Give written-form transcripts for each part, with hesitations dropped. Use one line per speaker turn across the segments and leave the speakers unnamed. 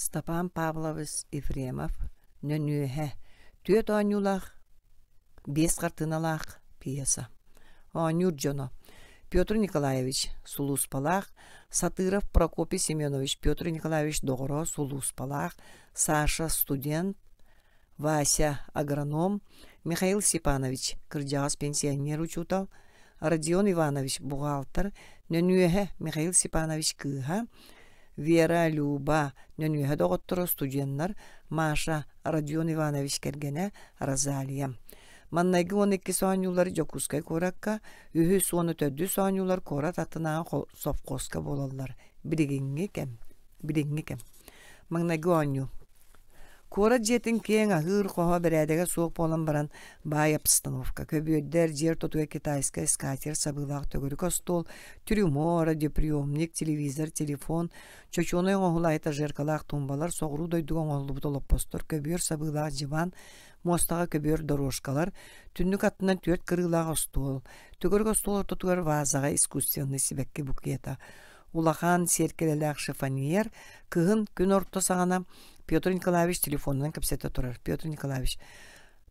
Степан Павлович Ефремов нөнүөһэ түөрт оонньуулаах биэс хартыыналаах пьеса. Оонньуур дьоно Петр Николаевич сулууспалаах, Сатыров Прокопий Семенович Петр Николаевич доҕоро сулууспалаах, Саша студент, Вася агроном, Михаил Степанович кырдьаҕас пенсионер учуутал, Родион Иванович бухгалтер, Нөнүөһэ Михаил Степанович кыыһа, Вера, Люба, Нөнүөһэ доҕотторо студеннар, Маша, Родион Иванович кэргэнэ Розалия. Маннайгы уонна иккис оонньуулар Дьокуускай куоракка, үһүс уонна төрдүс оонньуулар куорат аттынааҕы совхозка буолаллар. Билигиҥҥи кэм. Билиҥҥи кэм. Маҥнайгы оонньуу. Куорат дьиэтин киэҥ аһыыр хоһо бэрээдэгэ суох буолан баран баай обстановка, көбүөрдэр, дьиэ ортотугар китайскай скатерть сабыылаах төгүрүк остуол, трюмо, радиоприемник, телевизор, телефон, чочуонай оҥоһулаах этажеркалаах тумбалар, соҕуруу дойдуга оҥоһуллубут олоппостор, көбүөр сабыылаах дьыбаан, муостаҕа көбүөр дорожкалар, түннүк аттынан түөрт кырыылаах остуол, төгүрүк остуол ортотугар вазаҕа искусственнай сибэкки букета, улахан сиэркилэлээх шифоньер, кыһын күн орто саҕана Петр Николаевич телефонунан кэпсэтэ турар. Петр Николаевич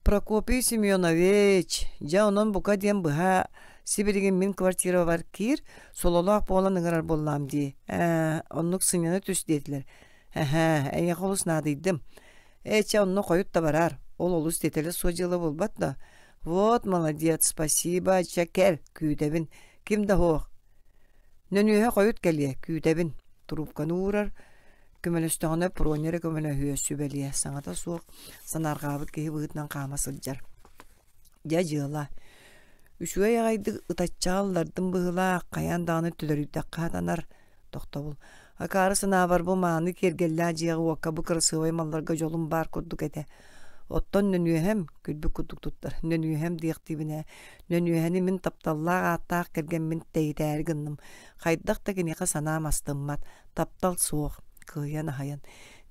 Прокопий Семенович, дьэ онон бука диэн быһа сибилигин мин квартирабар киир, сололоох буолан ыҥырар буоллаам дии. Ээ, оннук сынньана түс диэтилэр. Эһээ, эйиэхэ олус наадыйдым. Ээ, чэ, онно хойут да бараар. Ол олус тиэтэлэ суох дьыала буолбат да. Вот, молодец, спасибо, чэ, кэл, күүтэбин. Ким да суох. Нөнүөһэ хойут кэлиэ, күүтэбин. Трубканы уурар, көмөлөстөҕүнэ Проня эрэ көмөлөһүө, сүбэлиэ, саҥата суох, санаарҕаабыт киһи быһыытынан хаама сылдьар. Дьэ дьыала. Үчүгэй аҕайдык ытаччаҕа ыллардым быһыылаах, хайаан даҕаны төлөрүйдэххэ сатанар. Тохтобул. Акаары санаабар бу мааны киэргэллээх дьиэҕэ-уокка бу кырасыабай малларга дьолум баар курдук этэ. Оттон нөнүөһэм, күлбүт курдук туттар, нөнүөһэм диэхтиибин ээ, нөнүөһэни мин тапталлаах ааттаах кэргэммин тэйитээри гынным. Хайдах да киниэхэ санаам астыммат, таптал суох, кыайан аһайан.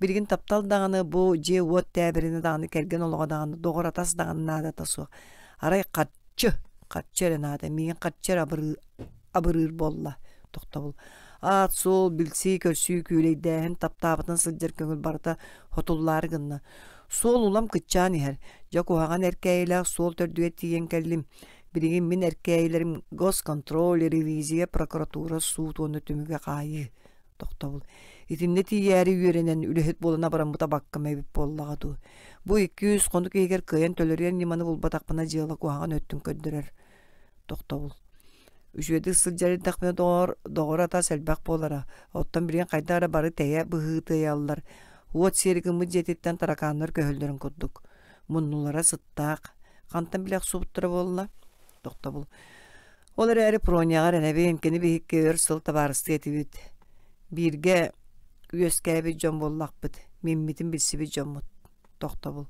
Билигин таптал даҕаны бу дьиэ-уот тээбиринэ даҕаны кэргэн олоҕо даҕаны доҕор-атас даҕаны наадата суох. Арай харчы, харчы эрэ наада, миигин харчы эрэ абырыы абырыыр буолла. Тохтобул. Аат-суол, билсии-көрсүү, күүлэйдээһин, таптаабытын сылдьар көҥүл барыта хотуллаары гынна. Суол улам кыччаан иһэр. Дьэ куһаҕан эркээйилээх суол төрдүгэр тиийэн кэллим. Билигин мин эркээйилэрим госконтроль, ревизия, прокуратура, суут уонна түмүгэ хаайыы. Тохтобул. Итиннэ тиийээри үөрэнэн үлэһит буолан абыраммыт абаккам эбит буоллаҕа дуу. Бу 200 хонук иһигэр кыайан төлөрүйэр ньыманы булбатахпына дьыала куһаҕан өттүн көрдөрөр. Тохтобул. Үчүгэйдик сылдьар эрдэхпинэ доҕор, доҕор атас элбэх буолара. Оттон билигин хайдах эрэ бары тэйэ быһыытыйаллар. Уот сиэри гыммыт дьиэтиттэн таракааннар көһөллөрүн курдук. Муннулара сыттаах. Хантан билэ охсубуттара буолла? Тохтобул. Ол эрээри Проняҕа эрэнэбин, кини биһикки өр сыл табаарыстыы этибит. Бииргэ үөскээбит дьон буоллахпыт, миммитин билсибит дьоммут. Тохтобул.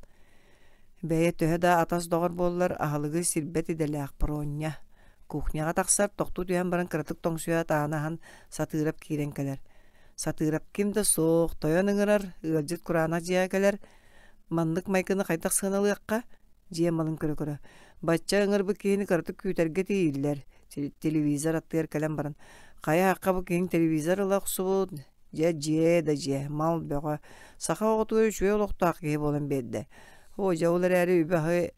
Бэйэ төһө да атас-доҕор буоллар, аһылыгы сирбэт идэлээх Проня. Кухняҕа тахсар, тохтуу түһэн баран кыратык тоҥсуйаат ааны аһан Сатыырап киирэн кэлэр. Сатыырап ким да суох, тойон ыҥырар, ыалдьыт кураанах дьиэҕэ кэлэр. Маннык майгыны хайдах сыаналыахха? Дьиэ малын көрө-көрө. Бачча ыҥырбыт киһини кыратык күүтэргэ тиийиллэр. Телевизор аттыгар кэлэн баран, хайа аахха бу киһиҥ телевизор ыла охсубут, Дьэ дьиэ да дьиэ, мал бөҕө, саха оҕотугар үчүгэй олохтоох киһи буолан биэрдэ. Оо, дьэ ол эрээри үбү-аһы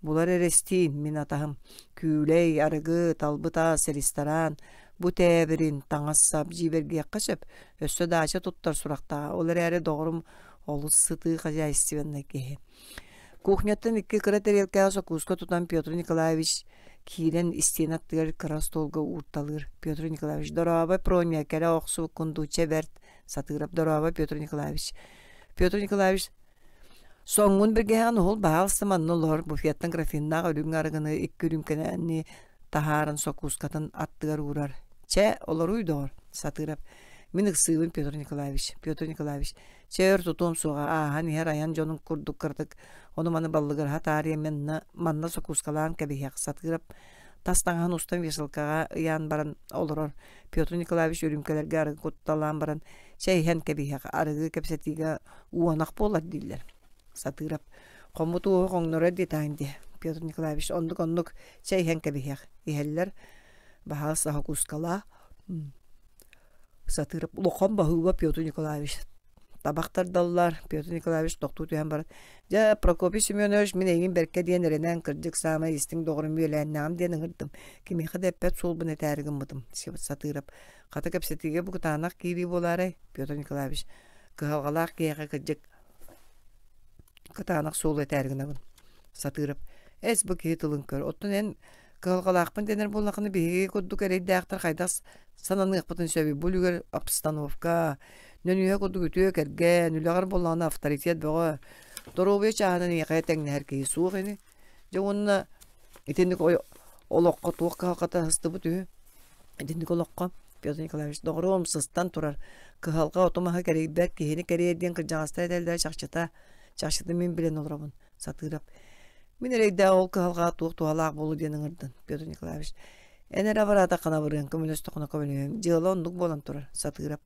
булар эрэстиин, мин атаһым. Күүлэй, арыгы, талбыт ас, ресторан, бу тээбирин, таҥас-сап дьиибэргиэххэ сөп, өссө даача туттар сурахтааҕа. Ол эрээри доҕорум олус сытыы хозяйственнай киһи. Кухняттан икки кыра тэриэлкэҕэ сокууска тутан Петр Николаевич киирэн истиэнэ аттыгар кыра остуолга уурталыыр. Петр Николаевич «Дорообо, Проня, кэлэ охсубуккун дуу, чэ бэрт» Сатыырап «Дорообо, Петр Николаевич». Петр Николаевич «Соҥҥун бэргэһэҕин уһул, баһаалыста манна олор» буфеттан графиннаах үрүҥ арыгыны икки үрүүмкэни таһааран сокуускатын аттыгар уурар. «Чэ, олорууй, доҕор» Сатыырап «Мин ыксыыбын, Петр Николаевич». Петр Николаевич Чэ өр тутуом суоҕа, ааһан иһэр айан дьонун курдук кыратык ону-маны баллыгыраһа таарыйа манна, манна сокуускалаан кэбиһиэх Сатыырап тас таҥаһын устан вешалкаҕа ыйаан баран олорор. Петр Николаевич үрүүмкэлэргэ арыгы кутталаан баран чэй иһэн кэбиһиэх, арыгы кэпсэтиигэ уонах буолар дииллэр. Сатыырап хоммут уоһу хоҥнорор диэтэҕиҥ дии. Петр Николаевич оннук-оннук чэй иһэн кэбиһиэх. Иһэллэр. Баһаалыста сокуускалаа. Сатыырап улахан баһыыба Петр Николаевич. Табах тардаллар, Петр Николаевич тохтуу түһэн баран, «Дьэ, Прокопий Семенович, мин эйигин бэркэ диэн эрэнэн, кырдьык саамай истиҥ доҕорум үөлээннэҕим диэн ыҥырдым. Кимиэхэ да эппэт суолбун этээри гыммытым». Сатыырап. Хата кэпсэтиигэ бу кытаанах киирии буолаарай, Петр Николаевич? Кыһалҕалаах киһиэхэ кырдьык кытаанах суолу этээри гынабын. Сатыырап. Эс бу киһи тылын көр. Оттон эн кыһалҕалаахпын дэнэр буоллаххына биһиги курдук эрэйдээхтэр хайдах сананыахпытын сөбүй? Бу үлүгэр обстановка, нөнүөһэ курдук үтүө кэргэн, үлэҕэр буоллаҕына авторитет бөҕө. Доруобуйа чааһынан эйиэхэ тэҥнэһэр киһи суох ини. Дьэ уонна итинник олоххо туох кыһалҕата сыстыбыт үһү? Итинник олоххо Петр Николаевич доҕоруом сыстан турар кыһалҕа оту-маһы кэрийбэт киһини кэрийэр диэн кырдьаҕастар этэллэрэ чахчыта чахчыта мин билэн олоробун Сатыырап мин эрэйдээх ол кыһалҕаҕа туох туһалаах буолуо диэн ыҥырдын Петр Николаевич эн эрэ абыраатаххына абырыаҥ көмөлөстөххүнэ көмөлөһүөҥ дьыала оннук буолан турар Сатыырап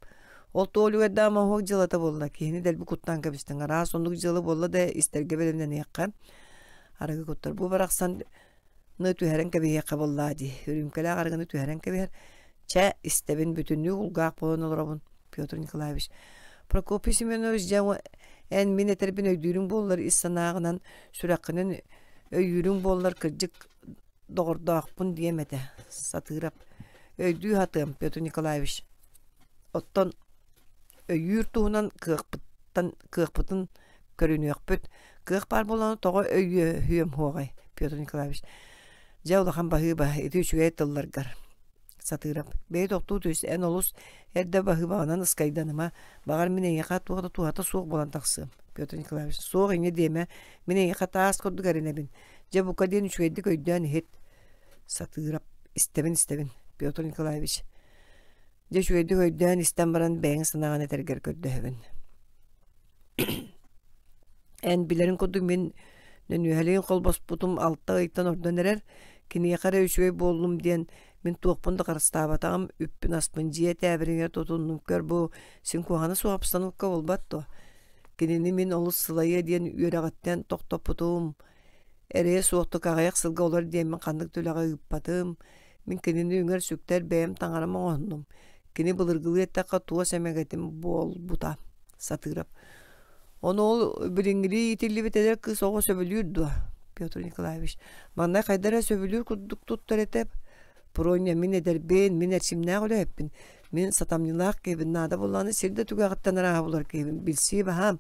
ол туох үлүгэрдээх моһуок дьыалата буолла киһини дэлби куттаан кэбистиҥ араас оннук дьыала буолла да истэргэ бэлэмнэниэххэ арыгы куттар бу барахсан ны түһэрэн кэбиһиэххэ буоллаа дии үрүүмкэлээх арыгыны түһэрэн кэбиһэр чэ истэбин бүтүннүү кулгаах буолан олоробун Петр Николаевич Прокопий Семенович дьэ эн мин этэрбин өйдүүрүҥ буоллар ис санааҕынан сүрэххинэн өйүүрүҥ буоллар кырдьык доҕордоохпун диэм этэ Сатыырап өйдүү сатыам Петр Николаевич оттон өйүүр туһунан кыахпыттан кыахпытын көрүнүөхпүт. Кыах баар буолан тоҕо өйүөһүөм суоҕай, Петр Николаевич. Дьэ улахан баһыыба, ити үчүгэй тылларгар. Сатыырап. Бэйи тохтуу түс, эн олус эрдэ баһыыбаҕынан ыскайданыма. Баҕар мин эйиэхэ туох да туһата суох буолан тахсыам. Петр Николаевич. Суох инньэ диэмэ, мин эйиэхэ таас курдук эрэнэбин. Дьэ бука диэн үчүгэйдик өйдөөн иһит. Сатыырап. Истэбин, истэбин. Петр Николаевич. Дьэ үчүгэйдик өйдөөн истэн баран бэйэҥ санааҕын этэргэр көрдөһөбүн. Эн билэриҥ курдук мин нөнүөһэлиин холбоспутум алта ыйтан ордон эрэр, киниэхэ эрэ үчүгэй буоллум диэн мин туохпун да харыстаабатаҕым, үппүн-аспын дьиэ тээбиринигэр тутуннум көр бу син куһаҕана суох обстановка буолбат дуо? Кинини мин олус сылайыа диэн үөрэҕиттэн тохтоппутум, эрэйэ суохтук аҕыйах сылга олор диэммин ханнык да үлэҕэ ыыппатым, Мин кинини үҥэр-сүктэр бэйэм таҥарам оҥоһуннум. Кини былыргылыы эттэххэ туос эмэгэтим буолбута. Сатыырап. Ону ол билиҥҥилии иитиллибит эдэр кыыс оҕо сөбүлүүр дуо? Петр Николаевич. Манна хайда эрэ сөбүлүүр курдук туттар этэ. Проня, мин эдэрбин, мин эрчимнээх үлэһиппин. Мин сатамньылаах киһибин, наада буоллаҕына сир да түгэҕиттэн арааһа булар киһибин. Билсии баһаам.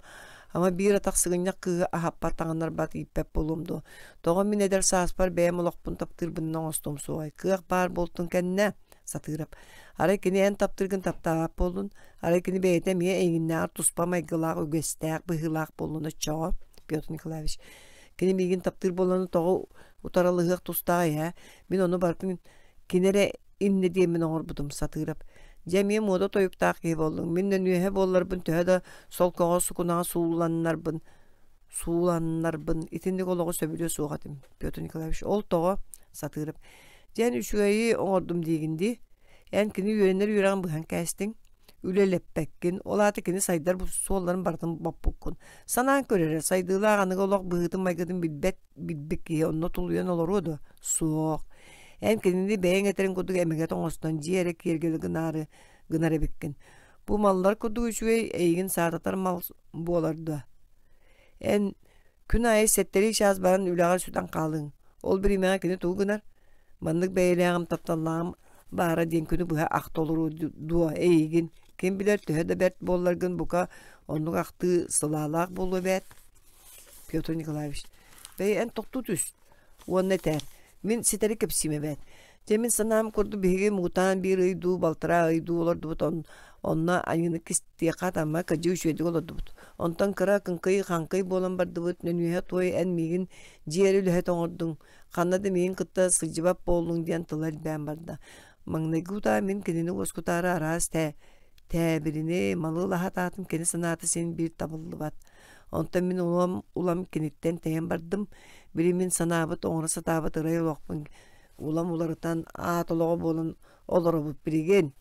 Ама биир атах сыгынньах кыыһы аһаппат, таҥыннарбат, ииппэт буолуом дуо? Тоҕо мин эдэр сааспар бэйэм олохпун таптыырбын оҥостуом суоҕай? Кыах баар буолтун кэннэ, Сатыырап. Арай кини эн таптыыргын таптаабат буоллун, арай кини бэйэтэ эмиэ эйигиннээҕэр туспа майгылаах, үгэстээх, быһыылаах буоллун оччоҕо, Петр Николаевич. Кини миигин таптыыр буолан тоҕо утарылаһыах тустааҕый ээ? Мин ону барытын кини эрэ иннэ диэммин оҥорбутум, Сатыырап. Дьэ эмиэ муода тойуктаах киһи буоллуҥ. Мин нөнүөһэ буолларбын төһө да солкоҕо сукунаҕа сууланнарбын сууланнарбын итинник олоҕу сөбүлүө суох этим Петр Николаевич ол тоҕо Сатыырап дьэ эн үчүгэйи оҥордум диигин дии эн кини үөрэнэр үөрэҕин быһан кээстиҥ үлэлэппэккин ол аата кини сайдар суолларын барытын боппуккун санаан көр эрэ сайдыылаах аныгы олох быһыытын-майгытын билбэт билбит киһи онно тулуйан олоруо дуо суох эн кинини бэйэҥ этэриҥ курдук эмэгэт оҥостон дьиэ эрэ киэргэлэ гынаары гынар эбиккин бу маллар курдук үчүгэй эйигин саататар мал буолар дуо Эн күн аайы сэттэлии чаас баран үлэҕэр сүтэн хаалыҥ. Ол бириэмэҕэ кини тугу гынар? Маннык бэйэлээҕим, тапталлааҕым баара диэн күнү быһа ахта олоруо дуо эйигин? Ким билэр төһө да бэрт буолларгын бука оннук ахтыы сылаалаах буолуо эбээт. Петр Николаевич, бэйи эн тохтуу түс уонна этээр Мин ситэри кэпсиим эбээт. Дьэ мин санаам курдук биһиги муҥутаан биир ый дуу, балтараа ый дуу олордубут онно айыыны кистиэххэ атамма кырдьык үчүгэйдик олордубут. Онтон кыра кыҥкый-хаҥкый буолан бардыбыт, нөнүөһэ туой эн миигин дьиэ эрэ үлэһит оҥордуҥ, ханна да миигин кытта сылдьыбат буоллуҥ диэн тыла элбээн барда. Маҥнайгы утаа мин кинини уоскутаары араас тэ тээбирини, малы ылаһатаатым кини санаата син биир табыллыбат. Онтон мин улам улам киниттэн тэйэн бардым. Били мин санаабыт, оҥоро сатаабыт ырай олохпун улам уларытан, аат олоҕо буолан олоробут билигин.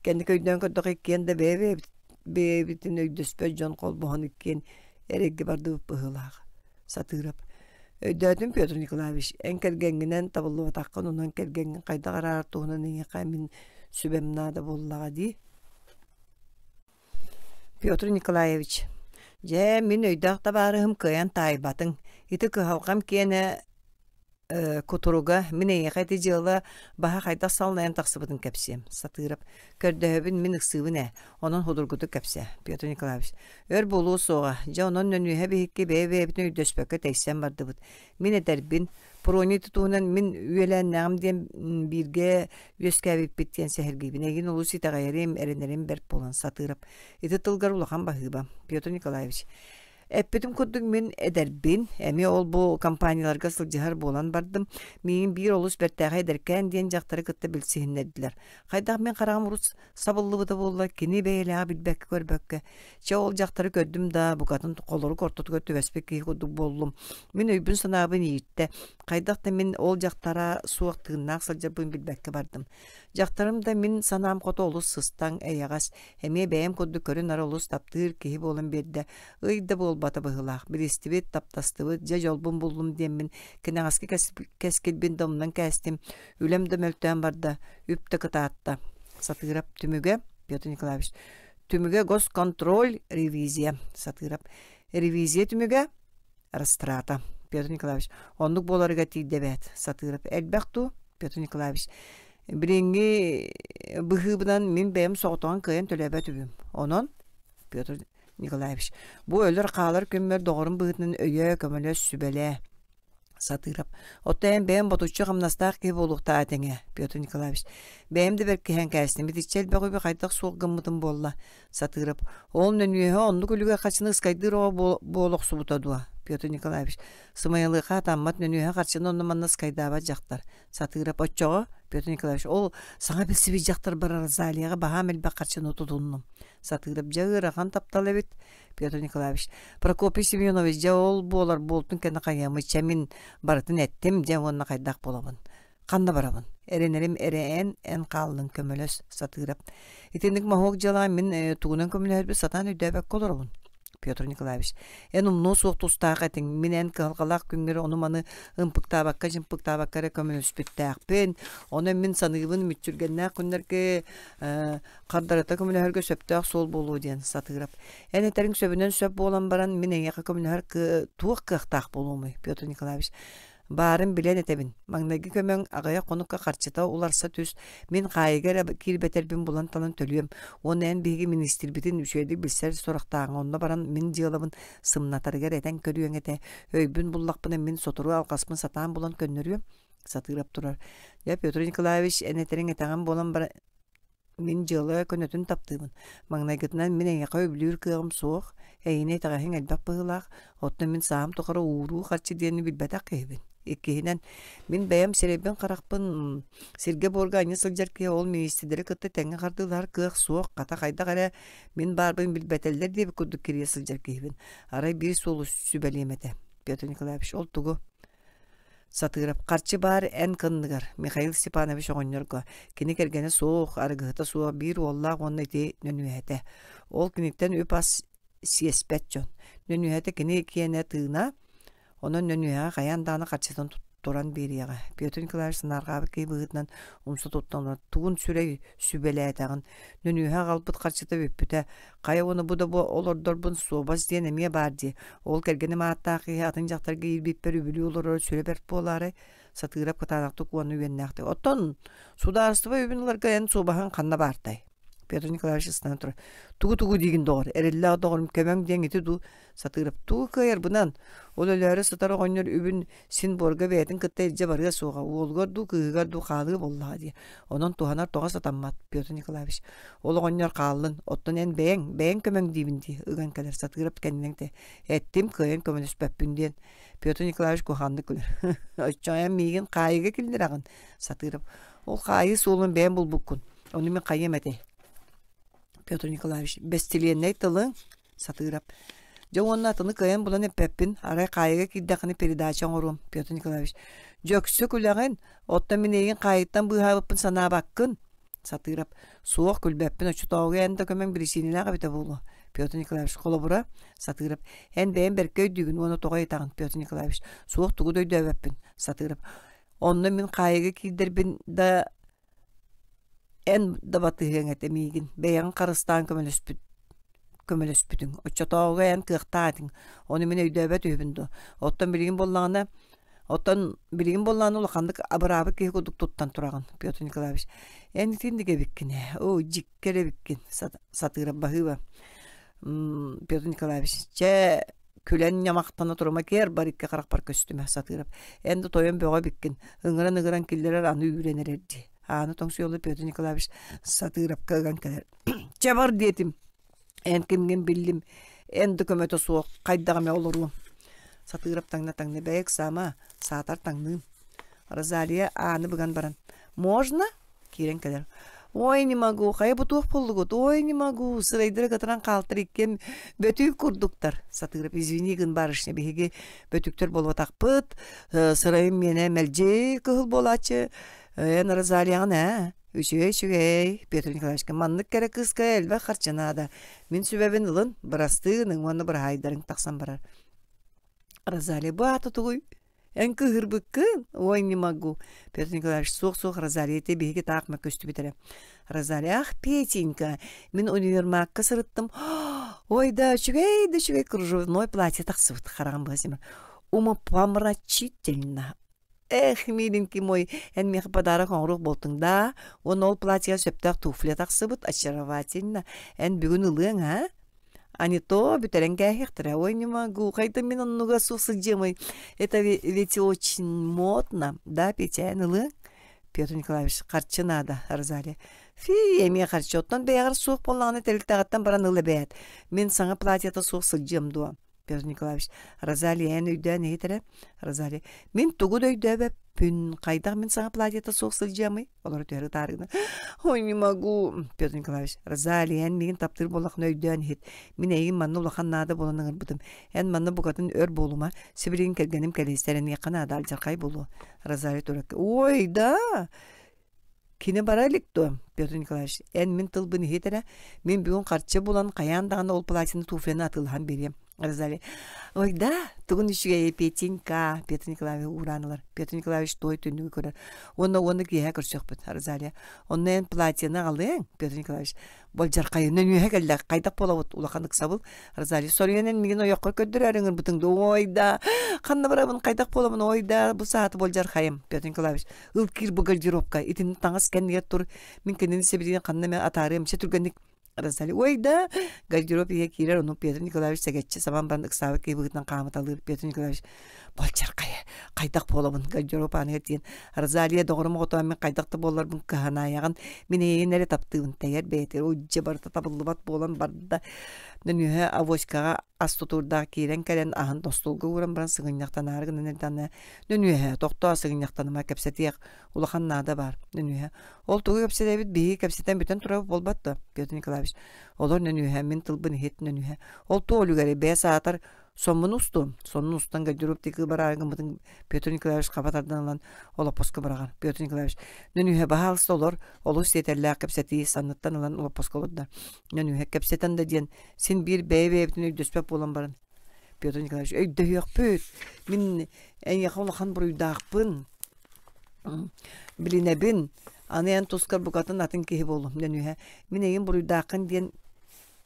Кэнники өйдөөн көрдөххө иккиэн да бэйэ-бэйэбит бэйэбитин өйдөспөт дьон холбоһон иккиэн эрэйгэ бардыбыт быһыылаах. Сатыырап. Өйдөөтүм Петр Николаевич, эн кэргэҥҥинэн табыллыбатаххын, онон кэргэҥҥин хайдах араарар туһунан эйиэхэ мин сүбэм наада буоллаҕа дии. Петр Николаевич, дьэ, мин өйдөөх табаарыһым кыайан таайбатыҥ. Ити кыһалҕам киэнэ кутуруга мин эйиэхэ ити дьыала баһа хайдах саллайан тахсыбытын кэпсиэм. Сатыырап. Көрдөһөбүн, мин ыксыыбын ээ. Онон судургутук кэпсээ. Петр Николаевич. Өр буолуо суоҕа. Дьэ, онон нөнүөһэ биһикки бэйэ-бэйэбитин өйдөспөккө тэйсэн бардыбыт. Мин этэрбин, Проня ити туһунан мин үөлээннээҕим диэн бииргэ үөскээбиппит диэн сэһэргиибин. Эйигин олус итэҕэйэрим, эрэнэрим бэрт буолан Сатыырап. Ити тылгар улахан баһыыба. Петр Николаевич. Эппитим курдук мин эдэрбин, эмиэ ол-бу компанияларга сылдьыһар буолан бардым. Миигин биир олус бэртээхэй эдэркээн диэн дьахтары кытта билсиһиннэрдилэр. Хайдах мин хараҕым урут сабыллыбыта буолла, кини бэйэлээҕи билбэккэ-көрбөккө. Чэ, ол дьахтары көрдүм да, букатын холорук ортотугар түбэспит киһи курдук буоллум. Мин өйбүн-санаабын ииртэ. Хайдах да мин ол дьахтара суох тыыннаах сылдьарбын билбэккэ бардым. Дьахтарым да мин санаам хоту олус сыстаҥ, эйэҕэс, эмиэ бэйэм курдук көрү-нары олус таптыыр киһи буолан биэрдэ. Ый да буолбата быһыылаах, билистибит, таптастыбыт, дьэ дьолбун буллум диэммин кэнэҕэски кэскилбин да умнан кээстим, үлэм да мөлтөөн барда, үп да кытаатта. Сатыырап түмүгэ Петр Николаевич түмүгэ госконтроль ревизия Сатыырап ревизия түмүгэ растрата Петр Николаевич оннук буоларыгар тиийдэ эбээт Сатыырап элбэх дуу Петр Николаевич билиҥҥи быһыыбынан мин бэйэм соҕотоҕун кыайан төлөөбөт үбүм онон Петр Николаевич бу өлөр-хаалар күммэр доҕорум быһыытынан өйөө көмөлөс сүбэлээ Сатыырап. Оттон эн бэйэм ботуччу хамнастаах киһи буолуохтаах этиҥ ээ, Петр Николаевич. Бэйэм да бэркиһээн кээстим, итиччэ элбэх үбү хайдах суох гыммытым буолла. Сатыырап. Ол нөнүөһэ оннук үлүгэр харчыны ыскайдыыр оҕо буола охсубута дуо? Петр Николаевич. Сымайалыахха атаммат нөнүөһэ харчыны онно-манна ыскайдаабат дьахтар. Сатыырап. Оччоҕо, Петр Николаевич, ол саҥа билсибит дьахтарбар Розалияҕа баһаам элбэх харчыны тутуннум. Сатыырап. Дьэ ыарахан таптал эбит. Петр Николаевич, Прокопий Семенович, дьэ ол буолар буолтун кэннэ хайыамый, чэ мин барытын эттим, дьэ уонна хайдах буолабын? Ханна барабын? Эрэнэрим эрэ эн, эн хааллыҥ, көмөлөс, Сатыырап. Итинник моһуок дьыалаҕа мин тугунан көмөлөһөрбүн сатаан өйдөөбөккө олоробун. Петр Николаевич, эн умнуо суох тустаах этиҥ, мин эн кыһалҕалаах күҥҥэр ону-маны ымпыктаабакка-дьымпыктаабакка эрэ көмөлөспүттээхпин, онон мин саныыбын мүччүргэннээх күннэргэ хардарыта көмөлөһөргө сөптөөх суол буолуо диэн Сатыырап. Эн этэриҥ сөбүнэн сөп буолан баран, мин эйиэхэ көмөлөһөр туох кыахтаах буолуомуй, Петр Николаевич? Баарын билэн этэбин. Маҥнайгы көмөҥ аҕыйах хонукка харчыта уларса түс, мин хаайыга эрэ киирбэтэрбин булан-талан төлүөм. Уонна эн биһиги министрбитин үчүгэйдик билсэр сурахтааҕыҥ, онно баран мин дьыалабын сымнатарыгар этэн көрүөҥ этэ. Өйбүн буллахпына мин сотору алҕаспын сатаан булан көннөрүөм. Сатыырап турар. Дьэ, Петр Николаевич, эн этэриҥ этэҕин буолан баран Мин дьыала көнөтүн таптыыбын. Маҥнайгытынан мин эйиэхэ үбүлүүр кыаҕым суох, эйиэнэ итэҕэһиҥ элбэх быһыылаах, оттон мин сааһым тухары ууруу харчы диэни билбэтэх киһибин. Иккиһинэн, мин бэйэм сирэйбин-харахпын сиргэ-буорга анньа сылдьар киһи ол миниистирдэри кытта тэҥҥэ хардыылаһар кыах суох, хата хайдах эрэ мин баарбын билбэтэллэр диэбит курдук кирийэ сылдьар киһибин. Арай биир суолу сүбэлиэм этэ. Петр Николаевич, ол тугу? Сатыырап харчы баар эн кынныгар Михаил Степанович оҕонньорго кини кэргэнэ суох, арыгыһыта суох биир уоллаах уонна ити нөнүөһэтэ. Ол киниттэн үп-ас сиэспэт дьон. Нөнүөһэтэ кини киэнэ тыына, онон нөнүөһэҕэ хайаан даҕаны харчытын туран биэриэҕэ. Петр Николаевич санаарҕаабыт киһи быһыытынан умса туттан олорон тугун сүрэй сүбэлээтэҕин, нөнүөһэ аҕалбыт харчыта бүппүтэ, Хайа уонна бу да бу олордорбун суобас диэн эмиэ баар дии. Ол кэргэним ааттаах киһи атын дьахтарга иирбиппэр үбүлүү олорор сүрэ бэрт буолаарай? Сатыырап кытаанахтык уонна үөннээхтик. Оттон судаарыстыба үбүн ыларга эн суобаһыҥ ханна баартай? Петр Николаевич ыстанан турар. Тугу-тугу диигин доҕор, эрэллээх доҕорум көмөҥ диэн ити дуу? Сатыырап тугу кыайарбынан, ол өлөөрү сытар оҕонньор үбүн син буорга бэйэтин кытта илдьэ барыа суоҕа, уолугар дуу, кыыһыгар дуу хаалыа буоллаҕа дии. Онон туһанар тоҕо сатаммат, Петр Николаевич. Ол оҕонньор хааллын, оттон эн бэйэҥ, бэйэҥ көмөҥ диибин дии, ыган кэлэр Сатыырап кэннинэн тэ. Эттим, кыайан көмөлөспөппүн диэн. Петр Николаевич куһаҕаннык күлэр. Оччоҕо эн миигин хаайыыга киллэрэҕин, Сатыырап. Ол хаайыы суолун бэйэм булбуккун. Ону мин хайыам этэй? Петр Николаевич, бэстилиэннэй тылыҥ, Сатыырап. Дьэ уонна атыны кыайан булан эппэппин, арай хаайыга киирдэххинэ передача оҥоруом, Петр Николаевич. Дьөксө күлэҕин, оттон мин эйигин хаайыттан быыһаабыппын санаабаккын. Сатыырап. Суох, күлбэппин, оччотооҕуга эн да көмөҥ биричиинэлээх эбитэ буолуо. Петр Николаевич. Холобура, Сатыырап. Эн бэйэҥ бэркэ өйдүүгүн уонна тоҕо ыйытаҕын, Петр Николаевич. Суох, тугу да өйдөөбөппүн. Сатыырап. Онно мин хаайыга киирдэрбин да эн да батыһыаҥ этэ миигин, бэйэҕин харыстаан көмөлөспүт. көмөлөспүтүҥ. Оччотооҕуга эн кыахтаах этиҥ. Ону мин өйдөөбөт үһүбүн дуо? Оттон билигин буоллаҕына, оттон билигин буоллаҕына улаханнык абыраабыт киһи курдук туттан тураҕын, Петр Николаевич. Эн итинник эбиккин ээ. Оо, дьиккэ эрэ эбиккин, сатыырап баһыыба. Петр Николаевич, чэ, күлэн ньамахтана турума киэр бар икки харахпар көстүмэ сатыырап. Эн да тойон бөҕө эбиккин, ыҥыран-ыҥыран киллэрэр аны үүрэн эрэр дии. Ааны тоҥсуйалла Петр Николаевич Сатыырапка ыган кэлэр. Чэ бар диэтим. Эн кимҥин биллим. Эн да көмөтө суох хайдах эмэ олоруом. Сатыырап таҥна-таҥна бэйэ ыксаама, саатар таҥныым. Розалия ааны быган баран «Можно?» киирэн кэлэр. «Ой, не могу, хайа бу туох буоллугут? Ой, не могу, сырайдара кытаран хаалтар иккиэн бөтүүк курдуктар». Сатыырап «Извини гын, барышня, биһиги бөтүктэр буолбатахпыт, сырайым миэнэ мэлдьи кыһыл буолааччы, эн Розалияҕын ээ?» Үчүгэй, үчүгэй, Петр Николаевичка маннык кэрэ кыыска элбэх харчы наада. Мин сүбэбин ылын, бырастыы гыныҥ уонна быраһаайдарыҥ тахсан барар. Розалия, бу аата тугуй? Эн кыыһырбыккын? Ой, не могу. Петр Николаевич, суох-суох, Розалия, ити биһиги таах мөккүстүбүт эрэ. Розалия, ах, Петенька, мин универмагка сырыттым. Ой, да, үчүгэй да үчүгэй кружевной платье тахсыбыт хараҕым быһа симэр. Умопомрачительно. Эх, миленький мой, эн миэхэ подарок оҥоруох буолтуҥ даа? Уонна ол платьеҕа сөптөөх туфля тахсыбыт, очаровательно. Эн бүгүн ылыаҥ, а? А не то бүтэрэн кээһиэхтэрэ. Ой, не могу, хайда мин оннуга суох сылдьыамый? Это ведь очень модно, да, Петя, эн ылыаҥ? Петр Николаевич, харчы наада, Розалия. Фи, эмиэ харчы. Оттон бэйэҕэр суох буоллаҕына тэрилтэҕиттэн баран ыл эбээт. Мин саҥа платьета суох сылдьыам дуо? Петр Николаевич, Розалия эн өйдөөн иһит эрэ. Розалия, мин тугу да өйдөөбөппүн. Хайдах мин саҥа платьета суох сылдьыамый? Олоро түһэр ытаарыгына. Ой, не могу. Петр Николаевич, Розалия, эн миигин таптыыр буоллаххына өйдөөн иһит. Мин эйигин манна улахан наада буолан ыҥырбытым. Эн манна букатын өр буолума. Сибилигин кэргэним кэлиэ, сэрэниэххэ наада, алдьархай буолуо. Розалия туракка. Ой, да! Кини бара илик дуо, Петр Николаевич? Эн мин тылбын иһит эрэ. Мин бүгүн харчы булан, хайаан даҕаны ол платины туфляны атыылаһан биэриэм. Розалия. Ой, да, тугун үчүгэйэ, Петенька, Петр Николаевич уураан ылар. Петр Николаевич туой түннүгү көрөр. Уонна уонна киэһэ көрсүөхпүт, Розалия. Онно эн платьены аҕалыаҥ, Петр Николаевич. Болдьархайынан үөһэ кэллэ хайдах буолабыт улахан ыксабыл Розалия соруйан эн миигин ойоххо көрдөрөөр ыҥырбытыҥ да ой да ханна барабын хайдах буолабын ой да бу сааты болдьархайым Петр Николаевич ыл киир бу гардеробка итинник таҥас кэннигэр тур мин кинини сибилигин ханна эмэ атаарыам чэ түргэнник Розалия ой да гардероб иһэ киирэр ону Петр Николаевич сэгэччи сабан баран ыксаабыт киһи быһыытынан хаамыталыыр Петр Николаевич Болчархайа, хайдах буолабын гардероб ааныгар тиийэн Розалия доҕорум оҕотоо мин хайдах да буолларбын кыһанаайаҕын мин эйигин эрэ таптыыбын тэйэр бэйэтигэр удьа барыта табыллыбат буолан барда нөнүөһэ авоськаҕа ас тутуурдаах киирэн кэлэн аһын остуолга ууран баран сыгынньахтанаары гынан эрдэҕинэ нөнүөһэ тохтоо сыгынньахтаныма кэпсэтиэх улахан наада баар нөнүөһэ ол тугу кэпсэтэбит биһиги кэпсэтэн бүтэн турабыт буолбат дуо Петр Николаевич олор нөнүөһэ мин тылбын иһит нөнүөһэ ол туох үлүгэрэй бэйэ саатар Соммун устуом. Сонун устан гардероб диэки бараары гыммытын Петр Николаевич хаба тардан ылан олоппоско быраҕар. Петр Николаевич, нөнүһэ баһаалыста олор, олус сиэтэллээх кэпсэтии санныттан ылан олоппоско олордо. Нөнүһэ кэпсэтэн да диэн син биир бэйэ-бэйэбитин өйдөспөт буолан баран. Петр Николаевич, өйдөһүөхпүт. Мин эйиэхэ улахан буруйдаахпын. Билинэбин. Аны эн тускар букатын атын киһи буолуом. Нөнүһэ, мин эйигин буруйдааххын диэн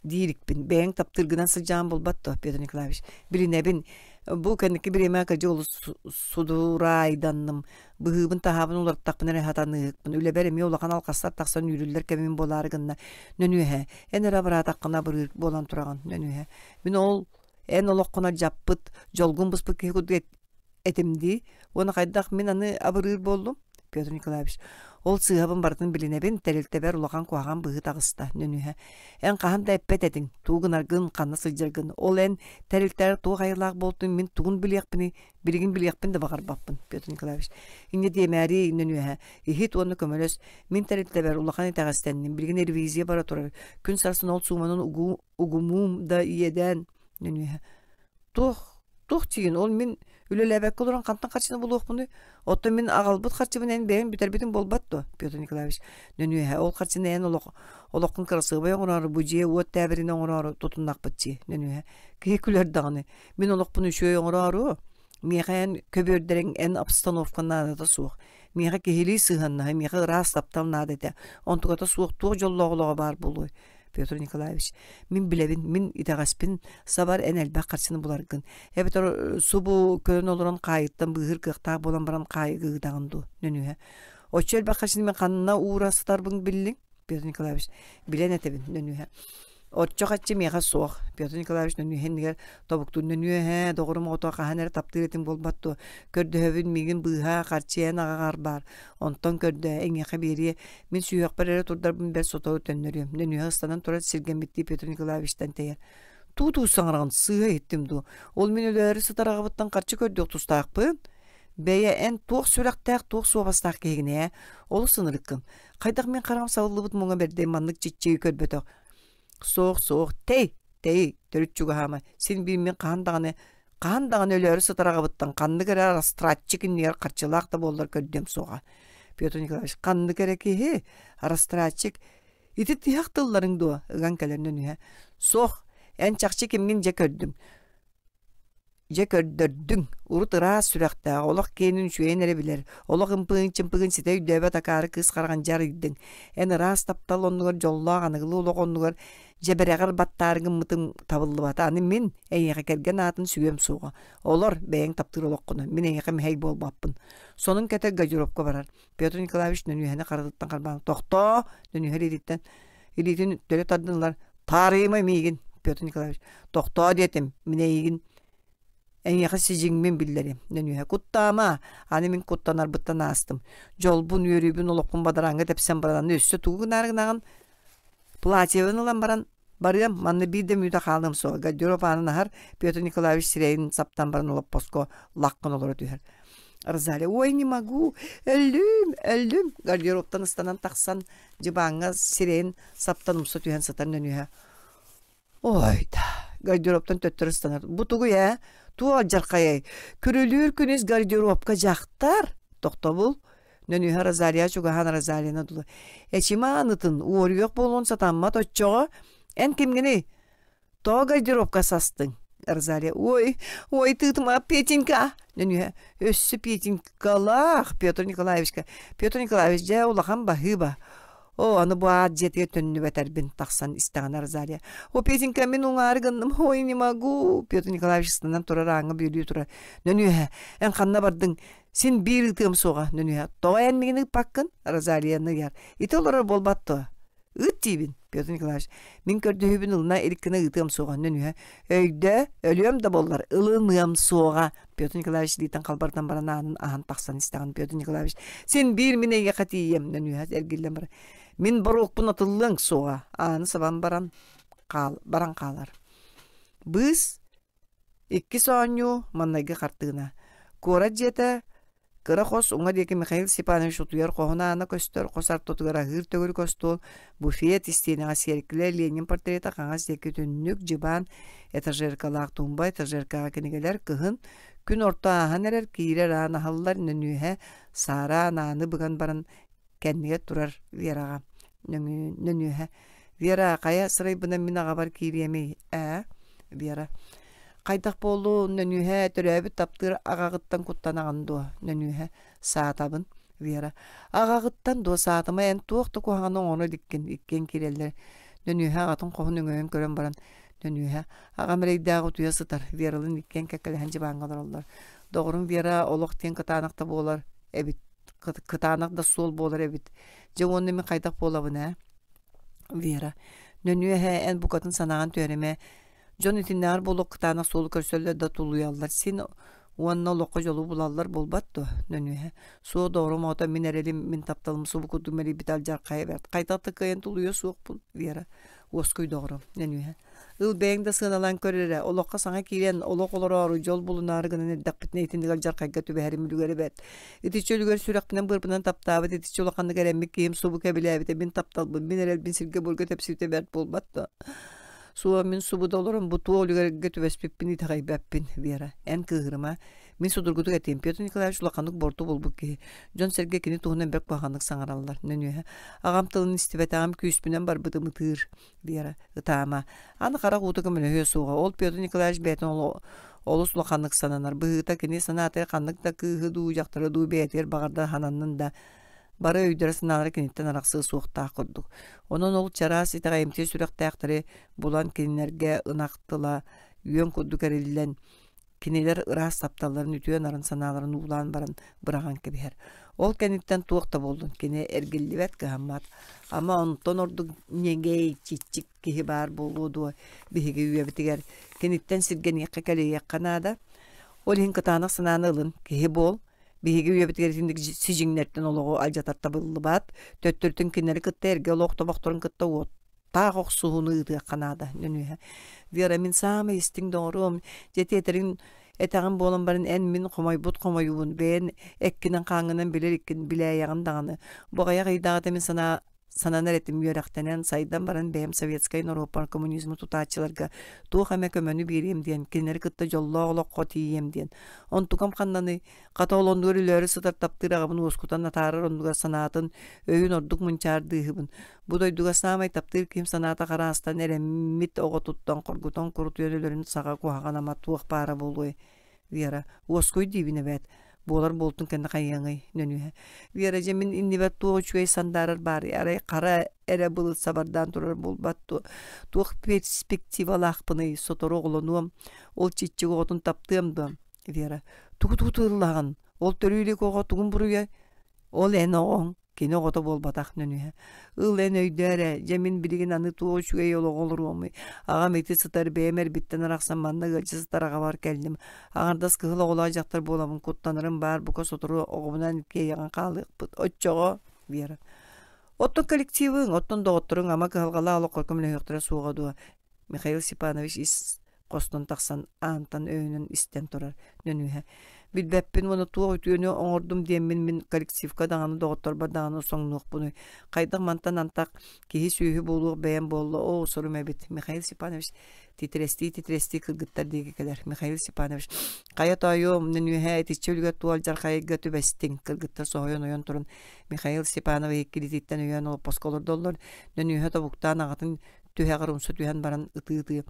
диирикпин. Бэйэҥ таптыыргынан сылдьаан буолбат дуо, Петр Николаевич? Билинэбин, бу кэнники бириэмэ кырдьык олус судураайданным. Быһыыбын-таһаабын уларыттахпына эрэ сатаныыһыкпын. Үлэбэр эмиэ улахан алҕастар тахсан үүрүллэр кэмим буолаары гынна. Нөнүөһэ, эн эрэ абыраатаххына абырыыр буолан тураҕын, нөнүөһэ. Мин ол эн олоххун алдьаппыт, дьолгун быспыт киһи курдук этим дии уонна хайдах мин аны абырыыр буоллум Петр Николаевич ол сыыһабын барытын билинэбин тэрилтэбэр улахан куһаҕан быһыы таҕыста нөнүһэ эн хаһан да эппэт этиҥ тугу гынаргын ханна сылдьаргын ол эн тэрилтэр туох айылаах буолтун мин тугун билиэхпиний билигин билиэхпин да баҕарбаппын Петр Николаевич инньэ диэмээри нөнүөһэ иһит уонна көмөлөс мин тэрилтэбэр улахан итэҕэстэнним билигин ревизия бара турар күн сарсын ол сууманан угумуум да иэдээн нөнүөһэ Туох, туох диигин, ол мин үлэлээбэккэ олорон хантан харчыны булуохпунуй? Оттон мин аҕалбыт харчыбын эн бэйэҥ бүтэрбитиҥ буолбат дуо, Петр Николаевич? Нөнүөһэ, ол харчыны эн олох, олоххун кырасыабай оҥороору, бу дьиэ-уот тээбиринэ оҥороору тутуннахпыт дии, нөнүөһэ. Киһи күлэр даҕаны. Мин олохпун үчүгэй оҥороору, миэхэ эн көбүөрдэриҥ, эн обстановка наадата суох. Миэхэ киһилии сыһыаннаһыы, миэхэ ыраас таптал наада этэ. Онтуката суох туох дьоллоох олоҕо баар буолуой? Петр Николаевич, мин билэбин, мин итэҕэспин сабар эн элбэх харчыны буларгын. Эбэтэр субу көрөн олорон хаайыттан быыһыыр кыахтаах буолан баран хаайыга ыытаҕын дуу, Нөнүөһэ. Оччо элбэх харчыны мин ханна уура сытарбын биллиҥ? Петр Николаевич, билэн этэбин, Нөнүөһэ. Оччо хаччы миэхэ суох. Петр Николаевич нөнүөһэ иннигэр тобуктуур нөнүөһэ, доҕорум оҕото хаһан эрэ таптыыр этим буолбат дуо? Көрдөһөбүн миигин быыһаа, харчы эн аҕаҕар баар. Онтон көрдөө, эйиэхэ биэриэ. Мин сүһүөхпэр эрэ турдарбын бэрт сотору төннөрүөм. Нөнүөһэ ыстанан турар сиргэммиттии Петр Николаевичтан тэйэр. Туу-туу саҥараҕын сыыһа иһиттим дуу? Ол мин өлөөрү сытар аҕабыттан харчы көрдүөх тустаахпын. Бэйэ эн туох сүрэхтээх, туох суобастаах киһигин ээ? Олус ынырыккын. Хайдах мин хараҕым сабыллыбыт муҥа бэрдэй маннык чиччиги көрбөтөх. Суох, суох, тэй, тэй, төрүт чугаһаама. Син биир мин хаһан даҕаны, хаһан даҕаны өлөөрү сытар аҕабыттан ханнык эрэ растратчик иннигэр харчылаах да буоллар көрдүөм суоҕа. Петр Николаевич, ханнык эрэ киһи, растратчик, ити тиһэх тылларыҥ дуо? Ыган кэлэр нөнүһэ. Суох, эн чахчы кимҥин дьэ көрдүм. Дьэ көрдөрдүҥ, урут ыраас сүрэхтээх, олох киэнин үчүгэйин эрэ билэр, олох ымпыгын-чымпыгын ситэ өйдөөбөт акаары кыыс хараҕын дьэ арыйдыҥ. Эн ыраас таптал оннугар дьоллоох аныгылыы олох оннугар дьэбэрэҕэр баттаары гыммытыҥ табыллыбата. Аны мин эйиэхэ кэргэн аатын сүгүөм суоҕа. Олор, бэйэҥ таптыыр олоххунан, мин эйиэхэ мэһэй буолбаппын. Сонун кэтэр гардеробка барар. Петр Николаевич нөнүөһэни харатыттан харбаан «Тохтоо!» нөнүөһэ илиититтэн илиитин төлө тардан ылар «Таарыйыма миигин!» Петр Николаевич «Тохтоо диэтим, мин эйигин эйиэхэ сидьиҥмин биллэрим» нөнүөһэ «Куттаама, аны мин куттанарбыттан аастым. Дьолбун, үөрүүбүн, олохпун бадарааҥҥа тэпсэн баран аны өссө тугу гынаары гынаҕын? Платьебын ылан баран барыам, манна биир да мүнүүтэ хаалыам суоҕа». Гардероб аанын аһар, Петр Николаевич сирэйин саптан баран олоппоско лаххын олоро түһэр. Розалия «Ой, не могу, өллүм, өллүм» гардеробтан ыстанан тахсан дьыбааҥҥа сирэйин саптан умса түһэн сытар нөнүөһэ Ой да, гардеробтан төттөрү ыстанар. Бу тугуй ээ? Туох алдьархайай? Күрүлүүр күнүс гардеробка дьахтар? Тохтобул. Нөнүөһэ Розалия чугаһаан Розалияны дулу. Эчимэ анытын, уоруйах буолуон сатаммат оччоҕо. Эн кимҥиний? Тоҕо гардеробка састыҥ? Розалия Ой, ой, тыытыма, Петенька! Нөнүөһэ Өссө Петенькалаах Петр Николаевичка. Петр Николаевич, дьэ, улахан баһыыба. Оо, аны бу аат дьиэтигэр төннүбэтэрбин тахсан истэҕинэ Розалия. О, Петенька, мин уҥаары гынным, ой, не могу. Петр Николаевич ыстанан турар ааҥҥа бүөлүү турар. Нөнүөһэ, эн ханна бардыҥ? Син биир ыытыам суоҕа, Нөнүөһэ. Тоҕо эн миигин ыыппаккын? Розалияны ыйар. Ити олорор буолбат дуо? Ыыт диибин, Петр Николаевич. Мин көрдөһүүбүн ылына илик гына ыытыам суоҕа, нөнүһэ. Өйдөө, өлүөм да буоллар, ылыныам суоҕа. Петр Николаевич илиитин халбарытан баран аанын аһан тахсан истэҕин Петр Николаевич. Син биир мин эйиэхэ тиийиэм, нөнүһэ эргиллэн баран. Мин боруокпун атыллыаҥ суоҕа. Ааны сабан баран, хаал, баран хаалар. Быыс Иккис оонньуу, маҥнайгы хартыына. Куорат дьиэтэ кыра хос уҥа диэки Михаил Степанович утуйар хоһун аана көстөр, хос ортотугар аһыыр төгүрүк остуол, буфет, истиэнэҕэ сиэркилэ, Ленин портрета, хаҥас диэки түннүк, дьыбаан, этажеркалаах туумба, этажеркаҕа кинигэлэр, кыһын, күн орто ааһан эрэр, киирэр аан аһыллар, нөнүөһэ, саараан ааны быган баран кэннигэр турар Вераҕа нөнүөһэ Вера хайа сырайбынан мин аҕабар киириэмий ээ Вера хайдах буоллун нөнүөһэ төрөөбүт таптыыр аҕаҕыттан куттанаҕын дуо нөнүөһэ саатабын Вера аҕаҕыттан дуо саатыма эн туох да куһаҕаны оҥоро иликкин иккиэн киирэллэр нөнүөһэ аҕатын хоһун өҥөйөн көрөн баран нөнүөһэ аҕам эрэйдээх утуйа сытар Вералыын иккиэн кэккэлэһэн дьыбааҥҥа олороллор доҕорум Вера олох диэн кытаанах да буолар эбит кытаанах да суол буолар эбит. Дьэ уонна мин хайдах буолабын ээ? Вера, нөнүө эһээ эн букатын санааҕын түһэримэ. Дьон итиннээҕэр буолуох кытаанах суолу көрсөллөр да тулуйаллар. Син уонна олоххо дьолу булаллар буолбат дуо? Нөнүөһэ. Суох доҕорум оҕото мин эрэлим, мин тапталым субу курдук мэлийбит алдьархайа бэрт. Хайдах да кыайан тулуйуо суохпун, Вера. Уоскуй доҕорум, нөнүөһэ. Ыл бэйэҥ да сыаналаан көр эрэ, олоххо саҥа киирэн, олох олороору, дьол булунаары гынан эрдэхпитинэ итинник алдьархайга түбэһэрим үлүгэрэ бэрт. Итиччэ үлүгэр сүрэхпинэн-быарбынан таптаабыт, итиччэ улаханнык эрэммит киһим субу кэбилээбитэ мин тапталбын, мин эрэлбин сиргэ-буорга тэпсибитэ бэрт буолбат дуо? Суо, мин субу да олорон бу туох үлүгэргэ түбэспиппин итэҕэйбэппин, Вера. Эн кыыһырыма. Мин судургутук этиим, Петр Николаевич улаханнык буорту булбут киһи. Дьон-сэргэ кини туһунан бэрт куһаҕаннык саҥараллар. Нөнүөһэ. Аҕам тылын истибэтэҕим, күүспүнэн барбытым ытыыр. Вера, ытаама. Аны харах уута көмөлөһүө суоҕа. Ол Петр Николаевич бэйэтин олус улаханнык сананар. Быһыыта кини санаатыгар ханнык да кыыһы дуу, дьахтары дуу бэйэтигэр баҕардар хананнын да. Бары өйдөрө-санаалара киниттэн арахсыа суохтаах курдук. Онон ол чараас итэҕэйимтиэ сүрэхтээхтэри булан кинилэргэ ынах тыла үөн курдук эриллэн, кинилэр ыраас тапталларын үтүө нарын санааларын уулаан баран быраҕан кэбиһэр. Ол кэнниттэн туох да буоллун, кини эргиллибэт, кыһаммат. Ама онтон ордук ньэгэй, чиччик киһи баар буолуо дуо биһиги үйэбитигэр киниттэн сиргэниэххэ кэлэйиэххэ наада. Ол иһин кытаанах санааны ылын, киһи буол, Биһиги үйэбитигэр итинник сидьиҥнэртэн олоҕу алдьатар табыллыбат, төттөрүтүн кинилэри кытта эргэ олох тобохторун кытта уоттаах охсуһууну ыытыахха наада нөнүөһэ. Вера, мин саамай истиҥ доҕоруом, дьэ тиэтэрин этэҕин буолан баран эн мин хомойбут хомойуубун бэйэн эккинэн-хааҥҥынан билэр иккин билээйэҕин даҕаны. Бу аҕыйах ыйдааҕыта мин санаа сананар этим үөрэхтэнэн, сайдан баран бэйэм советскай норуоппар коммунизмы тутааччыларга туох эмэ көмөнү биэриэм диэн, кинилэри кытта дьоллоох олоххо тиийиэм диэн. Онтукам ханнаный? Хата ол оннугар өлөөрү сытар таптыыр аҕабын уоскутан атаарар оннугар санаатын, өйүн ордук мунчаардыыһыбын. Бу дойдуга саамай таптыыр киһим санаата хараастан эрэммит оҕотуттан хоргутан курутуйан өлөрүн саҕа куһаҕан ама туох баара буолуой? Вера, уоскуй диибин эбээт. Буолар буолтун кэннэ хайыаҥый, нөнүөһэ. Вера, дьэ мин иннибэр туох үчүгэй сандаарар баарый, арай хара эрэ былыт сабардаан турар буолбат дуо? Туох перспективалаахпыный, сотору оҕолонуом, ол чиччик оҕотун таптыам дуо? Вера, тугу тугу тыллаҕын? Ол төрүү илик оҕо тугун буруйа? Ол эн оҕоҥ. Кини оҕото буолбатах нөнүһэ. Ыл эн өйдөө эрэ, дьэ мин билигин аны туох үчүгэй олоҕу олоруомуй. Аҕам ити сытар бэйэм эрбиттэн арахсан манна ыалдьа сытар аҕабар кэллим. Аҥардас кыһыл оҕолоох дьахтар буоламмын куттанарым баар бука сотору оҕобунаан иккиэйэҕин хаалыахпыт. Оччоҕо Вера. Оттон коллективыҥ, оттон доҕотторуҥ ама кыһалҕалаах олоххо көмөлөһүөхтэрэ суоҕа дуо? Михаил Степанович ис хостон тахсан аантан өйөнөн истэн турар нөнүөһэ билбэппин уонна туох үтүөнү оҥордум диэммин мин коллективка даҕаны доҕотторбор даҕаны соҥнуохпунуй хайдах мантан антах киһи сүөһү буолуох бэйэм буолла оо сорум эбит Михаил Степанович титирэстии титирэстии кыргыттар диэки кэлэр Михаил Степанович хайа тоойуом нөнүөһэ итиччэ үлүгэр туол дьархайга түбэстиҥ кыргыттар соһуйан ойон туран Михаил Степанович иккилититтэн өйөөн олоппоско олордоллор нөнүөһэ тобуктаан аҕатын түһэҕэр умса түһэн баран ытыы-ытыы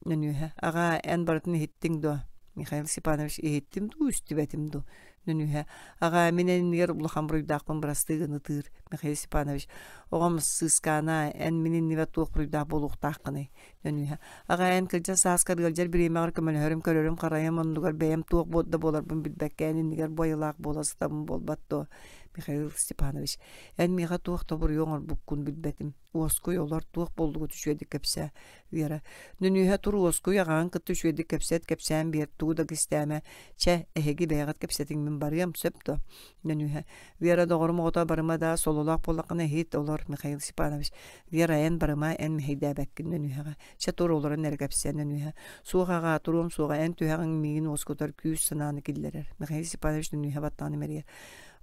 Нөнүөһэ, аҕаа, эн барытын иһиттиҥ дуо? Михаил Степанович иһиттим дуу, истибэтим дуу? Нөнүөһэ, аҕаа, мин эн иннигэр улахан буруйдаахпын бырастыы гын ытыыр. Михаил Степанович, оҕом сыыскаана, эн мин иннибэр туох буруйдаах буолуохтааххыный? Нөнүөһэ, аҕаа, эн кырдьар сааскар ыалдьар бириэмэҕэр көмөлөһөрүм, көрөрүм, харайым оннугар бэйэм туох да буоларбын билбэккэ эн иннигэр бу айылаах буола сытабын буолбат дуо? Михаил Степанович, эн миэхэ туох да буруйу оҥорбуккун билбэтим. Уоскуй, олор туох буоллугут үчүгэйдик кэпсээ. Вера, нөнүөһэ тур уоскуй, аҕаҕын кытта үчүгэйдик кэпсэт, кэпсээн биэр, тугу да кистээмэ. Чэ, эһиги бэйэҕит кэпсэтиҥ, мин барыам, сөп дуо? Нөнүөһэ, Вера, доҕорум оҕото барыма да, сололоох буоллаххына иһит, олор, Михаил Степанович. Вера, эн барыма, эн мэһэйдээбэккин нөнүөһэҕэ. Чэ, тур олорон эрэ кэпсээ, нөнүөһэ. Суох аҕаа, туруом суоҕа, эн түһэҕиҥ миигин уоскутар күүс санааны киллэрэр. Михаил Степанович нөнүөһэ баттаҕын имэрийэр.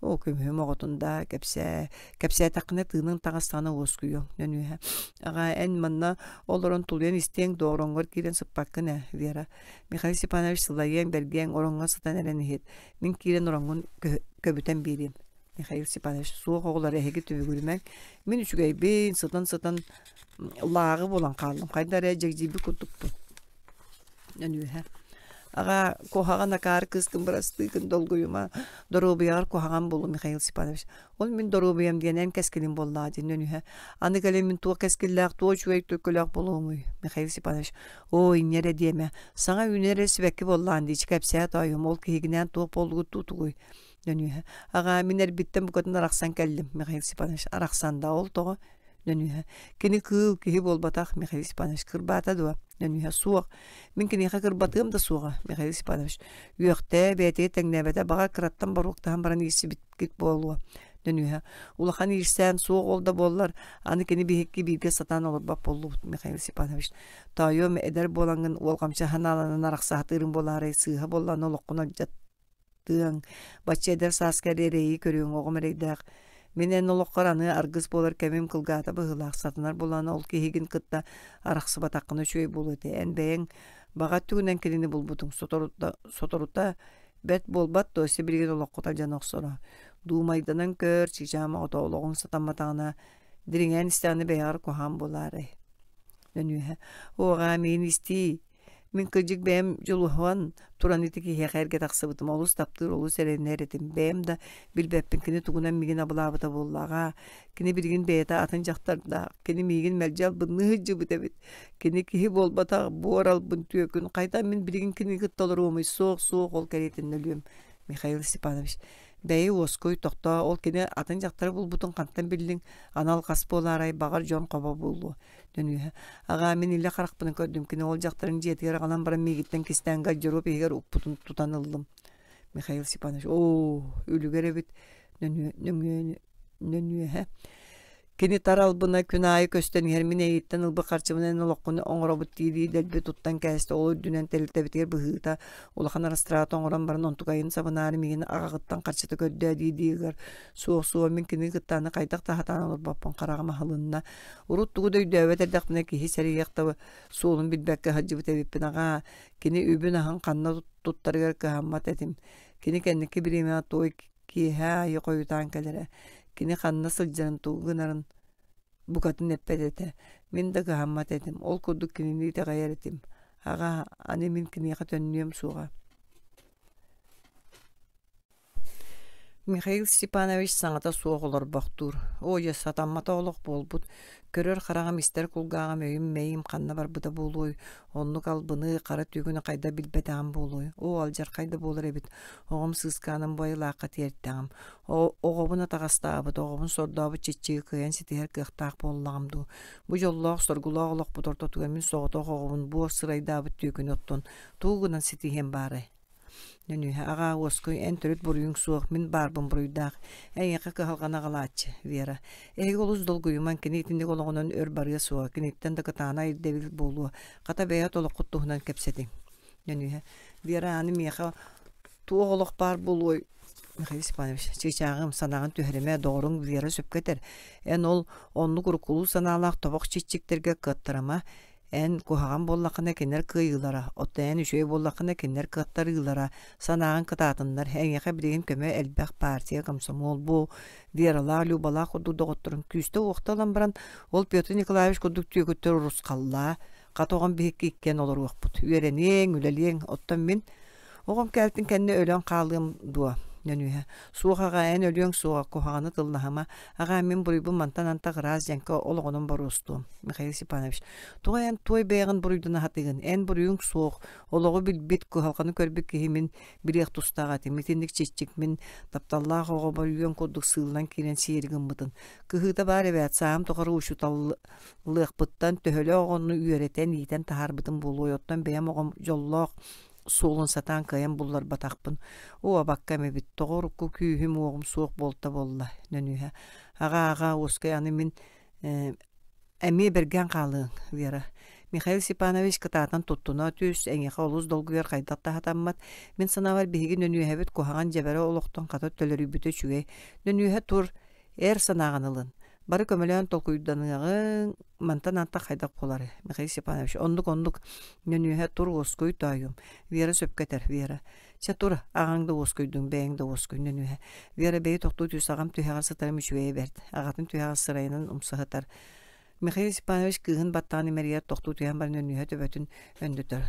Оо, көмүһүм оҕотун даа, кэпсээ. Кэпсээтэххинэ тыыныҥ таҕыстаҕына уоскуйуоҥ, нөнүөһэ. Аҕаа, эн манна олорон тулуйан истиэҥ дуо, ороҥҥор киирэн сыппаккын ээ, Вера. Михаил Степанович сылайыаҥ, бэргиэҥ, ороҥҥо сытан эрэн иһит. Мин киирэн ороҥҥун көбүтэн биэриэм. Михаил Степанович, суох оҕолор эһиги түбүгүрүмэҥ. Мин үчүгэйбин, сытан-сытан лааҕы буолан хааллым. Хайда эрэ дьэгдьийбит курдукпун. Нөнүөһэ. Аҕаа, куһаҕан акаары кыыскын бырастыыгын долгуйума, доруобуйаҕар куһаҕан буолуо Михаил Степанович. Ол мин доруобуйам диэн эн кэскилиҥ буоллаҕа дии Нөнүөһэ. Аны кэлин мин туох кэскиллээх, туох үчүгэй төлкөлөөх буолуомуй Михаил Степанович. Оо, инньэ эрэ диэмэ. Саҥа үүнэр эрэ сибэкки буоллаҕын дии, кэпсээ тоойуом, ол киһигинээн туох буоллугут дуу тугуй? Нөнүөһэ. Аҕаа, мин эрбиттэн букатын арахсан кэллим, Михаил Степанович. Арахсан да, ол тоҕо? Нөнүөһэ. Кини кыыл, киһи буолбатах, Михаил Степанович. Кырбаата дуо? Нөнүөһэ. Суох. Мин киниэхэ кырбатыам да суоҕа, Михаил Степанович. Үөхтээ, бэйэтигэр тэҥнээбэтэ, баҕар кыраттан боруоктаһан баран иирсибиккит буолуо. Нөнүөһэ. Улахан иирсээн суох ол да буоллар, аны кини биһикки бииргэ сатаан олорбот буоллубут, Михаил Степанович. Тоойуом, эдэр буолаҥҥын уолҕамчы санааланан арахсаһатыырыҥ буолаарай, сыыһа буоллаҕына олоххун алдьат тыаҥ, бачча эдэр сааска эрэ эрэйи көрүөҥ, оҕом эрэйдээх. Мин эн олоххор аны аргыс буолар кэмим кылгаата быһыылаах, сатанар буолан ол киһигин кытта арахсыбатаххына үчүгэй буолуо этэ. Эн бэйэҥ баҕа өттүгүнэн кинини булбутуҥ, соторута, соторута бэрт буолбат дуо, сибилигин олоххут алдьана охсоро. Дуумайданан көр, чыычаам оҕото олоҕуҥ сатамматаҕына, дириҥээн истэҕинэ бэйэҕэр куһаҕан буолаарай. Нөнүөһэ, уоҕаа миин истиий. Мин кырдьык бэйэм дьулуһан туран ити киһиэхэ эргэ тахсыбытым. Олус таптыыр, олус эрэнэр этим. Бэйэм да билбэппин кини тугунан миигин абылаабыта буоллаҕа. Кини билигин бэйэтэ атын дьахтардаах. Кини миигин мэлдьи албынныы сылдьыбыт эбит. Кини киһи буолбатах, буор албын түөкүн. Хайдах мин билигин кинини кытта олоруомуй? Суох, суох, ол кэриэтин өлүөм. Михаил Степанович, бэйи уоскуй, тохтоо, ол кини атын дьахтары булбутун хантан биллиҥ? Анал хас буолаарай, баҕар дьон хобо буолуо. Нөнүөһэ, аҕаа, мин илэ харахпынан көрдүм, кини ол дьахтарын дьиэтигэр аҕалан баран миигиттэн кистээн гардероб иһигэр укпутун тутан ыллым. Михаил Степанович, оо, үлүгэр эбит, нөҥүө, нөнүөһэ. Кини тар албына күн аайы көстөн иһэр мин эйиттэн ылбыт харчыбынан олоххун оҥоробут дии-дии дэлби туттан кээстэ ол үрдүнэн тэрилтэбитигэр быһыыта улахан растрата оҥорон баран онтукайын сабынаары миигин аҕаҕыттан харчыта көрдөө дии-дии ыгар суох суох мин кинини кытта аны хайдах да сатаан олорбоппун хараҕым аһылынна урут тугу да өйдөөбөт эрдэхпинэ киһи сэриэх да суолун билбэккэ сылдьыбыт эбиппин аҕаа кини үбүн-аһын ханна туттарыгар кыһаммат этим кини кэнники бириэмэҕэ туой Киэһэ аайы хойутаан кэлэрэ, кини ханна сылдьарын, тугу гынарын букатын эппэт этэ. Мин да кыһаммат этим, ол курдук кинини итэҕэйэр этим. Аҕаа, аны мин киниэхэ төннүөм суоҕа. Михаил Степанович саҥата суох олорбохтуур. Оо дьэ, сатаммата олох буолбут. Көрөр хараҕым, истэр кулгааҕым, өйүм-мэйим ханна барбыта буолуой? Оннук албыны, хара түгүнү хайда билбэтэҕим буолуой? Оо, алдьархай да буолар эбит. Оҕом сыыскааным бу айылаахха тиэртэҕим. Оҕобун атаҕастаабыт, оҕобун сордообут чиччиги кыайан ситиһэр кыахтаах буоллаҕым дуу? Бу дьоллоох, соргулаах олохпут ортотугар мин соҕотох оҕобун буор сырайдаабыт түөкүнү оттон тугу гынан ситиһиэм баарай? Нөнүөһэ аҕаа уоскуй, эн төрүт буруйуҥ суох, мин баарбын буруйдаах, эйиэхэ кыһалҕаны аҕалааччы, Вера. Эһиги олус долгуйумаҥ, кини итинник олоҕунан өр барыа суоҕа, киниттэн да кытаанах ирдэбил буолуо. Хата бэйэҕит олоххут туһунан кэпсэтиҥ. Нөнүөһэ Вера аны миэхэ туох олох баар буолуой? Михаил Степанович, чыычааҕым, санааҕын түһэримэ, доҕоруҥ Вера сөпкө этэр. Эн ол оннук уруккулуу санаалаах тобох чиччиктэргэ кыаттарыма. Эн куһаҕан буоллаххына кинилэр кыайыылара, оттон эн үчүгэй буоллаххына кинилэр кыаттарыылара, санааҕын кытаатыннар, эйиэхэ билигин көмө элбэх партия, комсомол бу Вералаах, Любалаах курдук доҕотторун күүстэ-уохта ылан баран, ол Петр Николаевич курдук түөкүттэр урусхаллаа, хата оҕом биһикки иккиэн олоруохпут, үөрэниэҥ, үлэлиэҥ, оттон мин Оҕом кэлтин кэннэ өлөн хаалыам дуо? Нөнүөһэ. Суох аҕаа, эн өлүөҥ суоҕа, куһаҕаны тыллаһыма. Аҕаа, мин буруйбун мантан антах ыраас дьэҥкэ олоҕунан боруостуом. Михаил Степанович. Тоҕо эн туой бэйэҕин буруйдана сатыыгын? Эн буруйуҥ суох. Олоҕу билбит, кыһалҕаны көрбүт киһи мин билиэх тустаах этим. Итинник чиччик мин тапталлаах оҕобор үөн курдук сыыллан киирэн сиэри гыммытын. Кыһыыта баар эбээт, сааһым тухары учууталлыахпыттан төһөлөөх оҕону үөрэтэн, иитэн таһаарбытым буолуой, оттон бэйэм оҕом дьоллоох суолун сатаан кыайан булларбатахпын. Оо, абаккам эбит, тоҕо урукку күүһүм-уоҕум суох буолта буолла, Нөнүөһэ. Аҕаа, аҕаа, уоскай аны мин э, эмиэ бэргээн хаалыаҥ, Вера. Михаил Степанович кытаатан туттуна түс, эйиэхэ олус долгуйар хайдах да сатаммат. Мин санаабар биһиги Нөнүөһэбит куһаҕан дьэбэрэ олохтон хата төлөрүйбүтэ үчүгэй. Нөнүөһэ тур, эр санааҕын ылын. Бары көмөлөөн толкуйданыаҕыҥ, мантан антах хайдах буоларый, Михаил Степанович, оннук-оннук, нөнүөһэ тур уоскуй тоойуом. Вера сөпкө этэр, Вера. Чэ тур, аҕаҥ да уоскуйдуҥ, бэйэҥ да уоскуй, нөнүөһэ. Вера бэйи тохтуу түс, аҕам түһэҕэр сытарым үчүгэйэ бэрт. Аҕатын түһэҕэр сырайынан умса сытар. Михаил Степанович кыыһын баттаҕын имэрийэр тохтуу түһэн баран нөнүөһэ төбөтүн өндөтөр.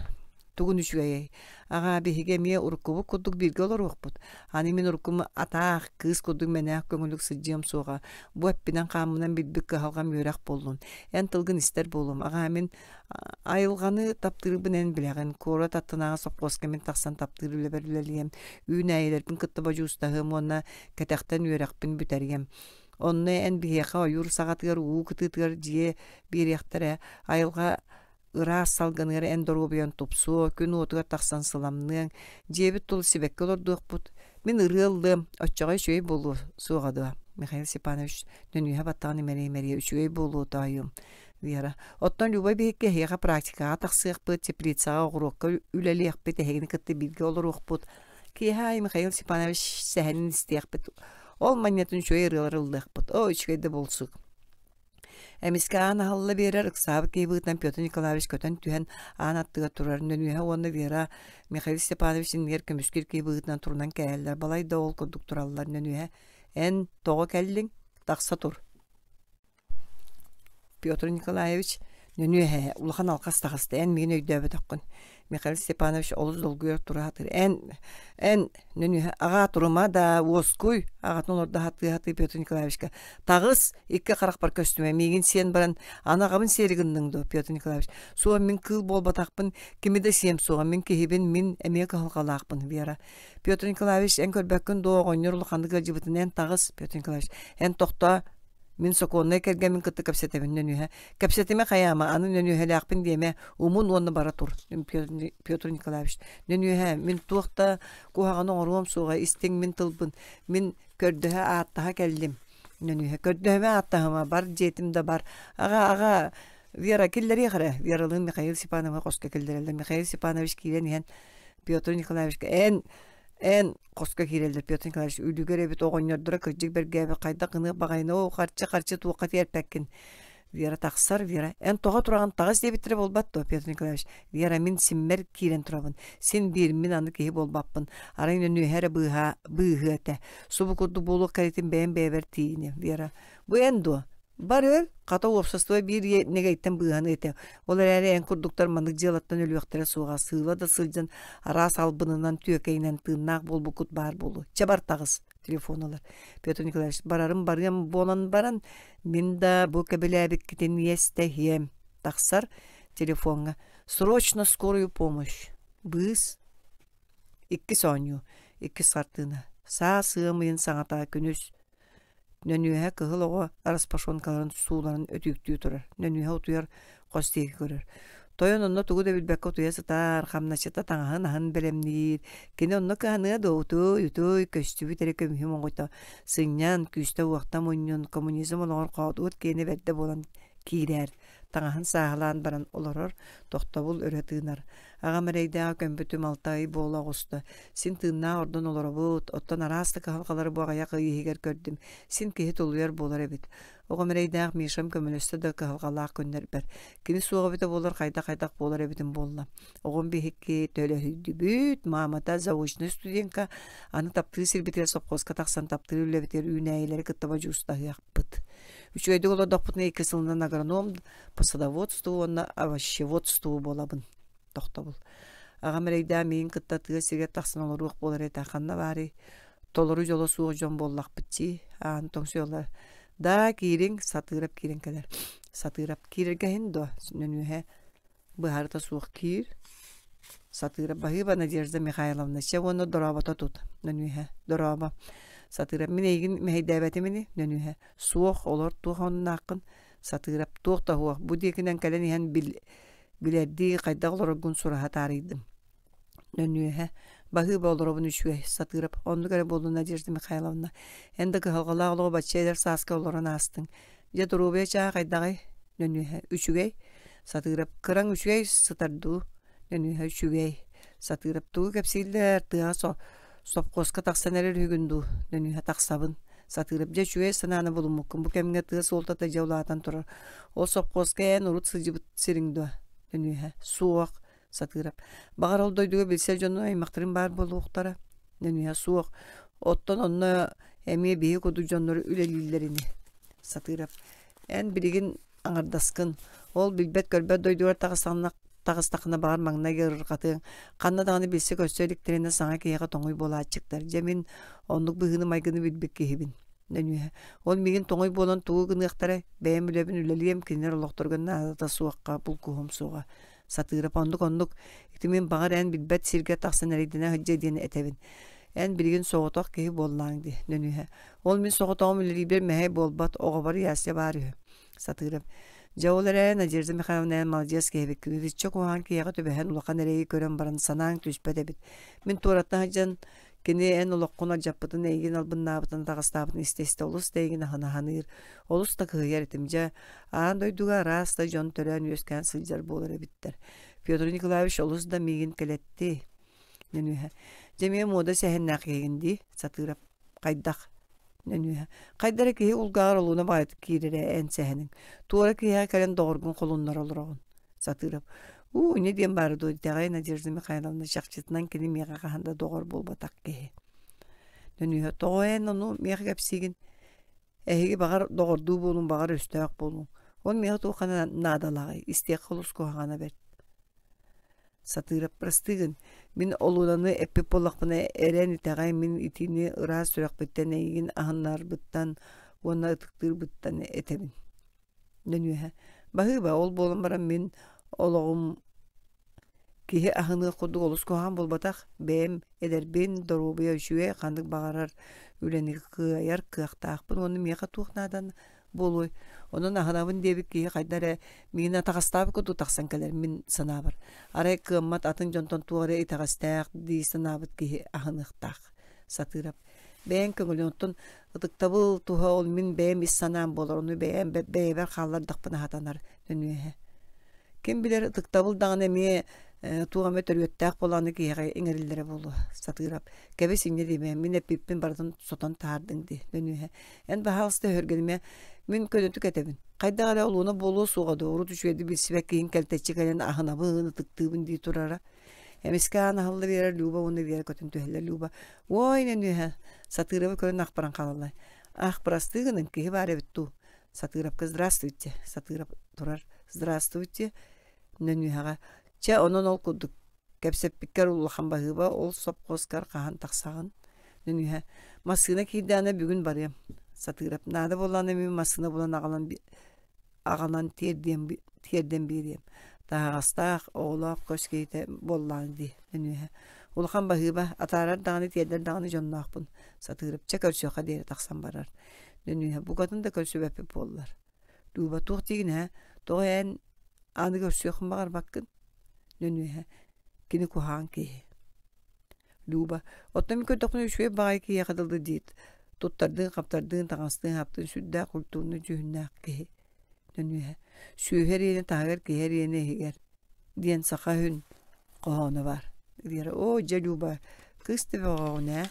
Тугун үчүгэйэй? Аҕаа, биһиги эмиэ уруккубут курдук бииргэ олоруохпут. Аны мин уруккум атаах, кыыс курдук мэнээх көҥүлүк сылдьыам суоҕа. Бу эппинэн-хааммынан билбит кыһалҕам үөрэх буоллун. Эн тылгын истэр буолуом. Аҕаа, мин айылҕаны таптыырбын эн билэҕин. Куорат аттынааҕы сопхуоска мин тахсан таптыыр үлэбэр үлэлиэм. Үүнээйилэрбин кытта бодьуустаһыам уонна кэтэхтэн үөрэхпин бүтэриэм. Онно эн биһиэхэ ойуур саҕатыгар, уу кытыытыгар дьиэ биэриэхтэрэ. Айылҕа Ыраас салгыныгар эн доруобуйаҥ тупсуо, күн уотугар тахсан сыламныаҥ, дьиэбит тула сибэкки олордуохпут. Мин ырыа ыллыам, оччоҕо үчүгэй буолуо суоҕа дуо? Михаил Степанович нөнүөһэ баттаҕын имэрийэ-имэрийэ үчүгэй буолуо тоойуом. Вера, оттон Люба биһикки эһиэхэ практикаҕа тахсыахпыт, теплицаҕа оҕуруокка үлэлиэхпит, эһигини кытта бииргэ олоруохпут. Киэһэ аайы Михаил Степанович сэһэнин истиэхпит. Ол манньатын үчүгэй ырыалары ыллыахпыт. Оо, үчүгэй да буолсук. Эмискэ аан аһылла биэрэр, ыксаабыт киһи быһыытынан Петр Николаевич көтөн түһэн аан аттыгар турар. Нөнүөһэ уонна Вера Михаил Степанович иннигэр көмүскүүр киһи быһыытынан турунан кээһэллэр. Балай да ол курдук тураллар. Нөнүөһэ «Эн тоҕо кэллиҥ? Тахса тур!» Петр Николаевич. Нөнүө эһээ, улахан алҕас таҕыста, эн миигин өйдөөбөтөххүн. Михаил Степанович олус долгуйар тура сатыыр. Эн, эн, нөнүө, аҕаа турума да, уоскуй, аҕатын олордо сатыы-сатыы Петр Николаевичка. Таҕыс, икки харахпар көстүмэ, миигин сиэн баран, аны аҕабын сиэри гынныҥ дуо, Петр Николаевич? Суох, мин кыыл буолбатахпын, кими да сиэм суоҕа, мин киһибин, мин эмиэ кыһалҕалаахпын, Вера. Петр Николаевич, эн көрбөккүн дуо, оҕонньор улаханнык ыалдьыбытын, эн таҕыс, Петр Николаевич, эн тохтоо, мин сокуоннай кэргэммин кытта кэпсэтэбин нөнүөһэ. Кэпсэтимэ хайаама, аны нөнүөһэлээхпин диэмэ, умун уонна бара тур, Петр Николаевич. Нөнүөһэ, мин туох да куһаҕаны оҥоруом суоҕа, истиҥ мин тылбын, мин көрдөһө ааттаһа кэллим. Нөнүөһэ, көрдөһүмэ ааттаһыма, бар дьиэтим да бар. Аҕа, аҕа, Вера, киллэриэх эрэ. Вералыын Михаил Степановы хоско киллэрэллэр. Михаил Степанович киирэн иһэн Петр Николаевичка эн эн хоско киирэллэр Петр Николаевич үлүгэр эбит оҕонньордоро кырдьык бэргээбит хайдах гыныах баҕайыны оо харчы харчы туохха тиэрпэккин Вера тахсар Вера эн тоҕо тураҕын таҕыс диэбиттэрэ буолбат дуо Петр Николаевич Вера мин симмэр киирэн турабын син биир мин аны киһи буолбаппын арай нөнүөһэ эрэ быыһаа быыһыа этэ субу курдук буолуох кэритин бэйэм бэйэбэр тиийиниэм Вера бу эн дуо Бар өл, хата уопсастыба биир нэгэйтэн быыһаныа этэ. Ол эрээри эн курдуктар маннык дьыалаттан өлүөхтэрэ суоҕа, сыыла да сылдьан араас албынынан, түөкэйинэн тыыннаах буолбуккут баар буолуо. Чэ бар таҕыс, телефон ылар. Петр Николаевич, барарым барыам буолан баран, мин да бу кэбилээбиккитин иэстэһиэм. Тахсар телефоҥҥа. Срочно скорую помощь. Быыс. Иккис оонньуу. Иккис хартыына. Саас ыам ыйын саҥата күнүс Нөнүөһэ кыһыл оҕо распашонкаларын сууларын өтүүктүү турар, нөнүөһэ утуйар хос диэки көрөр. Тойон онно тугу да билбэккэ утуйа сытар, хамначчыта таҥаһын аһын бэлэмниир. Кини онно кыһаныа дуо, утуй, утуй, көстүбүт эрэ көмүһүм оҕото сынньан, күүстэ-уохта мунньун, коммунизм олоҕор хоодуот киэнэ бэрдэ буолан киирээр. Таҥаһын сааһылаан баран олорор, тохтобул өрө тыынар. Аҕам эрэйдээҕи көмпүтүм алта ый буола оҕуста. Син тыыннаах ордон олоробут, оттон араас да кыһалҕалары бу аҕыйах ый иһигэр көрдүм. Син киһи тулуйар буолар эбит. Оҕом эрэйдээх Мишам көмөлөстө да кыһалҕалаах күннэрбэр. Кини суох эбитэ буоллар хайдах-хайдах буолар эбитим буолла. Оҕом биһикки төлөһүйдүбүт, маамата заочнай студентка, аны таптыыр сирбитигэр сопхуоска тахсан таптыыр үлэбитигэр үүнээйилэри кытта бодьуустаһыахпыт. Үчүгэйдик олордохпутуна икки сылынан агроном по садоводству уонна овощеводству буолабын. Тохтобул. Аҕам эрэйдээх миигин кытта тыа сиригэр тахсан олоруох буолар этэ. Ханна баарый? Толору дьоло суох дьон буоллахпыт дии. Аан тоҥсуйаллар. Да, киириҥ, Сатыырап киирэн кэлэр. Сатыырап киирэргэ иһин дуо? Нөнүөһэ быһаарыта суох киир. Сатыырап баһыыба Надежда Михайловна чэ уонна дорообото тут. Нөнүөһэ дорообо. Сатыырап мин эйигин мэһэйдээбэтим ини. Нөнүөһэ суох олор туох оннулааххын. Сатыырап туох да суох бу диэкинэн кэлэн иһэн бил билэрдии хайдах олороргун сураһа таарыйдым. Нөнүөһэ баһыыба олоробун үчүгэй Сатыырап оннук эрэ буоллун Надежда Михайловна эн да кыһалҕалаах олоҕу бачча эдэр сааска олорон аастыҥ дьэ доруобуйа чааһа хайдаҕый Нөнүөһэ үчүгэй Сатыырап кыраҥ үчүгэй сытар дуу Нөнүөһэ үчүгэй Сатыырап тугу кэпсииллэр тыаҕа со сопхуоска тахсан эрэр үһүгүн дуу Нөнүөһэ тахсабын Сатыырап дьэ үчүгэй санааны булуммуккун бу кэмҥэ тыа суолтата дьэ улаатан турар ол сопхуоска эн урут сылдьыбыт сириҥ дуо Нөнүөһэ суох Сатыырап. Баҕар ол дойдуга билсэр дьону аймахтарым баар буолуохтара. Нөнүөһэ суох. Оттон онно эмиэ биһи курдук дьоннор үлэлииллэр ини. Сатыырап. Эн билигин аҥардаскын. Ол билбэт-көрбөт дойдугар таҕыстаҕына таҕыстаххына баҕар маҥнай ыарырҕатыаҥ. Ханна даҕаны билсэ-көрсө иликтэринэ саҥа киһиэхэ тоҥуй буолааччыктар. Дьэ мин оннук быһыыны-майгыны билбит киһибин. Нөнүөһэ. Ол миигин тоҥуй буолан тугу гыныахтарай? Бэйэм үлэбин үлэлиэм, кинилэр олохторугар наадата суохха булкуһуом суоҕа. Сатыырап оннук-оннук ити мин баҕар эн билбэт сиргэ тахсан эрэйдэнэ сылдьыа диэн этэбин. Эн билигин соҕотох киһи буоллааҥ дии, Нөнүөһэ. Ол мин соҕотоҕум үлэлиирбэр мэһэй буолбат, оҕобор Яся баар үһү. Сатыырап. Дьэ ол эрээри Надежда Михайловна эн маладьыас киһи эбиккин. Итиччэ куһаҕан киһиэхэ түбэһэн улахан эрэйи көрөн баран санааҥ түспэт эбит. Мин туораттан сылдьан кини эн олоххун алдьаппытын, эйигин албыннаабытын, атаҕастаабытын истэ-истэ олус да эйигин аһына саныыр, олус да кыһыйар этим. Дьэ, аан дойдуга араас да дьон төрөөн-үөскээн сылдьар буолар эбиттэр. Петр Николаевич олус да миигин кэлэтти. Нөнүөһэ. Дьэ эмиэ муода сэһэннээх киһигин дии, Сатыырап. Хайдах? Нөнүөһэ. Хайда эрэ киһи улгааҕар олууна баҕайытык киирэрэ эн сэһэниҥ. Туора киһиэхэ кэлэн доҕоргун холуннара олороҕун. Сатыырап. Уу, инньэ диэн баара дуо, итэҕэй Надежда Михайловна чахчытынан кини миэхэ хаһан да доҕор буолбатах киһи. Нөнүөһэ, тоҕо эн ону миэхэ кэпсиигин? Эһиги баҕар доҕордуу буолуҥ, баҕар өстөөх буолуҥ. Ол миэхэ туохха наадалааҕый, истиэххэ олус куһаҕана бэрт. Сатыырап бырастыыгын, мин олуонаны эппит буоллахпына эрэн итэҕэй мин итини ыраас сүрэхпиттэн эйигин аһыннарбыттан уонна ытыктыырбыттан этэбин. Нөнүөһэ Баһыыба, ол буолан баран мин олоҕум киһи аһыныах курдук олус куһаҕан буолбатах, бэйэм эдэрбин, доруобуйа үчүгэй, ханнык баҕарар үлэни кыайар кыахтаахпын уонна миэхэ туох наадан буолуой. Онон аһынабын диэбит киһи хайда эрэ миигин атаҕастаабыт курдук тахсан кэлэр мин санаабар. Арай кыаммат атын дьонтон туох эрэ итэҕэстээх дии санаабыт киһи аһыныахтаах. Сатыырап. Бэйэҥ көҥүлүн оттон ытыктабыл туһа ол мин бэйэм ис санаам буолар, ону бэйэм бэйэбэр хааллардахпына сатанар нөнүөһэ. Ким билэр ытыктабыл даҕаны эмиэ туох эмэ төрүөттээх буолааны киһиэхэ иҥэриллэрэ буолуо Сатыырап. Кэбис инньэ диэмэ, мин эппиппин барытын сотон таһаардыҥ дии нөнүөһэ. Эн баһаалыста өһүргэнимэ, мин көнөтүк этэбин. Хайдах эрэ олуона буолуо суоҕа дуо, урут үчүгэйдик билсибэт киһиҥ кэлтэччи кэлэн аһынабын, ытыктыыбын дии турара. Эмискэ аан аһылла биэрэр Люба уонна Вера көтөн түһэллэр. Люба «Уой, нөнүөһэ!» Сатыырабы көрөн ах баран хаалаллар. «Ах, бырастыы гыныҥ, киһи баар эбит дуу?» Сатыырапка «Здравствуйте!» Сатыырап турар «Здравствуйте!» Нөнүөһэҕэ «Чэ, онон ол курдук кэпсэппиккэр улахан баһыыба, ол сопхуоскар хаһан тахсаҕын?» Нөнүөһэ «Массыына киирдэҕинэ бүгүн барыам». Сатыырап «Наада буоллаҕына мин массыына булан аҕалан аҕалан тиэрдиэм тиэрдэн биэриэм. Таһаҕастаах, оҕолоох көс киһитэ буоллаҕыҥ дии, Нөнүөһэ. Улахан баһыыба, атаарар даҕаны, тиэрдэр даҕаны дьонноохпун. Сатыырап чэ көрсүөххэ диэри тахсан барар. Нөнүөһэ букатын да көрсүбэппит буоллар. Люба туох диигин ээ? Тоҕо эн аны көрсүөххүн баҕарбаккын? Нөнүөһэ кини куһаҕан киһи. Люба, оттон мин көрдөхпүнэ үчүгэй баҕайы киһиэхэ дылы диит. Туттардыын-хаптардыын, таҥастыын-хаптыын сүрдээх культурнай дьүһүннээх киһи. Нөнүөһэ. Сүөһү эриэнэ таһыгар, киһи эриэнэ иһигэр диэн саха үһүн хоһооно баар. Вера, оо, дьэ, Люба, кыыс да бөҕөҕүн ээ.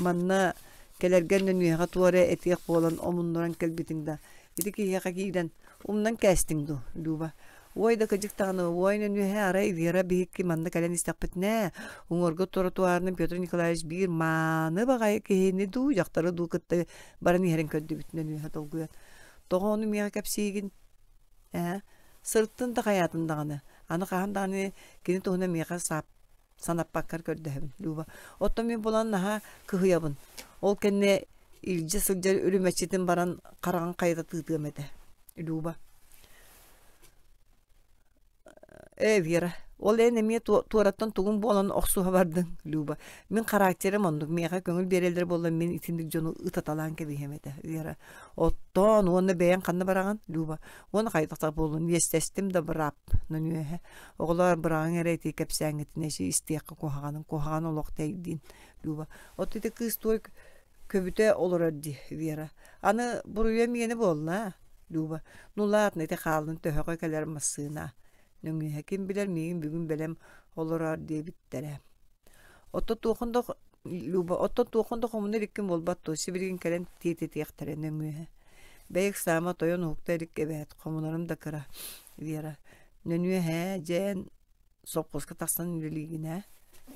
Манна кэлэргэр нөнүөһэҕэ туох эрэ этиэх буолан омуннуран кэлбитиҥ да, ити киһиэхэ киирэн умнан кээстиҥ дуу, Люба? Уой да кыдьык даҕаны, уой нөнүөһэ арай Вера биһикки манна кэлэн истэхпитинэ, уҥуорга тротуарынан Петр Николаевич биир мааны баҕайы киһини дуу, дьахтары дуу кытта баран иһэрин көрдүбүт нөнүөһэ долгуйан. Тоҕо ону миэхэ кэпсиигин? Ээ, сырыттын да хайаатын даҕаны. Аны хаһан даҕаны кини туһунан миэхэ саап санаппаккар көрдөһөбүн, Люба. Оттон мин булан наһаа кыһыйабын. Ол кэннэ илдьэ сылдьар үрүмэччитин баран хараҕын хайыта тыытыам этэ. Люба. Ээ, Вера, ол эн эмиэ туораттан тугун буолан охсуһа бардыҥ, Люба. Мин характерым оннук, миэхэ көҥүл биэрэллэр буолла мин итинник дьону ытаталаан кэбиһиэм этэ, Вера. Оттоон уонна бэйэҥ ханна бараҕын, Люба. Уонна хайдах буоллун, иэстэстим да быраап, нөнүөһэ. Оҕолоор, быраҕыҥ эрэ ити кэпсээҥҥитин эчи истиэххэ куһаҕанын, куһаҕан олох тэйдиин, Люба. Оттон ити кыыс туой көбүтэ олорор дии, Вера. Аны буруйа миэнэ буолла, Люба. Ну ладно, ити хааллын төһөҕө кэлэр массыына. Нөҥүөһэ ким билэр миигин бүгүн бэлэм олороор диэбиттэрэ. Оттон туохун да Люба, оттон туохун да хомуна иликкин буолбат дуо, сибилигин кэлэн тиэтэтиэхтэрэ нөҥүөһэ. Бэйик саама тойон уһукта илик эбээт, хомунарым да кыра. Вера, нөнүөһэ, дьээн сопхуоска тахсан үлэлиигин ээ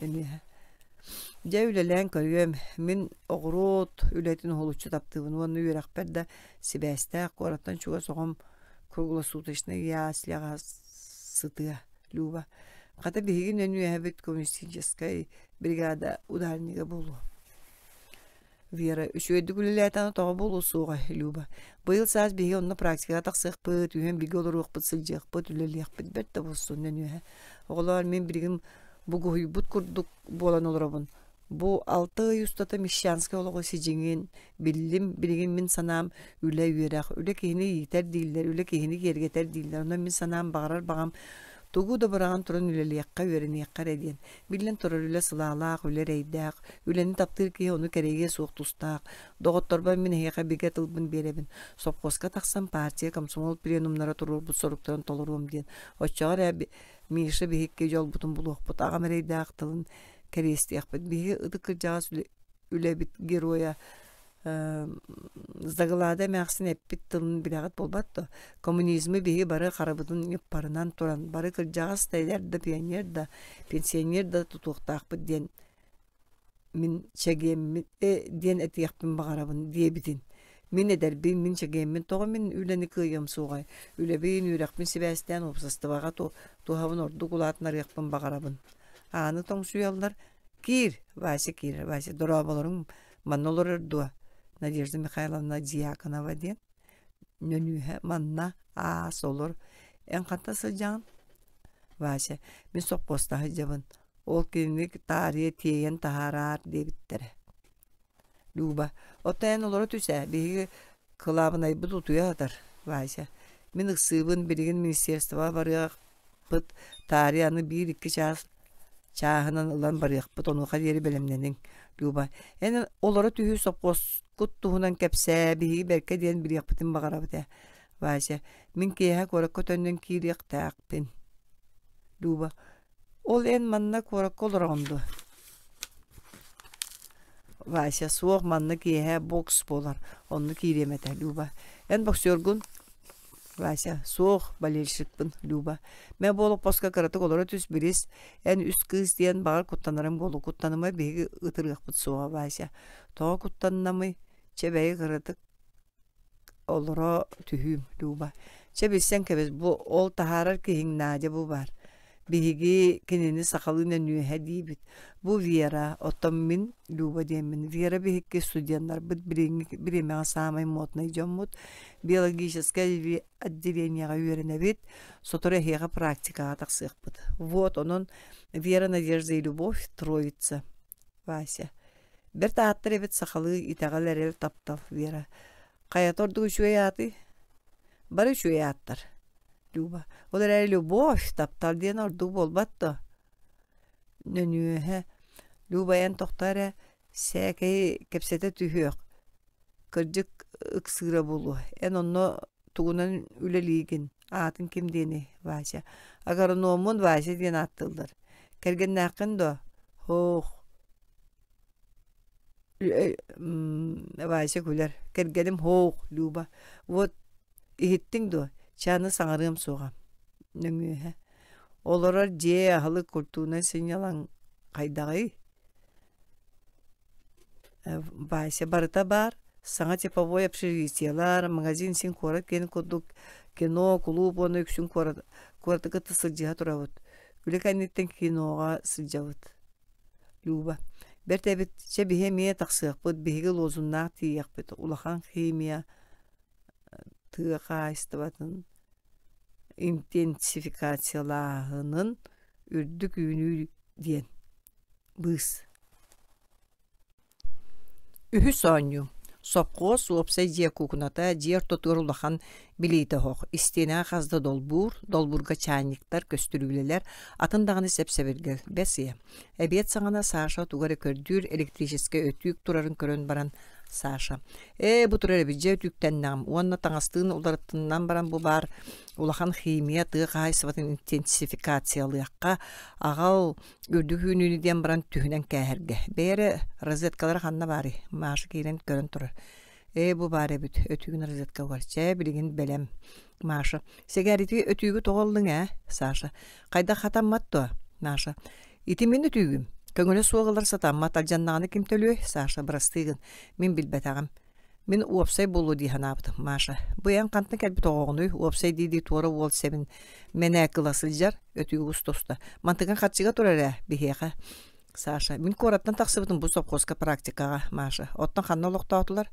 нөнүөһэ. Дьэ үлэлээн көрүөм, мин оҕуруот үлэтин уһулуччу таптыыбын уонна үөрэхпэр да сибээстээх куораттан чугас оҕом круглосуточнай ясляҕа сытыа Люба. Хата биһиги нөнүөһэбит коммунистическай бригада ударнига буолуо. Вера, үчүгэйдик үлэлээтэҕинэ тоҕо буолуо суоҕай, Люба. Быйыл саас биһиги онно практикаҕа тахсыахпыт, үһүөн бигэ олоруохпут, сылдьыахпыт, үлэлиэхпит бэрт да буолсун нөнүөһэ. Оҕолоор, мин билигин бугуһуйбут курдук буолан олоробун. Бу 6 ый устата мещанскай олоҕу сидьиҥин биллим, билигин мин санаам үлэ үөрэх, үлэ киһини иитэр дииллэр, үлэ киһини киэргэтэр дииллэр. Онон мин санаам баҕарар баҕам тугу да быраҕан туран үлэлиэххэ, үөрэниэххэ эрэ диэн. Биллэн турар, үлэ сылаалаах, үлэ эрэйдээх, үлэни таптыыр киһи ону кэрэйиэ суох тустаах. Доҕотторбор мин эһиэхэ бигэ тылбын биэрэбин. Сопхуоска тахсан партия, комсомол пленумнара туруорбут соруктарын толоруом диэн. Оччоҕо эрэ Миша биһикки дьолбутун булуохпут, аҕам эрэйдээх тылын кэриэстиэхпит. Биһиги ытык кырдьаҕас үлэбит геройа Заглада эмээхсин эппит тылын билэҕит буолбат дуо? Коммунизмы биһиги бары харабытын ньыппарынан туран, бары кырдьаҕас да, эдэр да, пионер да, пенсионер да тутуохтаахпыт диэн мин чэгиэммит диэн этиэхпин баҕарабын диэбитин. Мин эдэрбин, мин чэгиэммин, тоҕо мин үлэни кыайыам суоҕай? Үлэбин, үөрэхпин сибээстээн уопсастыбаҕа туһабын ордук улаатынарыахпын баҕарабын. Ааны тоҥсуйаллар. Киир, Вася киирэр. Вася, дорооболоруҥ, манна олорор дуо? Надежда Михайловна Дьяконова диэн. Нөнүөһэ манна аас олор. Эн хантан сылдьаҕын? Вася, мин сопхуостаһа сылдьабын. Ол кинини таарыйа тиэйэн таһаараар диэбиттэрэ. Люба, оттон эн олоро түс ээ, биһиги кылаабынайбыт утуйа сытар, Вася. Мин ыксыыбын, билигин министерствоҕа барыахпыт, таарыйа аны биир-икки чаас чааһынан ылан барыахпыт, онуоха диэри бэлэмнэниҥ. Люба, эн олоро түһүү сопхуоскут туһунан кэпсээ, биһиги бэркэ диэн билиэхпитин баҕарабыт ээ. Вася, мин киэһэ куоракка төннөн киириэхтээхпин. Люба, Ол эн манна куоракка олороҕун дуо? Вася, суох, манна киэһэ бокс буолар, онно киириэм этэ, Люба. Эн боксергун? Вася, суох, болельщикпын, Люба. Мэ бу олоппоско кыратык олоро түс, билис. Эн үс кыыс диэн баҕар куттанарым буолуо, куттаныма биһиги ытырыахпыт суоҕа, Вася. Тоҕо куттаннамый? Чэ бэйи кыратык Олоро түһүүм, Люба. Чэ билсэн кэбис, бу ол таһаарар киһиҥ Надя бу баар. Биһиги кинини сахалыы нөнүөһэ диибит. Бу Вера, оттон мин Люба диэммин. Вера биһикки студеннарбыт билиҥҥи бириэмэҕэ саамай моднай дьоммут. Биологическай отделениеҕа үөрэнэбит. Сотору эһиэхэ практикаҕа тахсыахпыт. Вот, онон Вера, Надежда и Любовь троица. Вася. Бэрт ааттар эбит сахалыы итэҕэл эрэл таптал Вера. Хайата ордук үчүгэй аатый? Бары үчүгэй ааттар. Люба. Ол эрээри любовь, таптал диэн ордук буолбат дуо? Нөнүөһэ. Люба эн тохтоо эрэ, сээкэйи кэпсэтэ түһүөх. Кырдьык ыксыыра буолуо. Эн онно тугунан үлэлиигин? Аатын ким диэний? Вася. Агрономмун Вася диэн ааттыыллар. Кэргэннээххин дуо? Һоох. Вася күлэр. Кэргэним һоох, Люба. Вот иһиттиҥ дуо? Чэ аны саҥарыам суоҕа. Нөҥүөһэ. Олорор дьиэ, аһылык, культурнай сынньалаҥ хайдаҕый? Вася барыта баар, саҥа типовой общежитиелар, магазин син куорат киэнин курдук кино, кулууп уонна үксүн куорат куораты кытта сылдьыһа турабыт. Үлэ кэнниттэн киноҕа сылдьабыт. Люба, бэрт эбит, чэ биһи эмиэ тахсыахпыт, биһиги лозуннаах тиийиэхпит, улахан химия тыа хаһаайыстыбатын интенсификациялааһынын үрдүк үүнүү диэн Быыс. Үһүс оонньуу. Сопхуос уопсай дьиэ куукуната дьиэ ортотугар улахан билиитэ оһох, истиэнэҕэ хас да долбуур, долбуурга чаанньыктар, көстүрүүлэлэр, атын даҕаны сэп-сэбиргэл, бэс ыйа. Эбиэт саҕана Саша тугу эрэ көрдүүр электрическэй өтүүк турарын көрөн баран Саша: «Ээ, бу турар эбит, дьэ өтүүктэннэҕим уонна таҥастыын уларыттыннан баран бу баар улахан химия тыа хаһаайыстыбатын интенсификациялыахха, аҕал Үрдүк үүнүүнү диэн баран түһүнэн кээһэргэ. Бэйэ эрэ розеткалара ханна баарый? Маша киирэн көрөн турар. Ээ, бу баар эбит, өтүүгүн розетка угар. Чэ, билигин бэлэм. Маша. Сэгээрити өтүүгү тоҕо ыллыҥ ээ? Саша. Хайдах хатаммат дуо? Маша. Ити мин өтүүгүм. Көҥүлэ суох ылар сатаммат, алдьаннаҕына ким төлүөй? Саша, бырастыы гын. Мин билбэтэҕим. Мин уопсай буолуо дии санаабытым, Маша. Бу эн хантан кэлбит оҕоҕунуй? Уопсай дии-дии туора уол сэбин мэнээк ыла сылдьар, өтүүгү уста-уста. Мантыгын харчыга турар ээ, биһиэхэ. Саша, мин куораттан тахсыбытым бу совхозка практикаҕа, Маша. Оттон ханна олохтоотулар?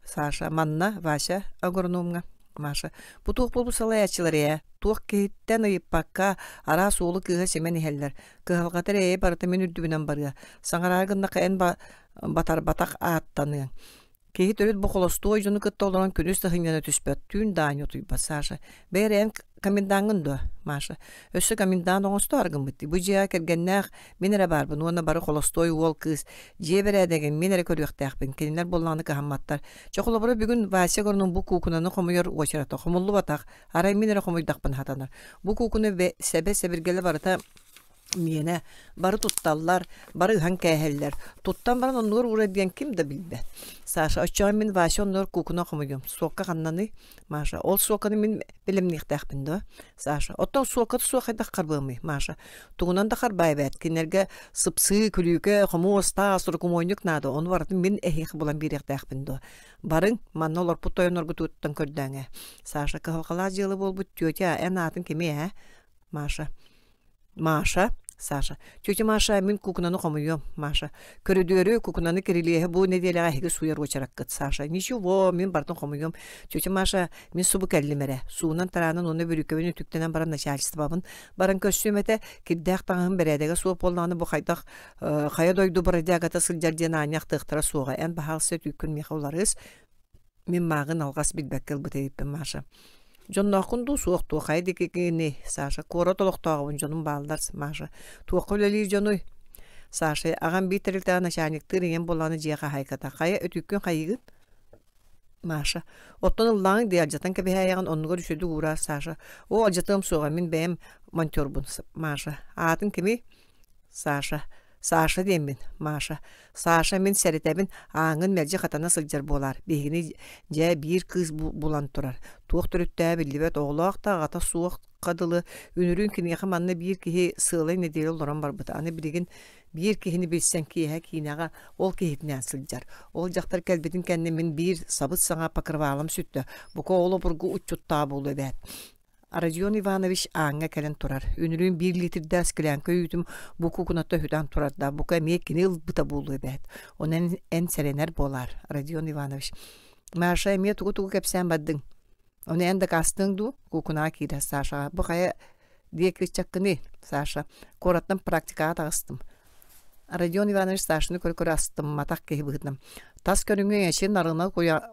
Саша, манна, Вася, агрономҥа. Маша, бу туох буолбут салайааччылар ээ? Туох киһиттэн ыйыппакка, араас уолу кыыһа симэн иһэллэр. Кыһалҕата эрэ барыта мин үрдүбүнэн барыа. Саҥараары гыннахха эн батарбатах ааттаныаҥ. Киһи төрүт бу холостуой дьону кытта олорон күнүс да сынньана түспэт, түүн да аанньа утуйбат, Саша. Бэйэ эрэ эн комендааҥҥын дуо, Маша? Өссө комендант оҥосто аргыммыт дии. Бу дьиэҕэ кэргэннээх мин эрэ баарбын уонна бары холостуой уол кыыс. Дьиэ бэрээдэгин мин эрэ көрүөхтээхпин, кинилэр буоллаҕына кыһамматтар. Чэ, холобура, бүгүн Вася Горнун бу куукунаны хомуйар уочарата хомуллубатах, арай мин эрэ хомуйдахпына сатанар. Бу куукуна сэбэ-сэбиргэлэ барыта. Миэнэ бары тутталлар, бары ыһан кээһэллэр. Туттан баран оннугар уурар диэн ким да билбэт. Саша, оччоҕо мин Вася оннугар куукуна хомуйуом. Суокка ханнаный? Маша, ол суокканы мин бэлэмниэхтээхпин дуо? Саша, оттон суокката суох хайдах харбыамый? Маша, тугунан да харбаа эбээт. Кинилэргэ сыпсыы, күлүүкэ, хомуос, таас, докумуонньук наада. Ону барытын мин эһиэхэ булан биэриэхтээхпин дуо? Барыҥ, манна олорпут тойонноргутуттан көрдөөҥ ээ. Саша, кыһалҕалаах дьыала буолбут тетя, эн аатын кимий ээ? Маша, Маша, Саша. Тетя Маша, мин куукунаны хомуйуом. Маша. Көрүдүөрү, куукунаны кирилиэһи бу нэдиэлэҕэ эһиги сууйар уочараккыт. Саша. Ничего, мин барытын хомуйуом. Тетя Маша, мин субу кэллим эрэ. Суунан-тараанан уонна бүрүүкэбин үтүктэнэн баран начальствобын баран көрсүөм этэ. Кирдээх таҥаһым бэрээдэгэ суох буоллаҕына бу хайдах хайа дойду бродягата сылдьар диэн аанньа ахтыахтара суоҕа. Эн баһаалыста өтүүккүн миэхэ уларыс. Мин мааҕын алҕас билбэккэ ылбыт эбиппин, Маша. Дьоннооххун дуу, суох дуу, хайа диэки Саша. Куорат олохтооҕобун, дьонум бааллар, Маша. Туохха үлэлиир дьонуй? Саша, аҕам биир тэрилтэҕэ начальниктыыр ийэм буоллаҕына дьиэ хаһаайката. Хайа өтүүккүн хайыыгын? Маша. Оттон ыллааҥ дии, алдьатан кэбиһээйэҕин, оннугар үчүгэйдик уураар, Саша. Оо, алдьатыам суоҕа, мин бэйэм монтербун, Маша. Аатын кимий? Саша. Саша диэммин, Маша. Саша мин сэрэтэбин, ааҥҥын мэлдьи хатана сылдьар буолаар. Биһигини дьэ биир кыыс булан турар. Туох төрүттээҕэ биллибэт оҕолоох да аҕата суохха дылы үнүрүүн киниэхэ манна биир киһи сыалай нэдиэлэ олорон барбыта. Аны билигин биир киһини билсэн киэһэ киинэҕэ ол киһитинээн сылдьар. Ол дьахтар кэлбитин кэннэ мин биир сабыс-саҥа покрывалым сүттэ. Бука ол обургу уччуттаа буолуо эбээт. Родион Иванович ааҥҥа кэлэн турар. Үнүрүүн биир литрдээх склянка үүтүм бу куукунаттан үтэн турарда. Бука эмиэ кини ылбыта буолуо эбээт. Онон эн сэрэнэр буолаар, Родион Иванович. Маша эмиэ тугу-тугу кэпсээн бардыҥ? Ону эн дакаастыаҥ дуу? Куукунаҕа киирэр Сашаҕа. Бу хайа диэки ыччаккыный, Саша? Куораттан практикаҕа таҕыстым. Родион Иванович Сашаны көрө-көрө астымматах киһи быһыытынан тас көрүҥүҥ эчи нарына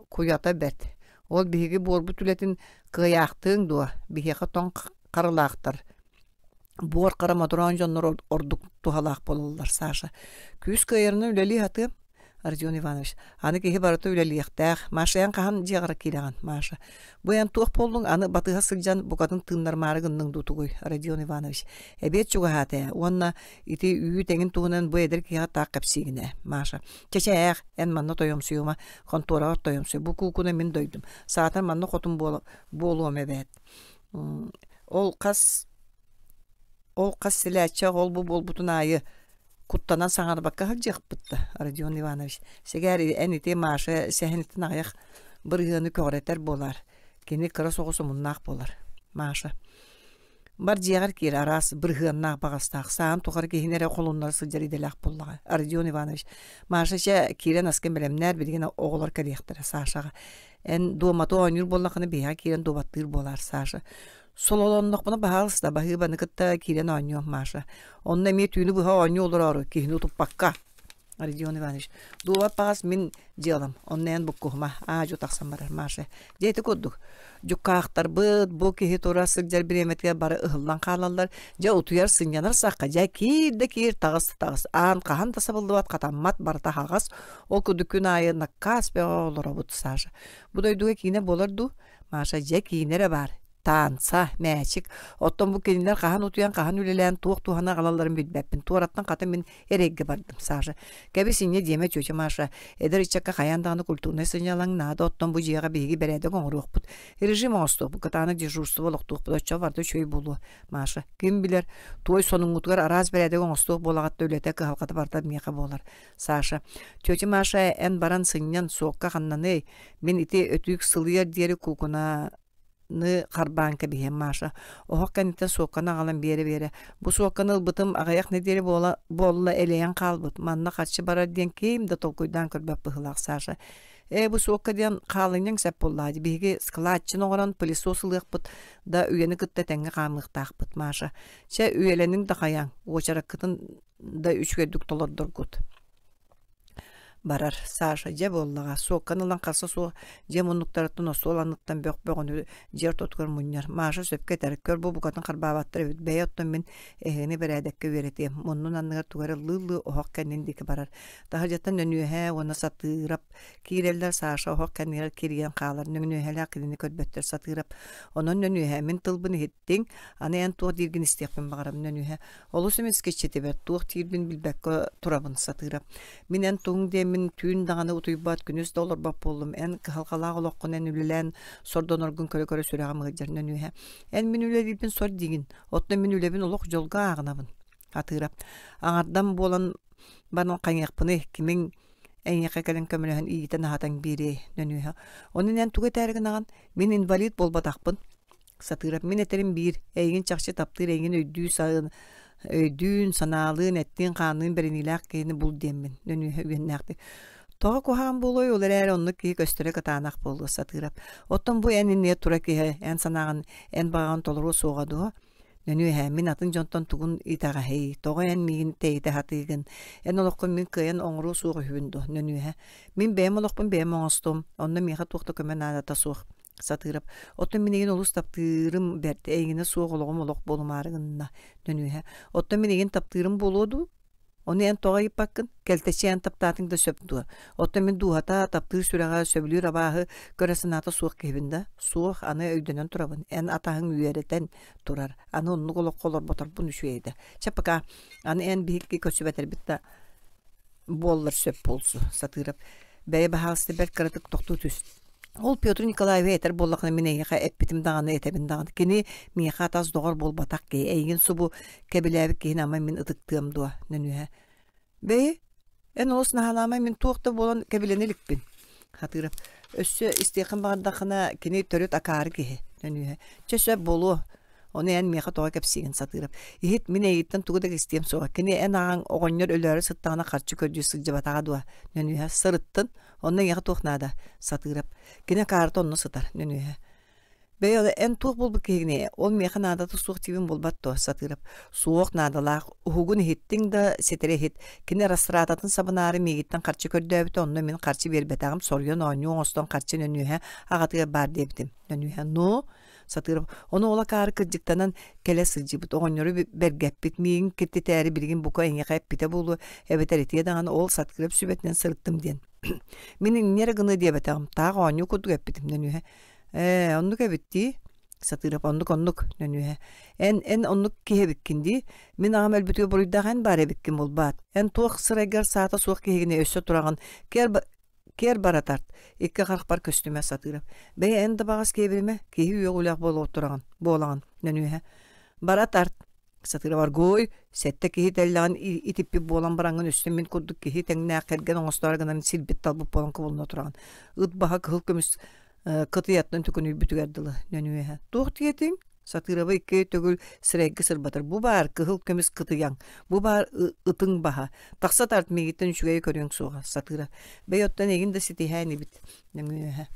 куйата бэрт. Ол биһиги буорбут үлэтин кыайаахтыаҥ дуо? Биһиэхэ тоҥ харылаахтар. Буор хара мотороон дьоннор ордук туһалаах буолаллар, Саша. Күүс кыайарынан үлэлии сатыам. Родион Иванович, аны киһи барыта үлэлиэхтээх. Маша, эн хаһан дьиэҕэр киирэҕин? Маша, бу эн туох буоллуҥ? Аны батыһа сылдьан букатын тыыннарымаары гынныҥ дуу тугуй? Родион Иванович, эбиэт чугаһаата ээ. Уонна ити үүт эҥин туһунан бу эдэр киһиэхэ таах кэпсиигин ээ. Маша, чэ-чэ ээх, эн манна тойомсуйума, хонтуораҕар тойомсуй. Бу куукуна мин дойдум. Саатар манна хотун буолуом эбээт. Ол хас ол хас силээччэх ол-бу буолбутун аайы куттанан саҥарбакка сылдьыахпыт да, Родион Иванович. Сэгээр эн ити Маша сэһэниттэн аҕыйах бырыһыаны көҕүрэтэр буолаар. Кини кыра соҕус омуннаах буолар. Маша. Бар дьиэҕэр киир араас бырыһыаннаах баҕастаах саан тухары киһини эрэ холуннара сылдьар идэлээх буоллаҕа. Родион Иванович, Маша чэ киирэн аскын бэлэмнээр билигин оҕолор кэлиэхтэрэ Сашаҕа. Эн дуоматы оонньуур буоллаххына биһиэхэ киирэн дуобаттыыр буолаар Саша. Сололоннохпуна баһаалыста баһыыбаны кытта киирэн оонньуом Маша. Онно эмиэ түүнү быһа оонньуу олороору киһини утуппакка. Родион Иванович, дуобат баҕас мин дьыалам, онно эн буккуһума, аа-дьуо тахсан барар Маша. Дьэ ити курдук, дьуккаахтарбыт бу киһи тура сылдьар бириэмэтигэр бары ыһыллан хаалаллар, дьэ утуйар сынньанар сахха дьэ киир да киир, таҕыс да таҕыс, аан хаһан да сабыллыбат, хатаммат, барыта аһаҕас, ол курдук күн аайы накаас бөҕө олоробут Саша. Бу дойдуга киинэ буолар дуу? Маша дьэ киинэ эрэ баар, таанса, мээчик. Оттон бу кинилэр хаһан утуйан, хаһан үлэлээн, туох туһаны аҕалалларын билбэппин. Туораттан хата мин эрэйгэ бардым, Саша. Кэбис инньэ диэмэ, тетя Маша. Эдэр ыччакка хайаан даҕаны культурнай сынньалаҥ наада, оттон бу дьиэҕэ биһиги бэрээдэк оҥоруохпут. Режим оҥостуохпут, кытаанах дежурство олохтуохпут, оччоҕо барыта үчүгэй буолуо. Маша, ким билэр, туой сонуҥҥутугар араас бэрээдэк оҥостуох буолаҕыт да үлэтэ, кыһалҕата барыта миэхэ буолар. Саша, тетя Маша, эн баран сынньан, суокка ханнаный? Мин ити өтүүк сылыйар диэри куукуна ны харбаан кэбиһиэм Маша оһох кэнниттэн суокканы аҕалан биэрэ-биэрэ бу суокканы ылбытым аҕыйах нэдиэлэ буола буолла элэйэн хаалбыт манна харчы барар диэн ким да толкуйдаан көрбөт быһыылаах Саша ээ бу суокка диэн хаалынньаҥ сөп буоллаҕа дии биһиги складчын оҥорон пылесос ылыахпыт да үйэни кытта тэҥҥэ хаамыахтаахпыт Маша чэ үйэлэниҥ да хайаҥ уочараккытын да үчүгэйдик толордоргут. Барар. Саша дьэ буоллаҕа, суокканы ылан харса суох дьиэ муннуктарыттан остуол анныттан бөх бөҕөнү дьиэ ортотугар мунньар. Маша сөпкө этэр, көр бу букатын харбаабаттар эбит, бэйэ оттон мин эһигини бэрээдэккэ үөрэтиэм. Муннун анныгар тугу эрэ лыы-лыы оһох кэннин диэки барар. Таһырдьаттан нөнүөһэ уонна Сатыырап киирэллэр, Саша оһох кэннигэр кирийэн хаалар, нөҥүөһэлээх кинини көрбөттөр Сатыырап. Онон нөнүөһэ мин тылбын иһиттиҥ, аны эн туох дииргин истиэхпин баҕарабын нөнүөһэ. Олус эмискэччитибэт, туох диирбин билбэккэ турабын Сатыырап. Мин эн тугуҥ диэммин түүн даҕаны утуйбат, күнүс да олорбот буоллум. Эн кыһалҕалаах олоххун эн үлэлээн сордоноргун көрө-көрө сүрэҕим ыалдьар нөнүөһэ. Эн мин үлэлиирбин сор диигин, оттон мин үлэбин олох дьолго ааҕынабын. Атыырап. Аҥардам буолан баран хайыахпыный, кимиҥ эйиэхэ кэлэн көмөлөһөн иитэн-аһатан биэриэй нөнүөһэ. Онон эн тугу этээри гынаҕын? Мин инвалид буолбатахпын. Сатыырап мин этэрим биир, эйигин чахчы таптыыр эйигин өйдүү саын өйдүүн, санаалыын, эттиин-хаанныын бэриниилээх киһини бул диэммин, нөнүөһэ үөннээхтик. Тоҕо куһаҕан буолуой, ол эрээри оннук киһи көстөрө кытаанах буолуо Сатыырап. Оттон бу эн иннигэр тура киһи, эн санааҕын, эн баҕаҕын толоруо суоҕа дуо? Нөнүөһэ, мин атын дьонтон тугун итэҕэһий, тоҕо эн миигин тэйитэ сатыыгын, эн олоххун мин кыайан оҥоруо суох үһүбүн дуо, Нөнүөһэ. Мин бэйэм олохпун бэйэм оҥостуом, онно миэхэ туох да көмө наадата суох. Сатыырап, оттон мин эйигин олус таптыырым бэрт, эйигинэ суох олоҕум олох буолумаары гынна, Нөнүөһэ. Оттон мин эйигин таптыырым буолуо дуу? Ону эн тоҕо ыйыппаккын? Кэлтэччи эн таптаатыҥ да сөп дуо? Оттон мин дууһата, таптыыр сүрэҕэ, сөбүлүүр абааһы көрө санаата суох киһибин да? Суох, аны өйдөнөн турабын. Эн атаһыҥ үөрэтэн турар. Аны оннук олоххо олорботорбун үчүгэй да. Чэ, пока. Аны эн биһикки көрсүбэтэрбит да буоллар сөп буолсу, Сатыырап. Бэйэ баһаалыста бэрт кыратык тохтуу түс. Ол Петр Николаевич этэр буоллахына мин эйиэхэ эппитим даҕаны этэбин даҕаны. Кини миэхэ атас доҕор буолбатах киһи. Эйигин субу кэбилээбит киһини ама мин ытыктыам дуо нөнүөһэ. Бэйи, эн олус наһаалаама мин туох да буолан кэбилэнэ иликпин. Хатыырап. Өссө истиэххин баҕардаххына кини төрүт акаары киһи нөнүөһэ. Чэ сөп буолуо. Ону эн миэхэ тоҕо кэпсиигин Сатыырап. Иһит мин эйигиттэн тугу да истиэм суоҕа. Кини эн аҕаҥ оҕонньор өлөөрү сыттаҕына харчы көрдүү сылдьыбатаҕа дуо? Нөнүөһэ сырыттын. Онно эйиэхэ туох наада? Сатыырап. Кини акаарыта онно сытар, Нөнүөһэ. Бэйэ эн туох буолбут киһигиний? Ол миэхэ наадата суох диибин буолбат дуо? Сатыырап. Суох наадалаах. Уһугун иһиттиҥ да ситэри иһит. Кини растрататын сабынаары миигиттэн харчы көрдөөбүтэ, онно мин харчы биэрбэтэҕим, соруйан оонньуу оҥостон харчы Нөнүөһэ аҕатыгар баар диэбитим. Нөнүөһэ ну Сатыыров ону ол акаары кырдьыктанан кэлэ сылдьыбыт оҕонньору бэргэппит миигин киртитээри билигин бука эйиэхэ эппитэ буолуо эбэтэр итиэ даҕаны ол Сатыырап сүбэтинэн сырыттым диэн. Мин инньэ эрэ гыныа диэбэтэҕим таах оонньуу курдук эппитим нөнүөһэ. Ээ оннук эбит дии Сатыырап оннук оннук нөнүөһэ. Эн эн оннук киһи эбиккин дии мин аҕам өлбүтүгэр буруйдаах эн баар эбиккин буолбаат эн туох сырайгар саата суох киһигини өссө тураҕын кэр Киэр бара тарт, икки харахпар көстүмэ Сатыырап. Бэйэ эн да баҕас киэбиримэ, киһи үөҕүүлээх буола тураҕын, буолаҕын, нөнүөһэ. Бара тарт, Сатыырап оргууй, сэттэ киһи тэллэҕин итиппит буолан бараҥҥын өссө мин курдук киһи тэҥнээх кэргэн оҥостоору гынан сирбит-талбыт буолан кубулуна тураҕын. Ыт баһа кыһыл көмүс кытыйаттан төкүнүйбүтүгэр дылы, нөнүөһэ. Туох диэтиҥ? Сатыырабы икки төгүл сирэйгэ сырбатар. Бу баар кыһыл көмүс кытыйаҥ, бу баар ытыҥ баһа. Тахса тарт миигиттэн үчүгэйи көрүөҥ суоҕа, Сатыыра. Бэй оттон эйигин да ситиһээн ибит, нөҥүөһэ.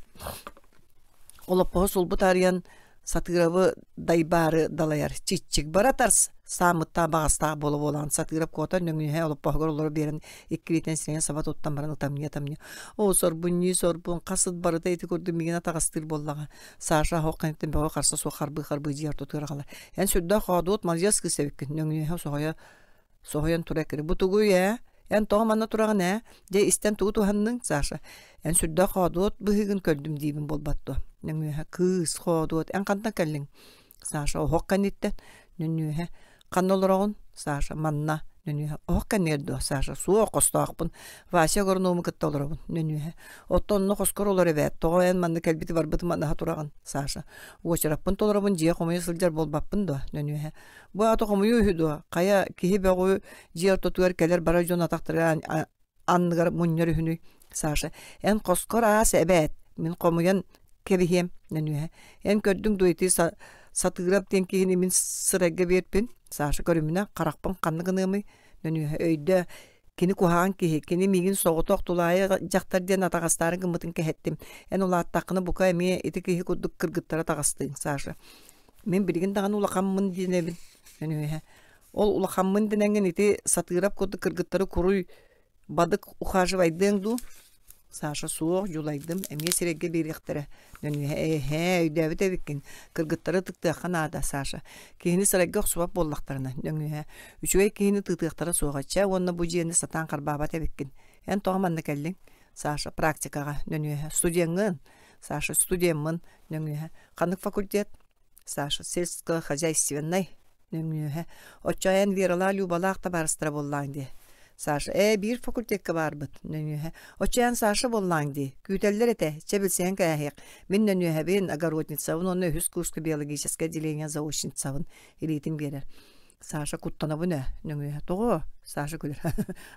Олоппоһу сулбу таарыйан Сатыырабы дайбаары далайар. Чиччик бара тарс саамыттаах баҕастаах буола-буолаан Сатыырап куотан нөҥүөһэ олоппоһугар олоро биэрэн иккилиитинэн сирэйин саба туттан баран ытамньыйа-ытамньыйа «Оо, сорбун ньии сорбун, хас ыт барыта ити курдук миигин атаҕастыыр буоллаҕа Саша оһох кэнниттэн бөҕө харса суох харбыы-харбыы дьиэ ортотугар аҕалар. Эн сүрдээх хоодуот маладьыас кыыс эбиккин, нөҥүөһэ соһуйа соһуйан тура эккири. Бу тугуй ээ? Эн тоҕо манна тураҕын ээ? Дьэ истэн тугу туһанныҥ, Саша? Эн сүрдээх хоодуот быһыыгын көрдүм диибин буолбат дуо? Нөҥүөһэ кыыс хоодуот эн хантан кэллиҥ? Саша оһох кэнниттэн нөҥүөһэ Ханна олороҕун? Саша манна. Нөнүөһэ. Оһох кэннигэр дуо? Саша суох, хостоохпун. Вася агроному кытта олоробун. Нөнүөһэ. Оттон онно хоскор олор эбээт. Тоҕо эн манна кэлбити барбыты манаһа тураҕын? Саша. Уочараппын толоробун, дьиэ хомуйа сылдьар буолбаппын дуо? Нөнүөһэ. Бу аата хомуйуу үһү дуо? Хайа, киһи бөҕү дьиэ ортотугар кэлэр-барар дьон атахтарыгар анныгар мунньар үһүнүй? Саша, эн хоскор аас эбээт, мин хомуйан кэбиһиэм нөнүөһэ. Эн көрдүҥ дуо ити Сатыырап диэн киһини мин сырайга биэрпин? Саша көрүмүнэ, харахпын ханна гыныамый? Нөнүөһэ өйдөө, кини куһаҕан киһи, кини миигин соҕотох тулаайах дьахтар диэн атаҕастаары гыммытын кэһэттим. Эн улааттаххына бука эмиэ ити киһи курдук кыргыттары атаҕастыыҥ, Саша. Мин билигин даҕаны улахаммын диэнэбин, Нөнүөһэ. Ол улахаммын дэнэҥҥин ити Сатыырап курдук кыргыттары куруй. Бадык ухаживайдыаҥ дуу? Саша суох, дьулайдым, эмиэ сирэйгэ биэриэхтэрэ. Нөнүөһэ эһээ, өйдөөбүт эбиккин. Кыргыттары ытыктыахха наада, Саша. Киһини сырайга охсубат буоллахтарына, нөҥүөһэ. Үчүгэй киһини тыытыахтара суоҕа. Чэ, уонна бу дьиэни сатаан харбаабат эбиккин. Эн тоҕо манна кэллиҥ? Саша, практикаҕа, нөнүөһэ. Студеҥҥын? Саша, студеммын, нөҥүөһэ. Ханнык факультет? Саша, сельскохозяйственнай, нөҥүөһэ. Оччо эн Вералаах Любалаах табаарыстара буоллааҥ дии. Саша, ээ, биир факультекка баарбыт, нөҥүөһэ. Оччо эн Саша буоллааҥ дии. Күүтэллэр этэ, чэ билсиһэн кээһиэх. Мин нөҥүөһэбин, огородницабын уонна үһүс курска биологическай отделение заочницабын. Илиитин биэрэр. Саша куттанабын ээ, нөҥүөһэ. Тоҕо? Саша күлэр.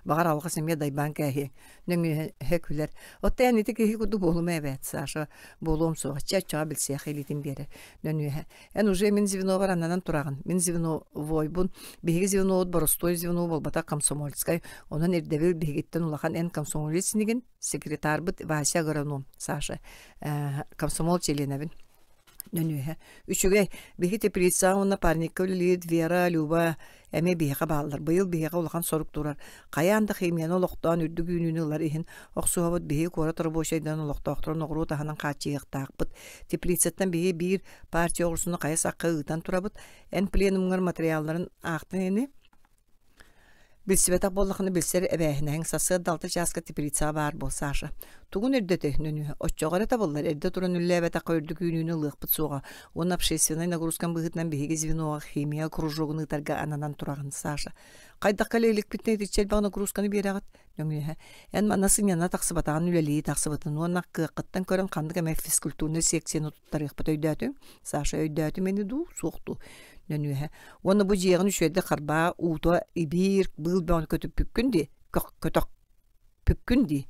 Баҕар алҕас эмиэ дайбаан кээһиэҥ. Нөҥүөһэ күлэр. Оттон эн ити киһи курдук буолума эбээт, Саша буолуом суоҕа. Чэ, оччоҕо билсиэх илиитин биэрэр. Нөҥүөһэ. Эн уже мин звенобар ананан тураҕын. Мин звеновойбун. Биһиги звенобут боростуой звено буолбатах комсомольскай. Онон ирдэбил биһигиттэн улахан эн комсомолец инигин. Секретарбыт Вася агроном Саша. Э, комсомол чилиэнэбин. Нөнүөһэ. Үчүгэй. Биһиги теплицаҕа уонна парникка үлэлиир Вера, Люба эмиэ биһиэхэ бааллар. Быйыл биһиэхэ улахан сорук турар. Хайаан да химияны олохтоон үрдүк үүнүүнү ылар иһин охсуһабыт биһиги куорат рабочайдарын олохтоохторун оҕуруот аһынан хааччыйыахтаахпыт. Теплицаттан биһиги биир партия оҕурсуну хайа сахха ыытан турабыт. Эн пленумҥар материалларын аахтыҥ ини? Билсибэтэх буоллаххына билсэр эбээһинэһиҥ сарсыарда алта чааска теплицаҕа баар буол, Саша. Тугун үрдэтэ нөнүө оччоҕо эрэ табыллар эрдэ туран үлэлээбэтэххэ үрдүк үүнүүнү ылыахпыт суоҕа уонна общественнай нагрузкам быһыытынан биһиги звеноҕа химия кружогун ыытарга ананан тураҕын, Саша. Хайдах кэлэ иликпитинэ итиччэ элбэх нагрузканы биэрэҕит? Нөҥүөһэ эн манна сынньана тахсыбатаҕын үлэлии тахсыбытын уонна кыаххыттан көрөн ханнык эмэ физкультурнай секцияны туттарыахпыт өйдөөтүҥ? Саша өйдөөтүм ини дуу, суох дуу? Нөнүөһэ уонна бу дьиэҕин үчүгэйдик харбаа уута ибиир быыл бөҕөнү көтүппүккүн дии көтөхпүккүн дии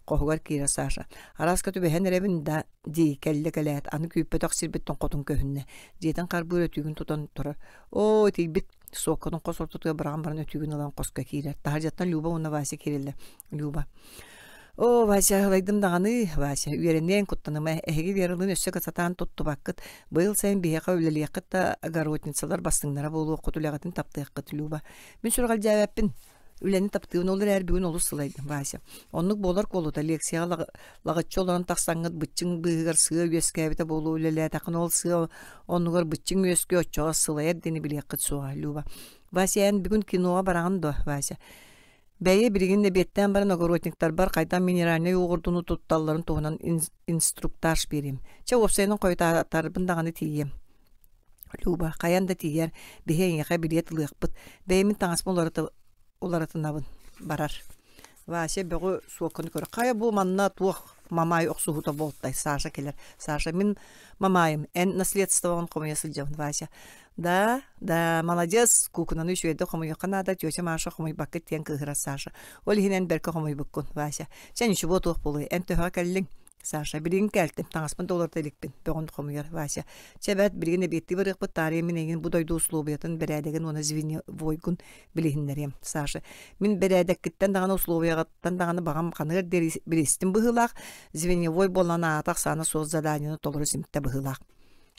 хоһугар киирэр Саша арааска түбэһэн эрэбин да дии кэллэ кэлээт аны күүппэтэх сирбиттэн хотун көһүннэ дьиэтин харбыыр өтүүгүн тутан турар оо итийбит Суоккатын хос ортотугар быраҕан баран өтүүгүн ылан хоско киирэр. Таһырдьаттан Люба уонна Вася киирэллэр. Люба: «Оо, Вася, ылайдым даҕаны, Вася, үөрэниэҥ, куттаныма. Эһиги Вералыын өссө сатаан туттубаккыт. Быйыл сайын биһиэхэ үлэлиэххит да, огородницалар бастыҥнара буолуоххут, үлэҕитин таптыаххыт, Люба. Мин сүрэҕэлдьээбэппин. Үлэни таптыыбын, ол эрээри бүгүн олус сылайдым, Вася. Оннук буолар куолута, лекцияҕа лаҕыччы олорон тахсаҥҥыт быччыҥ быыһыгар сыа үөскээбитэ буолуо үлэлээтэххинэ ол сыа оннугар быччыҥ үөскүө оччоҕо сылайар диэни билиэххит суоҕа, Люба. Вася, эн бүгүн киноҕа бараҕын дуо, Вася? Бэйэ билигин эбиэттээн баран огородниктарбар хайдах минеральнай уоҕурдууну тутталларын туһунан инструктаж биэриэм. Чэ, уопсайынан хойутаатарбын даҕаны тиийиэм. Люба, хайаан да тиийэр, биһи эйиэхэ билиэт ылыахпыт. Бэйэм таҥаспын уларытынабын. Барар. Вася бөҕү суокканы көрөр. Хайа бу манна туох мамай охсуһуута буолтай? Саша кэлэр. Саша, мин мамайым, эн наследствоҕын хомуйа сылдьабын, Вася. Да, да, молодец, куукунаны үчүгэйдик хомуйуохха наада, тетя Маша хомуйбаккыт диэн кыыһырар Саша. Ол иһин эн бэркэ хомуйбуккун, Вася. Чэ, ничего туох буолуой, эн төһөҕө кэллиҥ? Саша, билигин кэлтим, таҥаспын да уларыта иликпин, бөҕүн хомуйар Вася. Чэ бэрт, билигин эбиэттии барыахпыт, таарыйа мин эйигин бу дойду условиятын, бэрээдэгин уонна звеньевойгун билиһиннэриэм. Саша, мин бэрээдэккиттэн даҕаны условияҕыттан даҕаны баҕам ханыар диэри билистим быһыылаах, звеньевой буолан аата ахсаана суох заданиены толору симтэ быһыылаах.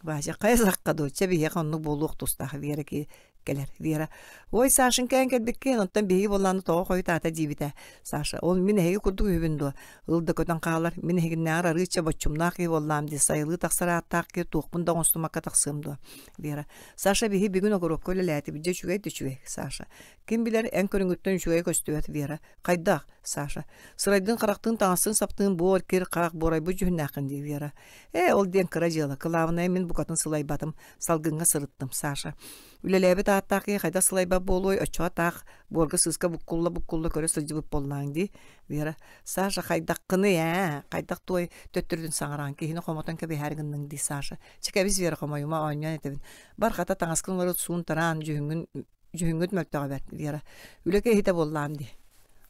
Вася, хайа сахха дуу, чэ биһиэхэ оннук буолуох тустаах, Вера кэлэр. Вера, ой, Сашенька эн кэлбиккин, онтон биһиги буоллааны тоҕо хойутаата диибитэ. Саша, ол мин эһиги курдук үһүбүн дуо? Ыл да көтөн хаалар, мин эһигиннээҕэр арыычча боччумнаах киһи буоллаам дии, сайылыы тахсар ааттаах киһи туохпун да оҥостумакка тахсыам дуо? Вера, Саша, биһи бүгүн огоруокка үлэлээтибит, дьэ үчүгэй да үчүгэй. Саша, ким билэр, эн көрүҥүттэн үчүгэй көстүбэт. Вера, хайдах? Саша, сырайдыын-харахтыын таҥастыын-саптыын буор, кир-хаах, буорайбыт дьүһүннээххин дии, Вера. Ээ, ол диэн кыра дьыала, кылаабынайа мин букатын сылайбатым, салгыҥҥа сырыттым, Саша. Үлэлээбит ааттаах киһи хайдах сылайбат буолуой, оччоҕо таах буорга сыыска буккулла-буккулла көрө сылдьыбыт буоллааҥ дии, Вера. Саша, хайдаххыный ээ, хайдах туой төттөрүтүн саҥараан киһини хомотон кэбиһээри гынныҥ дии, Саша. Чэ, кэбис, Вера, хомойума, оонньоон этэбин. Бар, хата таҥаскын уларыт, суун-тараан, дьүһүҥҥүн Дьүһүҥҥүт мөлтөҕө бэрт, Вера. Үлэ киһитэ буоллаҕым дии.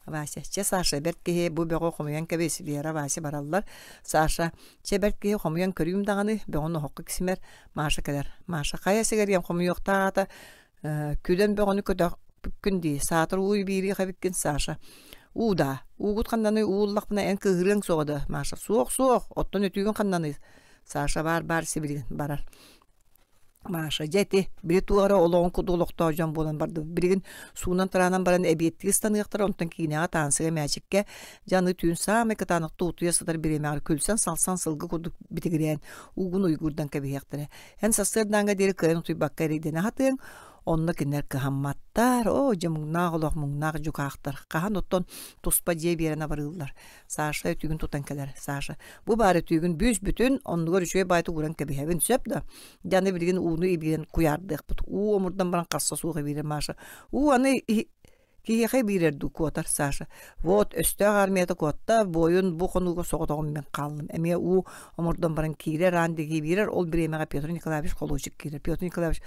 Вася, чэ, Саша, бэрт киһи, бу бөҕү хомуйан кэбис, Вера, Вася бараллар. Саша, чэ, бэрт киһи, хомуйан көрүүм даҕаны, бөҕүн оһоххо симэр. Маша кэлэр. Маша, хайа сигэриэм хомуйуохтаах аата күлэн бөҕөнү көтөхпүккүн дии, саатар уу биэриэх эбиккин, Саша. Уу даа, уугут ханнаный, уу ыллахпына эн кыыһырыаҥ суоҕа да, Маша. Суох, суох, оттон өтүүгүн ханнаный? Саша баар-баар сибилигин барар. Маша, дьэ ити, били туох эрэ олоҕун курдук олохтоох дьон буолан бардыбыт. Билигин суунан-тараанан баран эбиэттии ыстаныахтара, онтон киинэҕэ, таансыга, мээчиккэ, дьэ аны түүн саамай кытаанахтык утуйа сытар бириэмэҕэр күлсэн-салсан сылгы курдук битигирээн, уугун уйгуурдан кэбиһиэхтэрэ. Эн сарсыардааҥҥа диэри кыайан утуйбакка эрэйдэнэ сатыаҥ, онно кинилэр кыһамматтар, оо, дьэ муҥнаах олох, муҥнаах дьукаахтар. Хаһан оттон туспа дьиэ биэрэн абарыыллар. Саша өтүүгүн тутан кэлэр. Саша, бу баар өтүүгүн бүүс-бүтүн, оннугар үчүгэй баайты ууран кэбиһэбин, сөп да? Дьэ аны билигин ууну ибиирэн куйаардыахпыт. Уу омурдан баран хасса суох ибиирэр Маша. Уу аны киһиэхэ ибиирэр дуу куотар Саша. Вот өстөөх армията куотта, буойун бу хонууга соҕотоҕун мин хааллым. Эмиэ уу омурдан баран киирэр аан диэки ибиирэр, ол бириэмэҕэ Петр Николаевич холуочук киирэр. Петр Николаевич,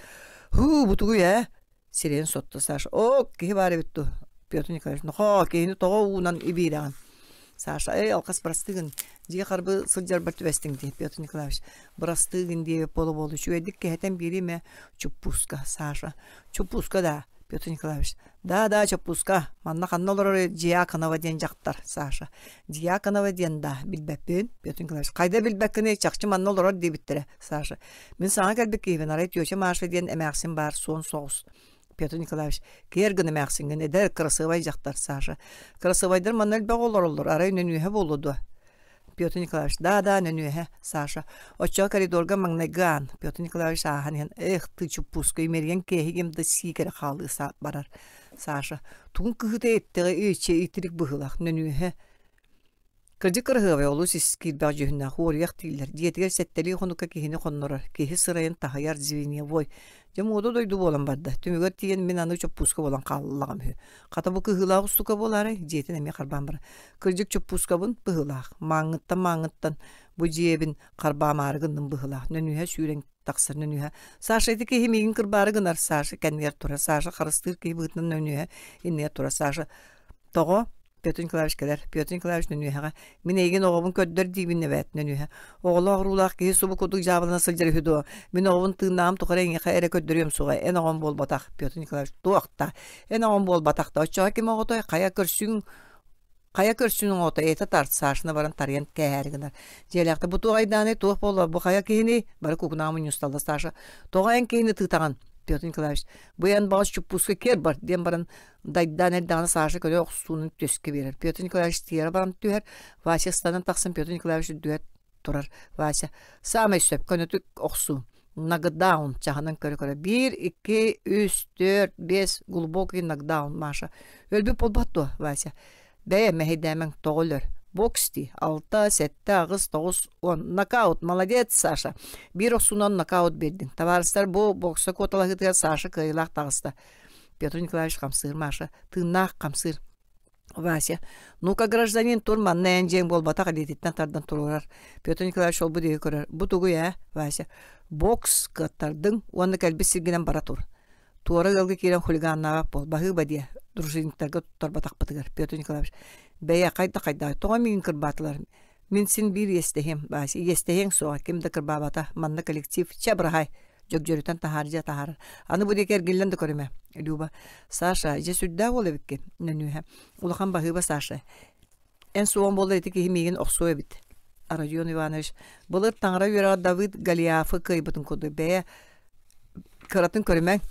һуу, бу тугуй ээ? Сирэйин сотто Саша. Оо, киһи баар эбит дуу? Петр Николаевич, нохоо, киһини тоҕо уунан ибиирэҕин? Саша, эй, алҕас бырастыы гын. Дьиэ харбы сылдьарбар түбэстиҥ дии, Петр Николаевич. Бырастыы гын диэбит буола-буола үчүгэйдик кэһэтэн биэриим ээ, чуппууска, Саша. Чуппууска да, Петр Николаевич. Да, да, чоппууска. Манна ханна олорор Дьяконова диэн дьахтар, Саша. Дьяконова диэн да, билбэппин, Петр Николаевич. Хайда билбэккиний, чахчы манна олорор диэбиттэрэ, Саша. Мин саҥа кэлбит киһибин, арай тетя Маша диэн эмээхсин баар, суон соҕус. Петр Николаевич, киэр гын эмээхсиҥҥин, эдэр, кырасыабай дьахтар, Саша. Кырасыабайдар манна элбэх олороллор, арай нөнүөһэ буолуо дуо? Петр Николаевич, да-да, нөнүөһэ, Саша. Оччоҕо коридорга маҥнайгы аан. Петр Николаевич ааһан иһэн, эх, ты чуппууска имэрийэн кээһигим да сиик эрэ хаалыы барар. Саша, тугун кыһыыта эттэҕэ, иччэ итирик быһыылаах, нөнүөһэ. Кырдьык кыраһыабай олус ис киирбэх дьүһүннээх уоруйах дииллэр. Дьиэтигэр сэттэлии хонукка киһини хоннорор, киһи сырайын таһыйар звеньевой. Дьэ муода дойду буолан барда. Түмүгэр тиийэн мин аны чоппууска буолан хааллаҕым үһү. Хата бу кыһыылаах устука буолаарай? Дьиэтин эмиэ харбаан барар. Кырдьык чоппуускабын быһыылаах. Мааҥҥыттан-мааҥҥыттан бу дьиэбин харбаамаары гынным быһыылаах. Нөнүһэ сүүрэн тахсар нөнүһэ. Саша ити киһи миигин кырбаары гынар. Саша кэннигэр турар. Саша харыстыыр киһи быһыытынан нөнүһэ иннигэр турар. Саша тоҕо? Петр Николаевич кэлэр. Петр Николаевич Нөнүөһэҕэ «Мин эйигин оҕобун көрдөр диибин эбээт, Нөнүөһэ. Оҕолоох уруулаах киһи субу курдук дьаабылана сылдьар үһү дуо? Мин оҕобун тыыннааҕым тухары эйиэхэ эрэ көрдөрүөм суоҕа. Эн оҕом буолбатах». Петр Николаевич «Туох да? Эн оҕом буолбатах да? Оччоҕо ким оҕотой? Хайа көрсүҥ хайа көрсүн оҕото этэ тарт Сашаны баран тарыйан кээһээри гынар. Дьиэлээхтэр бу туох айдаанай туох буолла бу хайа киһиний? Бары кукунаа мунньусталлар Саша. Тоҕо эн киһини тыытаҕын? Петр Николаевич бу эн баҕас чуппууска киэр бар диэн баран Дайдаан эрдэҕинэ Саша көрө охсуунун түөскэ биэрэр. Петр Николаевич тиэрэ баран түһэр. Вася ыстанан тахсан Петр Николаевич үрдүгэр турар. Вася «Саамай сөп, көнөтүк охсуу. Нокдаун» чаһынан көрө-көрө. Биир, икки, үс, түөрт, биэс, глубокий нокдаун, Маша. Өлбүт буолбат дуо, Вася? Бэйэ, мэһэйдээмэҥ, тоҕо өлөр? Бокс дии. Алта, сэттэ, аҕыс, тоҕус, уон. Нокаут, молодец, Саша. Биир охсуунан нокаут биэрдиҥ. Табаарыстар, бу бокса куоталаһыытыгар Саша кыайыылаах таҕыста. Петр Николаевич хамсыыр Маша тыыннаах хамсыыр Вася ну-ка гражданин тур манна эн дьиэҥ буолбатах илиититтэн тардан туруорар Петр Николаевич ол бу диэки көрөр бу тугуй ээ Вася бокс кыаттардыҥ уонна кэлбит сиргинэн бара тур туора ыалга киирэн хулиганнаабат буол баһыыба диэ дружинниктарга туттарбатахпытыгар Петр Николаевич бэйэ хайда хайда тоҕо миигин кырбаатылар мин син биир иэстэһиэм Вася иэстэһиэҥ суоҕа ким да кырбаабата манна коллектив чэ быраһаай дьөгдьөрүтэн таһаардьа таһаарар. Аны бу диэки эргиллэн да көрүмэ. Люба, Саша, дьэ сүрдээх уол эбиккин, Нөнүөһэ. Улахан баһыыба Саша. Эн суоҕун буоллар ити киһи миигин охсуо эбит. Родион Иванович, былыр таҥара үөрэҕэ Давыд Голиафы кыайбытын курдук бэйэ кыратын көрүмэҥ.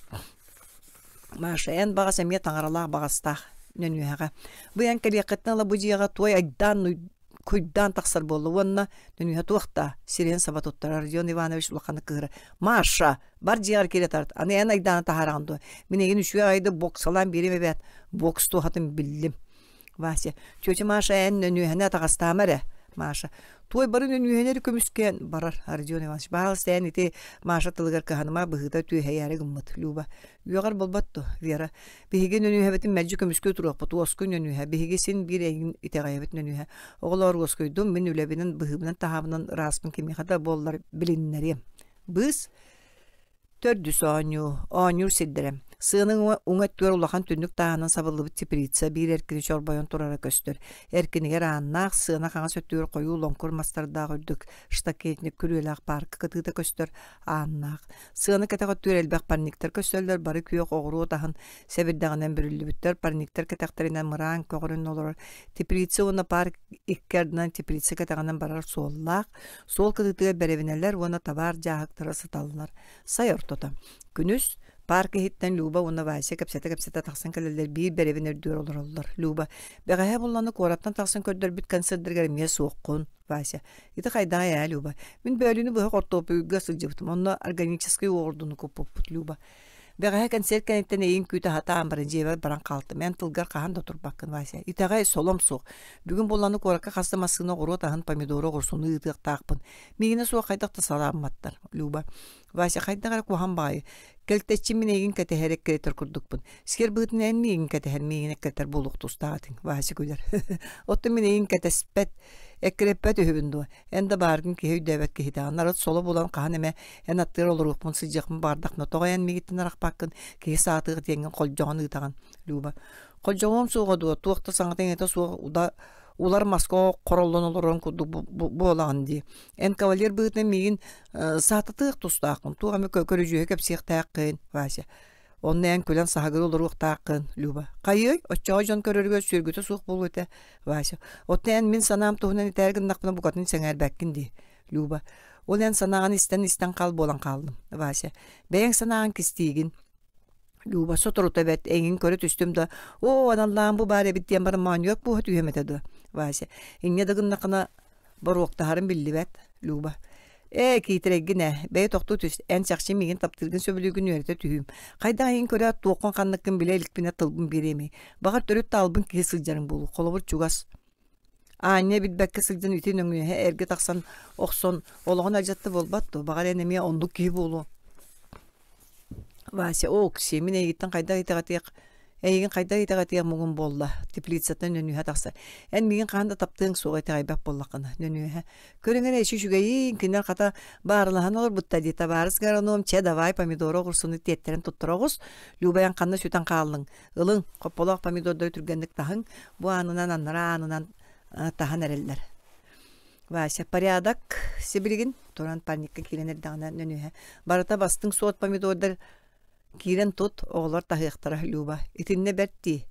Маша, эн баҕас эмиэ таҥаралаах баҕастаах Нөнүөһэҕэ. Бу эн кэлиэххиттэн ыла бу дьиэҕэ туой айдаан куйдаан тахсар буолла уонна нөнүһэ туох да сирэйин саба туттарар Родион Иванович улаханнык кыыһыра Маша бар дьиэҕэр киирэ тарт аны эн айдааны таһаараҕын дуо мин эйигин үчүгэй аҕайдык боксалаан биэриэм эбээт бокс туоһатын биллим Вася тетя Маша эн нөнүөһэни атаҕастаама эрэ Маша туой бары нөнүөһэни эрэ көмүскээн барар Родион Иванович баалыста эн ити Маша тылыгар кыһаныма быһыыта түөһэйээри гыммыт Люба үөҕэр буолбат дуо Вера Биһиги нөнүөһэбитин мэлдьи көмүскүү туруохпут, уоскуй нөнүөһэ. Биһиги син биир эйигин итэҕэйэбит нөнүөһэ. Оҕолоор уоскуйдум, мин үлэбинэн, быһыыбынан-таһаабынан ырааспын кимиэхэ да буоллар билиннэриэм. Быыс Төрдүс оонньуу, оонньуур сирдэрэ. Сыана уҥа өттүгэр улахан түннүк тааһынан сабыллыбыт теплица биир эркини чорбойон турара көстөр. Эркинигэр ааннаах, сыана хаҥас өттүгэр хойуу лоҥкур мастардаах үрдүк штакетник күрүөлээх паарка кытыыта көстөр ааннаах. Сыана кэтэх өттүгэр элбэх парниктар көстөллөр, бары күөх оҕуруот аһын сэбирдэҕинэн бүрүллүбүттэр, парниктар кэтэхтэринэн мыраан көҕөрүн олорор теплица уонна парк икки ардынан теплица кэтэҕинэн барар суоллаах, суол кытыытыгар бэрэбинэлэр уонна табаар дьааһыктара сыталлар. Сай ортото. Күнүс парк иһиттэн Люба уонна Вася кэпсэтэ-кэпсэтэ тахсан кэлэллэр биир бэрэбинэ үрдүгэр олороллор. Люба, бэҕэһээ булланы куораттан тахсан көрдөрбүт концердэргэр эмиэ суоххун. Вася, ити хайдаҕай ээ, Люба? Мин бөөлүүнү быһа хортуоппуйга сылдьыбытым, онно органическай уоҕурдууну куппуппут, Люба. Бэҕэһээ кэнсиэр кэнниттэн эйигин күүтэ сатаан баран дьиэбэр баран хаалтым. Эн тылгар хаһан да турбаккын, Вася. Итэҕэй, солом суох. Бүгүн буолланы куоракка хас да массыына оҕуруот аһын, помидору, оҕурсуну ыытыахтаахпын. Миигинэ суох хайдах да салаамматтар, Люба. Вася хайдах эрэ куһаҕан баҕайы. Кэлтэччи мин эйигин кэтэһэр эккирэтэр курдукпун. Сиэр быһыытынан эн миигин кэтэһэр, миигин эккирэтэр буолуох тустаах этиҥ, Вася күлэр. Оттон мин эйигин кэтэспэт, эккирэппэт үһүбүн дуо? Эн да бааргын киһи өйдөөбөт киһитэҕин. Нарыт соло булан хаһан эмэ эн аттыгар олоруохпун сылдьыахпын баҕардахпына тоҕо эн миигиттэн арахпаккын, киһи саатыах диэҥҥин холдьоҕон ыытаҕын, Люба. Холдьоҕуом суоҕа дуо, туох да саҥата-иҥэтэ суох уда улар маска хороллон олорон курдук буолаҕын дии. Эн кавалер быһыытынан миигин саататыах тустааххын, туох эмэ көрүдьүөһү кэпсиэхтээххин, Вася. Онно эн күлэн саһагыр олоруохтааххын, Люба. Хайыай, оччоҕо дьон көрөрүгэр сүөргүтэ суох буолуо этэ, Вася. Оттон эн мин санаам туһунан этээр гыннахпына букатын сэҥээрбэккин дии, Люба. Ол эн санааҕын истэн-истэн хал буолан хааллым, Вася. Бэйэҥ санааҕын кистиигин. Люба соторута эбэт эйигин көрө түстүм да, оо, аналлаан бу баар эбит диэн баран моонньугар кууһа түһүөм этэ дуо, Вася. Инньэ да гыннаххына Боруоктаһарым биллибэт, Люба. Ээ, киитэрэйгин ээ, бэйэ тохтуу түс, эн чахчы миигин таптыыргын сөбүлүүгүн үөрэтэ түһүүм. Хайдах эйигин көрөөт, туоххун ханныккын билэ иликпинэ тылбын биэриэмий. Баҕар төрүт да албын киһи сылдьарыҥ буолуо, холобур чугас. Аанньа билбэккэ сылдьан ити нөҥүөһэ эргэ тахсан охсон олоҕун алдьатта буолбат дуо, баҕар эн эмиэ оннук киһи буолуоҥ. Вася, оок-сиэ, мин эйигиттэн хайдах итэҕэтиэх эйигин хайдах итэҕэтиэх муҥум буолла, теплицаттан нөнүөһэ тахсар. Эн миигин хаһан да таптыаҥ суоҕа итэҕэйбэт буоллаххына, нөнүөһэ. Көрүҥ эрэ, эчи үчүгэйиин, кинилэр хата баарылаһан олорбуттар дии, табаарыс агроном, чэ, давай помидору оҕурсуну тиэттэрэн туттара оҕус, Люба эн ханна сүтэн хааллыҥ? Ылыҥ, хопполоох помидордары түргэнник таһыҥ, бу аанынан аннараа аанынан таһан эрэллэр. Вася, порядок сибилигин туран паникка киирэн эрдэҕинэ нөнүөһэ барыта бастыҥ суот помидордар киирэн тут оҕолор таһыахтара Люба итиннэ бэрт дии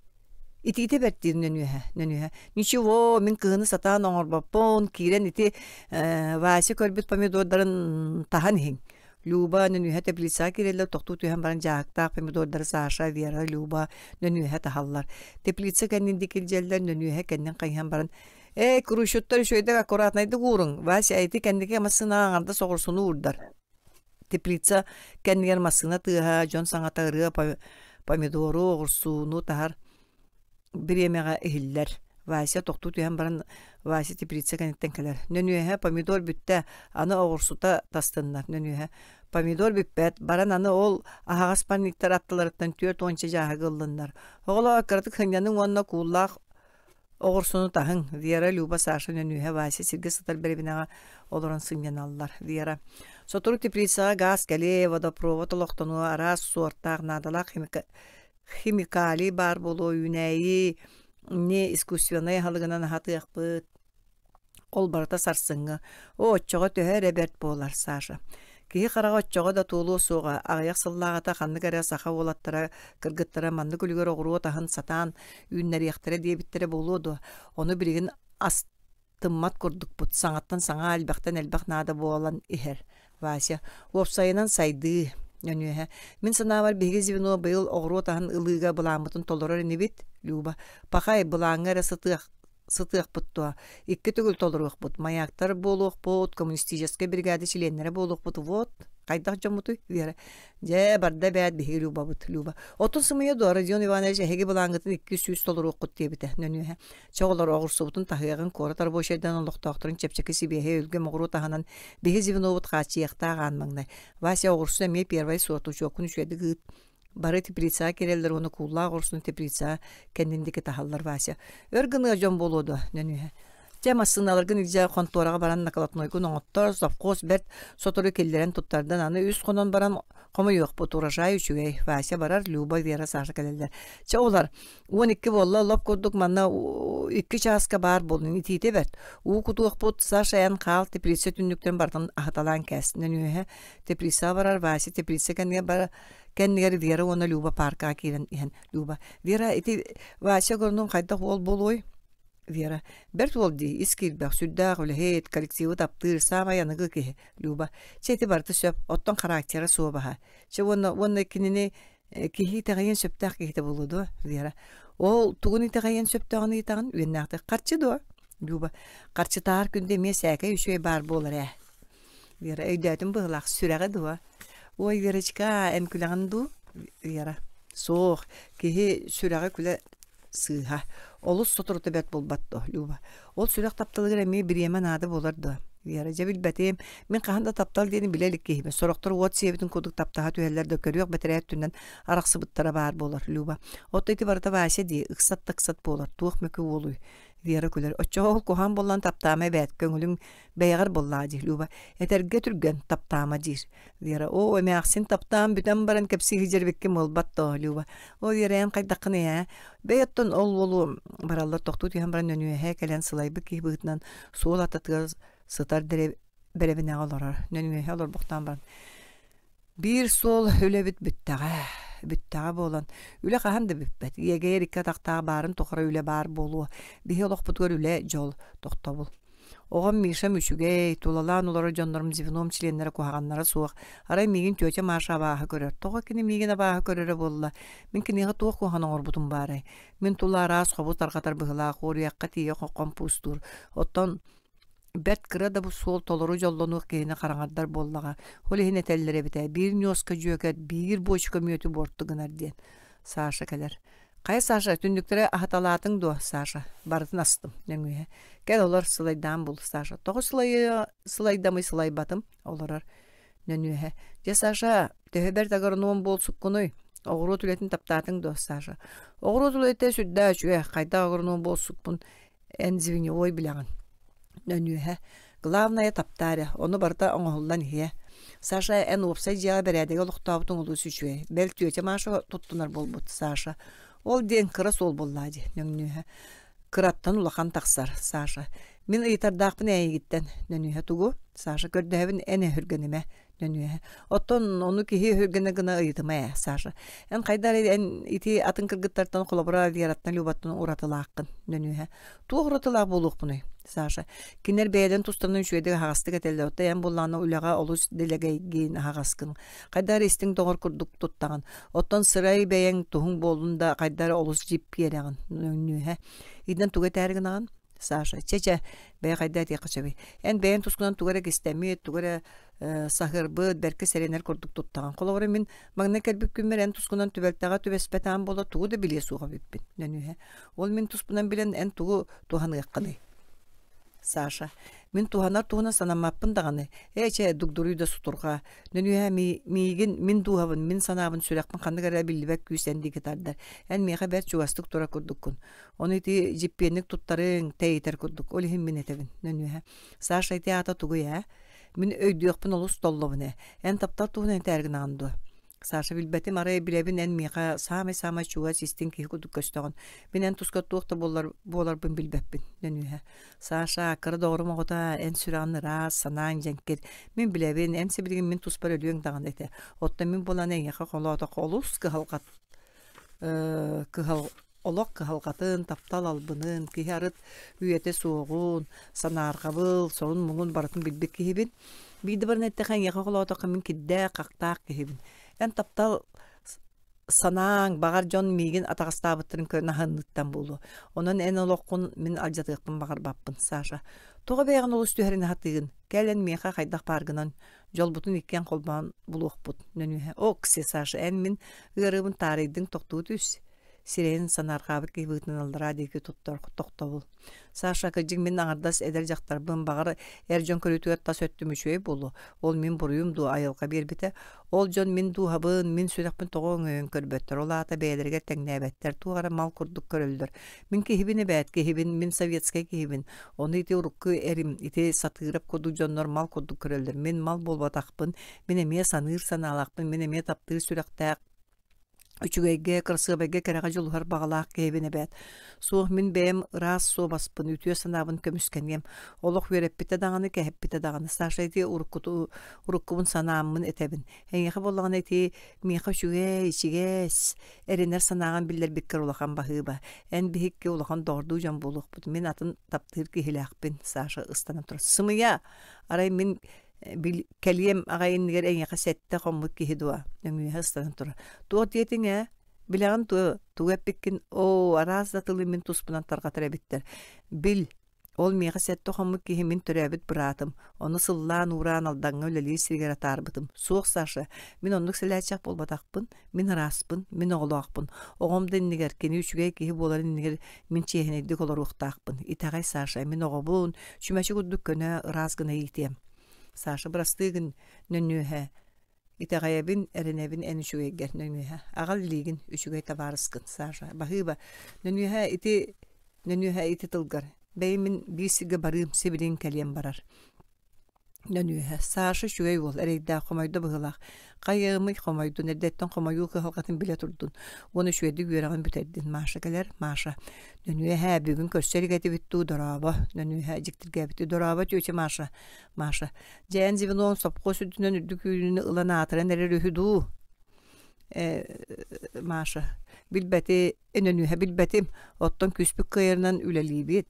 итиитэ бэрт диир нөнүөһэ нөнүөһэ ничего мин кыһыны сатаан оҥорбоппун киирэн ити Вася көрбүт помидордарын таһан иһиҥ Люба нөнүөһэ теплицаҕа киирэллэр тохтуу түһэн баран дьааһыктаах помидордары Саша Вера Люба нөнүөһэ таһаллар теплица кэннин диэки илдьэллэр нөнүөһэ кэннин хайыһан баран Ээ, куруусчуттар үчүгэйдик аккуратнайдык ууруҥ, Вася ити кэнники массыынаҕа аҥардас оҕурсуну уурдар. Теплица кэннигэр массыына тыаһа, дьон саҥата ырыа помидору, оҕурсууну таһар бириэмэҕэ иһиллэр. Вася тохтуу түһэн баран Вася теплица кэнниттэн кэлэр. Нөнүөһэ помидор бүттэ, аны оҕурсута тастыннар. Нөнүөһэ помидор бүппэт, баран аны ол аһаҕас парниктар аттыларыттан 40 дьааһыгы ыллыннар. Оҕолоор кыратык сынньаныҥ уонна кууллаах Оҕурсуну таһыҥ, Вера, Люба, Саша нөнүөһэ Вася сиргэ сытар бэрэбинэҕэ олорон сынньаналлар. Вера: Сотору теплицаҕа гаас кэлиэ, водопровод олохтонуо, араас суортаах наадалаах химикалий баар буолуо, үүнээйи не искусственнай аһылыгынан аһатыахпыт. Ол барыта сарсыҥҥы. Оо, оччоҕо төһө эрэ бэрт буолар, Саша. Киһи хараҕа оччоҕо да туолуо суоҕа, аҕыйах сыллааҕыта ханнык эрэ саха уолаттара, кыргыттара маннык үлүгэр оҕуруот аһын сатаан үүннэриэхтэрэ диэбиттэрэ буолуо дуо? Ону билигин астыммат курдукпут, саҥаттан саҥа элбэхтэн элбэх наада буолан иһэр. Вася, уопсайынан сайдыы, нөнүөһэ. Мин санаабар биһиги звено быйыл оҕуруот аһын ылыыга былааммытын толорор инибит, Люба. Пахай, былааҥҥа эрэ сытыах сытыахпыт дуо? Икки төгүл толоруохпут, маяктар буолуохпут, коммунистическай бригада чилиэннэрэ буолуохпут. Вот, хайдах дьоммутуй, Вера? Дьэ, барда эбээт биһиги Любабыт, Люба. Оттон сымыйа дуо, Родион Иванович эһиги былааҥҥытын 200 толоруоххут диэбитэ, нөнүөһэ. Чэ, оҕолор, оҕурсубутун таһыаҕыҥ, куорат рабочайдан олохтоохторун чэпчэки сибиэһэй өлгөм оҕуруо таһынан биһи звенобут хааччыйыахтаах аан маҥнай. Вася оҕурсу эмиэ первай суорт учуоккун үчүгэйдик ыыт. Бары теплицаҕа киирэллэр уонна кууллаах оҕурсуну теплицаҕа кэннин диэки таһаллар Вася. Өр гыныа дьон буолуо дуо, нөнүөһэ. Дьэ, массыыналаргын илдьэ хонтуораҕа баран наколотнойгун оҥоттор, совхоз бэрт сотору киллэрэн туттардан аны үс хонон баран хомуйуохпут, урожай үчүгэй. Вася барар, Люба, Вера, Саша кэлэллэр. Чэ, олар, 12 буолла, лоп курдук манна икки чааска баар буоллун, итиитэ бэрт. Уу кутуохпут, Саша эн хаал теплица түннүктэн барытын аһаталаан кээс. Нөнүөһэ теплицаҕа барар, Вася теплица кэннигэр барар, кэннигэр Вера уонна Люба паркаҕа киирэн иһэн Люба, Вера, ити Вася агроном хайдах уол буолуой? Вера, бэрт уол дии, ис киирбэх, сүрдээх үлэһит, коллективы таптыыр, саамай аныгы киһи. Люба, чэ ити барыта сөп, оттон характера суобаһа. Чэ уонна уонна кинини киһи итэҕэйиэн сөптөөх киһитэ буолуо дуо, Вера? Ол тугун итэҕэйиэн сөптөөҕүн ыйытаҕын үөннээхтик харчы дуо? Люба, харчытаар күндү эмиэ сээкэй үчүгэй баар буолар ээ. Вера, өйдөөтүм быһыылаах, сүрэҕэ дуо? Ой, Верочка, эн күлэҕин дуу? Вера, суох, киһи сүрэҕэ күлэ сыыһа. Олус соторута бэрт буолбат дуо, Люба? Ол сүрэх тапталыгар эмиэ бириэмэ наада буолар дуо? Вера, дьэ билбэтим. Мин хаһан да таптал диэни билэ илик киһибин. Сорохтор уот сиэбитин курдук таптаһа түһэллэр да көрүөх бэтэрээ өттүнэн арахсыбыттара баар буолар, Люба. Оттон ити барыта Вася дии, ыксат да ыксат буолар. Туох мөкү уолуй? Вера күлэр. Оччоҕо ол куһаҕан буоллан таптаама эбээт, көҥүлүҥ бэйэҕэр буоллаа дии, Люба. Этэргэ түргэн, таптаама диир. Вера, оо, эмээхсин таптаан бүтэн баран кэпсии сылдьарбиккин буолбат доо, Люба. Оо, Вера, эн хайдаххыный ээ? Бэй оттон ол уолу бараллар тохтуу түһэн баран нөнүөһэ кэлэн сылайбыт киһи быһыытынан суол аттатыгар сытар бэрэбинэҕэ олорор. Нөнүөһэ олорбохтоон баран Биир суол үлэбит бүттэҕэ, бүттэҕэ буолан, үлэ хаһан да бүппэт. Иэгэйэр икки атахтаах баарын тухары үлэ баар буолуо. Биһи олохпутугар үлэ, дьол, тохтобул. Оҕом Мишам үчүгэй, тулалаан олорор дьоннорум звеном чилиэннэрэ куһаҕаннара суох. Арай миигин тетя Маша абааһы көрөр. Тоҕо кини миигин абааһы көрөрө буолла? Мин киниэхэ туох куһаҕан оҥорбутум баарай? Мин тула араас хобу тарҕатар быһыылаах, уоруйахха тиийэ хомпуустуур. Оттон Бэрт кыра да суол толору дьоллонуох киһини хараҥардар буоллаҕа, ол иһин этэллэр эбит ээ, биир ньуоска дьүөкэт, биир буочука мүөтү буорту гынар диэн. Саша кэлэр. Хайа, Саша, түннүктэри аһаталаатыҥ дуо, Саша? Барытын астым, нөҥүөһэ. Кэл олор, сылайдаан бул, Саша. Тоҕо сылайа сылайдамый сылайбатым, олорор. Нөнүөһэ. Дьэ, Саша, төһө бэрт агроном буолсуккунуй? Оҕуруот үлэтин таптаатыҥ дуо, Саша? Оҕуруот үлэтэ сүрдээх үчүгэй, хайдах агроном буолсукпун эн звеньевой билэҕин. Нөнүөһэ. Главное таптаа эрэ, ону барыта оҥоһуллан иһиэ. Саша, эн уопсай дьиэҕэ бэрээдэги олохтообутуҥ олус үчүгэй. Бэл тетя Маша туттунар буолбут, Саша. Ол диэн кыра суол буоллаа дии, Нөҥнүөһэ. Кыраттан улахан тахсар, Саша. Мин ыйытардаахпын эйигиттэн, Нөнүөһэ тугу? Саша, көрдөһөбүн эн өһүргэнимэ, Нөнүөһэ. Оттон ону киһи өһүргэнэ гына ыйытыма ээ, Саша. Эн хайда эрэ эн ити атын кыргыттартан холобура Вераттан Любаттан уратылааххын, Нөнүөһэ. Туох уратылаах буолуохпунуй, Саша. Кинилэр бэйэлэрин тустарынан үчүгэйдик аһаҕастык этэллэр, оттон эн буоллаҕына үлэҕэ олус дэлэгэйгин, аһаҕаскын. Хайда эрэ истиҥ доҕор курдук туттаҕын. Оттон сырай бэйэҥ туһуҥ буоллун да хайда эрэ олус дьиппиэрэҕин, Нөнүөһэ. Итинэн тугу этээри гынаҕын? Саша, чэ-чэ, бэйэ хайда этиэххэ сөбүй? Эн бэйэҥ тускунан тугу эрэ кистэммит, тугу эрэ саһыарбыт, бэркэ сэрэнэр курдук туттаҕын. Холобура, мин маҥнай кэлбит күммэр эн тускунан түбэлтэҕэ түбэспэтэҕим буола тугу да билиэ суох эбиппин, Нөнүөһэ. Ол мин туспунан билэн эн тугу туһаныаххыный? Саша, мин туһанар туһунан санаммаппын даҕаны. Ээ чэ, дугдуруй да сутурҕаа. Нөнүөһэ миигин, мин дууһабын, мин санаабын, сүрэхпин ханнык эрэ биллибэт күүс эн диэки тардар. Эн миэхэ бэрт чугастык турар курдуккун. Ону ити дьиппиэнник туттарыҥ, тэйитэр курдук. Ол иһин мин этэбин, Нөнүөһэ. Саша ити аата тугуй ээ? Мин өйдүөхпүн олус толлобун ээ. Эн таптал туһунан этээри гынаҕын дуо? Саша билбэтим, арай билэбин эн миэхэ саамай-саамай чугас истиҥ киһи курдук көстөҕүн. Мин эн тускар туох да буолар буоларбын билбэппин, Нөнүөһэ. Саша, кыра доҕорум оҕото, эн сүрэҕин ыраас, санааҥ дьэҥкир. Мин билэбин, эн сибилигин мин туспар өлүөҥ даҕаны этэ. Оттон мин буолан эйиэхэ холоотоххо олус кыһалҕат кыһал олох кыһалҕатын, таптал албынын, киһи арыт үйэтэ суоҕун, санаарҕабыл, сорун-муҥун барытын билбит киһибин. Биирдэ баран эттэххэ, эйиэхэ холоотоххо мин кирдээх, хахтаах киһибин. Эн таптал санааҥ, баҕар дьон миигин атаҕастаабыттарын көрөн аһыныттан буолуо. Онон эн олоххун мин алдьатыахпын баҕарбаппын, Саша. Тоҕо бэйэҕин олус түһэрин аһатыыгын? Кэл эн миэхэ хайдах бааргынан дьолбутун иккиэн холбоон булуохпут. Нөнүөһэ. Окси, Саша, эн мин ыарыыбын таарыйдыҥ, тохтуу түс. Сирэйин санаарҕаабыт киһи быһыытынан аллараа диэки туттар тохтобул. Саша, кырдьык мин аҥардас эдэр дьахтарбын, баҕар, эр дьон көрүүтүгэр тас өттүм үчүгэй буолуо. Ол мин буруйум дуо, айылҕа биэрбитэ. Ол дьон мин дууһабын, мин сүрэхпин тоҕо өҥөйөн көрбөттөр, ол аата бэйэлэригэр тэҥнээбэттэр, туох эрэ мал курдук көрөллөр. Мин киһибин эбээт, киһибин, мин советскай киһибин. Ону ити урукку эрим, ити Сатыырап курдук дьоннор мал курдук көрөллөр. Мин мал буолбатахпын, мин эмиэ саныыр санаалаахпын, мин эмиэ таптыыр сүрэхтээх үчүгэйгэ, кырасыабайга, кэрэҕэ дьулуһар баҕалаах киһибин эбээт. Суох, мин бэйэм ыраас суобаспын, үтүө санаабын көмүскэниэм. Олох үөрэппитэ даҕаны, кэһэппитэ даҕаны. Саша ити уруккуту, уруккубун санааммын этэбин. Эйиэхэ буоллаҕына ити миэхэ үчүгэй, ичигэс, эрэнэр санааҕын биллэрбиккэр улахан баһыыба. Эн биһикки улахан доҕордуу дьон буолуохпут. Мин атын таптыыр киһилээхпин, Саша ыстанан турар. Сымыйа! Арай мин бил кэлиэм аҕай иннигэр эйиэхэ сэттэ хоммут киһи дуо нөҥүөһэ ыстанан турар туох диэтиҥ ээ билэҕин туо тугу эппиккин оо араас да тылы мин туспунан тарҕатар эбиттэр бил ол миэхэ сэттэ хоммут киһи мин төрөөбүт быраатым ону сыллаан уураан Алдаҥҥа үлэлиир сиригэр атаарбытым суох Саша мин оннук сэлээччэх буолбатахпын мин ырааспын мин оҕолоохпун оҕом да иннигэр кини үчүгэй киһи буоларын иннигэр мин чиэһинэйдик олоруохтаахпын итэҕэй Саша мин оҕобун чүмэчи курдук көнө ыраас гына иитиэм Саша бырастыы гын нөнүөһэ итэҕэйэбин эрэнэбин эн үчүгэйгэр нөнүөһэ аҕал илиигин үчүгэй табаарыскын Саша баһыыба нөнүөһэ ити нөнүөһэ ити тылгар бэйи мин биир сиргэ барыым сибилигин кэлиэм барар Нөнүөһэ Саша үчүгэй уол, эрэйдээх хомойдо быһыылаах. Хайыамый хомойдун, эрдэттэн хомойуу кыһалҕатын билэ турдун. Уонна үчүгэйдик үөрэҕин бүтэрдин. Маша кэлэр, Маша. Нөнүөһэ, бүгүн көрсө илик этибит дуу, дорообо. Нөнүөһэ, дьиктиргээбитий, дорообо, тетя Маша. Маша, дьэ эн звенон сопхуос үрдүнэн үрдүк үүнүүнү ылан аатыран эрэр үһү дуу? Э, Маша, билбэти, Нөнүөһэ билбэтим, оттон күүспүт кыайарынан үлэлиибит.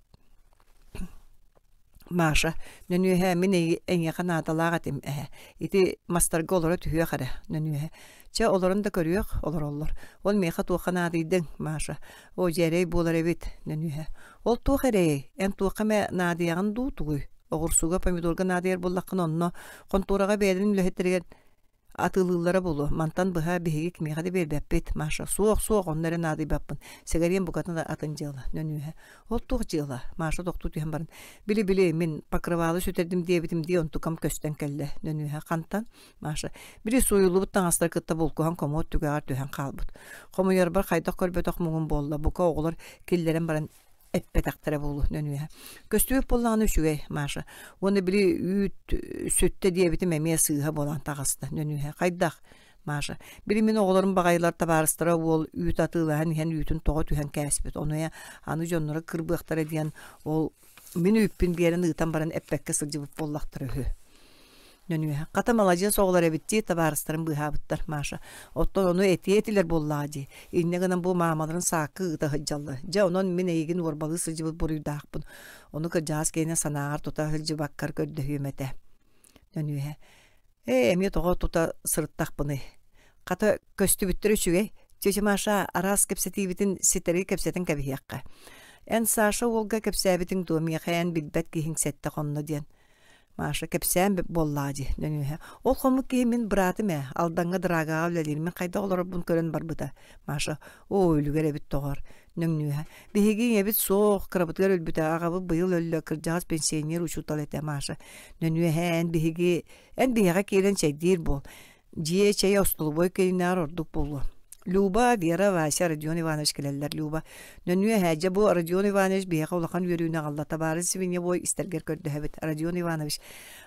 Маша, нөнүөһэ мин эйиэхэ наадалаах этим эһэ. Ити мастарга олоро түһүөх эрэ, нөнүөһэ. Чэ, олорон да көрүөх, олороллор. Ол миэхэ туохха наадыйдыҥ, Маша? Оо, дьэ эрэй буолар эбит, нөнүөһэ. Ол туох эрэйэй? Эн туохха эмэ наадыйаҕын дуу, тугуй? Оҕурсуга, помидорга наадыйар буоллаххына онно, хонтуораҕа бэйэлэрин үлэһиттэригэр Атыылыыллара буолуо, мантан быһа биһиги кимиэхэ да биэрбэппит, Маша. Суох, суох, онно эрэ наадыйбаппын. Сэгэриэм букатын да атын дьыала, нөнүөһэ. Ол туох дьыала? Маша тохтуу түһэн баран, били-били, мин покрывалы сүтэрдим диэбитим дии онтукам көстөн кэллэ, нөнүөһэ. Хантан? Маша. Били сууйуллубут таҥастар кытта булкуһан комод түгэҕэр түһэн хаалбыт. Хомуйарбар хайдах көрбөтөх муҥум буолла, бука оҕолор киллэрэн баран эппэтэхтэрэ буолуо нөнүөһэ. Көстүбүт буоллаҕына үчүгэй, Маша. Уонна били үүт сүттэ диэбитим эмиэ сыыһа буолан таҕыста нөнүөһэ. Хайдах? Маша. Били мин оҕолорум баҕайылар табаарыстара уол үүт атыылаһан иһэн үүтүн тоҕо түһэн кээспит. Ону аны дьонноро кырбыахтара диэн ол мин үүппүн биэрэн ыытан баран эппэккэ сылдьыбыт буоллахтара үһү. Нөнүөһэ. Хата маладьыас оҕолор эбит дии, табаарыстарын быыһаабыттар, Маша. Оттон ону этиэ этилэр буоллаҕа дии. Инньэ гынан бу маамаларын саакка ыыта сылдьаллар. Дьэ, онон мин эйигин уорбалыы сылдьыбыт буруйдаахпын. Ону кырдьаҕас киһини санааҕар тута сылдьыбаккар көрдөһүөм этэ. Нөнүөһэ. Ээ, эмиэ тоҕо тута сырыттахпыный? Хата, көстүбүттэр үчүгэй. Тетя Маша, араас кэпсэтиибитин ситэри кэпсэтэн кэбиһиэххэ. Эн Саша уолга кэпсээбитиҥ дуо, миэхэ эн билбэт киһиҥ сэттэ хонно диэн. Маша кэпсээн буоллаҕа дии нөҥүөһэ. Ол хоммут киһи мин быраатым ээ, Алдаҥҥа драгаҕа үлэлиир, мин хайдах олорорбун көрөн барбыта. Маша, оо, үлүгэр эбит доҕор. Нөҥнүөһэ. Биһиги ийэбит суох, кырабытыгар өлбүтэ, аҕабыт быйыл өллө, кырдьаҕас пенсионер учуутал этэ, Маша. Нөнүөһэ, эн биһиги, эн биһиэхэ киирэн чэйдиир буол. Дьиэ чэйэ остолобуой кэриҥнээҕэр ордук буолуо. Люба, Вера, Вася, Родион Иванович кэлэллэр. Люба, нөнүө эһээ, дьэ бу Родион Иванович биһиэхэ улахан үөрүүнү аҕалла. Табаарыс звеньевой истэргэр көрдөһөбүт. Родион Иванович,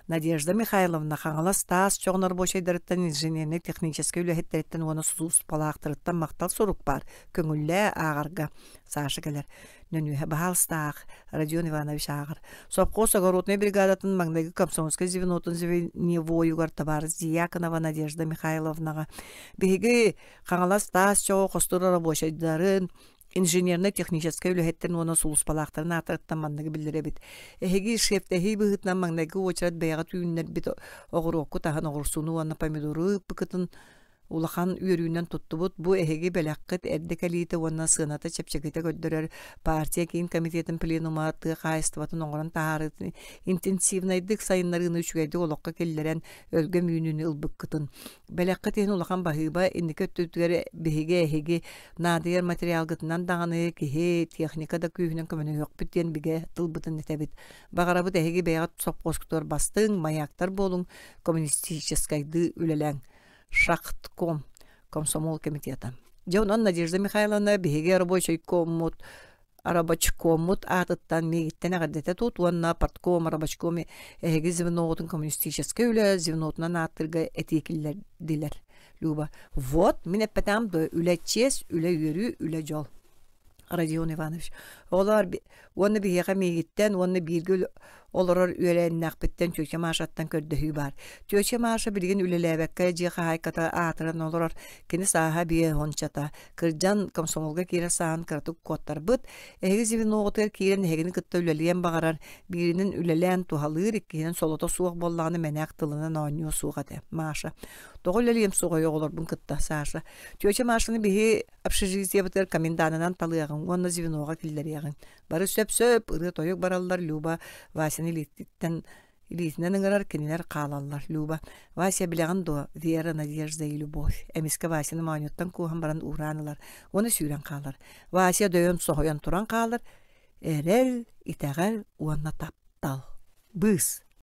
Надежда Михайловна Хаҥалас таас чоҕун рабочайдарыттан, инженернэй-техническэй үлэһиттэриттэн уонна сулууспалаахтарыттан махтал сурук баар. Көҥүллээ ааҕарга. Саша кэлэр. Нөнүөһэ баһаалыстаах Родион Иванович ааҕар. Сопхуос огороднай бригадатын маҥнайгы комсомольскай звенотун звеньевойугар табаарыс Дьяконова Надежда Михайловнаҕа биһиги Хаҥалас таас чоҕу хостуур рабочайдарын инженернэй-техническэй үлэһиттэрин уонна сулууспалаахтарын ааттарыттан манныгы биллэрэбит. Эһиги шефтэһии быһыытынан маҥнайгы уочарат бэйэҕит үүннэрбит оҕуруоккут аһын оҕурсуну уонна помидору ыыппыкытын. Улахан үөрүүнэн туттубут бу эһиги бэлэххит эрдэ кэлиитэ уонна сыаната чэпчэкитэ көрдөрөр партия киин комитетын пленума тыа хаһаайыстыбатын оҥорон таһаарыытын интенсивнайдык сайыннарыыны үчүгэйдик олоххо киллэрэн өлгөм үүнүүнү ылбыккытын. Бэлэххит иһин улахан баһыыба инники өттүгэр биһиги эһиги наадыйар материалгытынан даҕаны киһи, техника да күүһүнэн көмөлөһүөхпүт диэн бигэ тылбытын этэбит. Баҕарабыт эһиги бэйэҕит сопхуоскутугар бастыҥ, маяктар буолуҥ, коммунистическайдыы үлэлээҥ. Шахтком, комсомол комитета. Дьэ онон Надежда Михайловна биһиги рабочайкоммут рабочкоммут аатыттан миигиттэн эҕэрдэтэ тут уонна партком рабочком эһиги звеноҕутун коммунистическай үлэ звенотунан ааттыырга этии киллэрдилэр. Люба, вот мин эппэтэҕим дуо үлэ чиэс, үлэ үөрүү, үлэ дьол. Родион Иванович, оҕолоор уонна биһиэхэ миигиттэн уонна бииргэ олорор үөлээннээхпиттэн тетя Машаттан көрдөһүү баар. Тетя Маша билигин үлэлээбэккэ дьиэ хаһаайката аатыран олорор. Кини сааһа биэ уончата. Кырдьан комсомолга киирэр сааһын кыратык куоттарбыт. Эһиги звеноҕутугар киирэн эһигини кытта үлэлиэн баҕарар. Бииринэн үлэлээн туһалыыр, иккиһинэн солото суох буоллаҕына мэнээк тылынан оонньуо суох этэ. Маша. Тоҕо үлэлиэм суоҕай оҕолорбун кытта, Саша. Тетя Машаны биһи Общежитиебытыгар коменданынан талыаҕыҥ уонна звеноҕа киллэриэҕиҥ. Бары сөп-сөп ырыа-тойук бараллар Люба Васяны илиититтэн илиитинэн ыҥырар, кинилэр хаалаллар. Люба, Вася билэҕин дуо, Вера, Надежда и Любовь. Эмискэ Васяны моонньуттан кууһан баран уураан ылар уонна сүүрэн хаалар. Вася дөйөн соһуйан туран хаалар. Эрэл, итэҕэл уонна таптал. Быыс.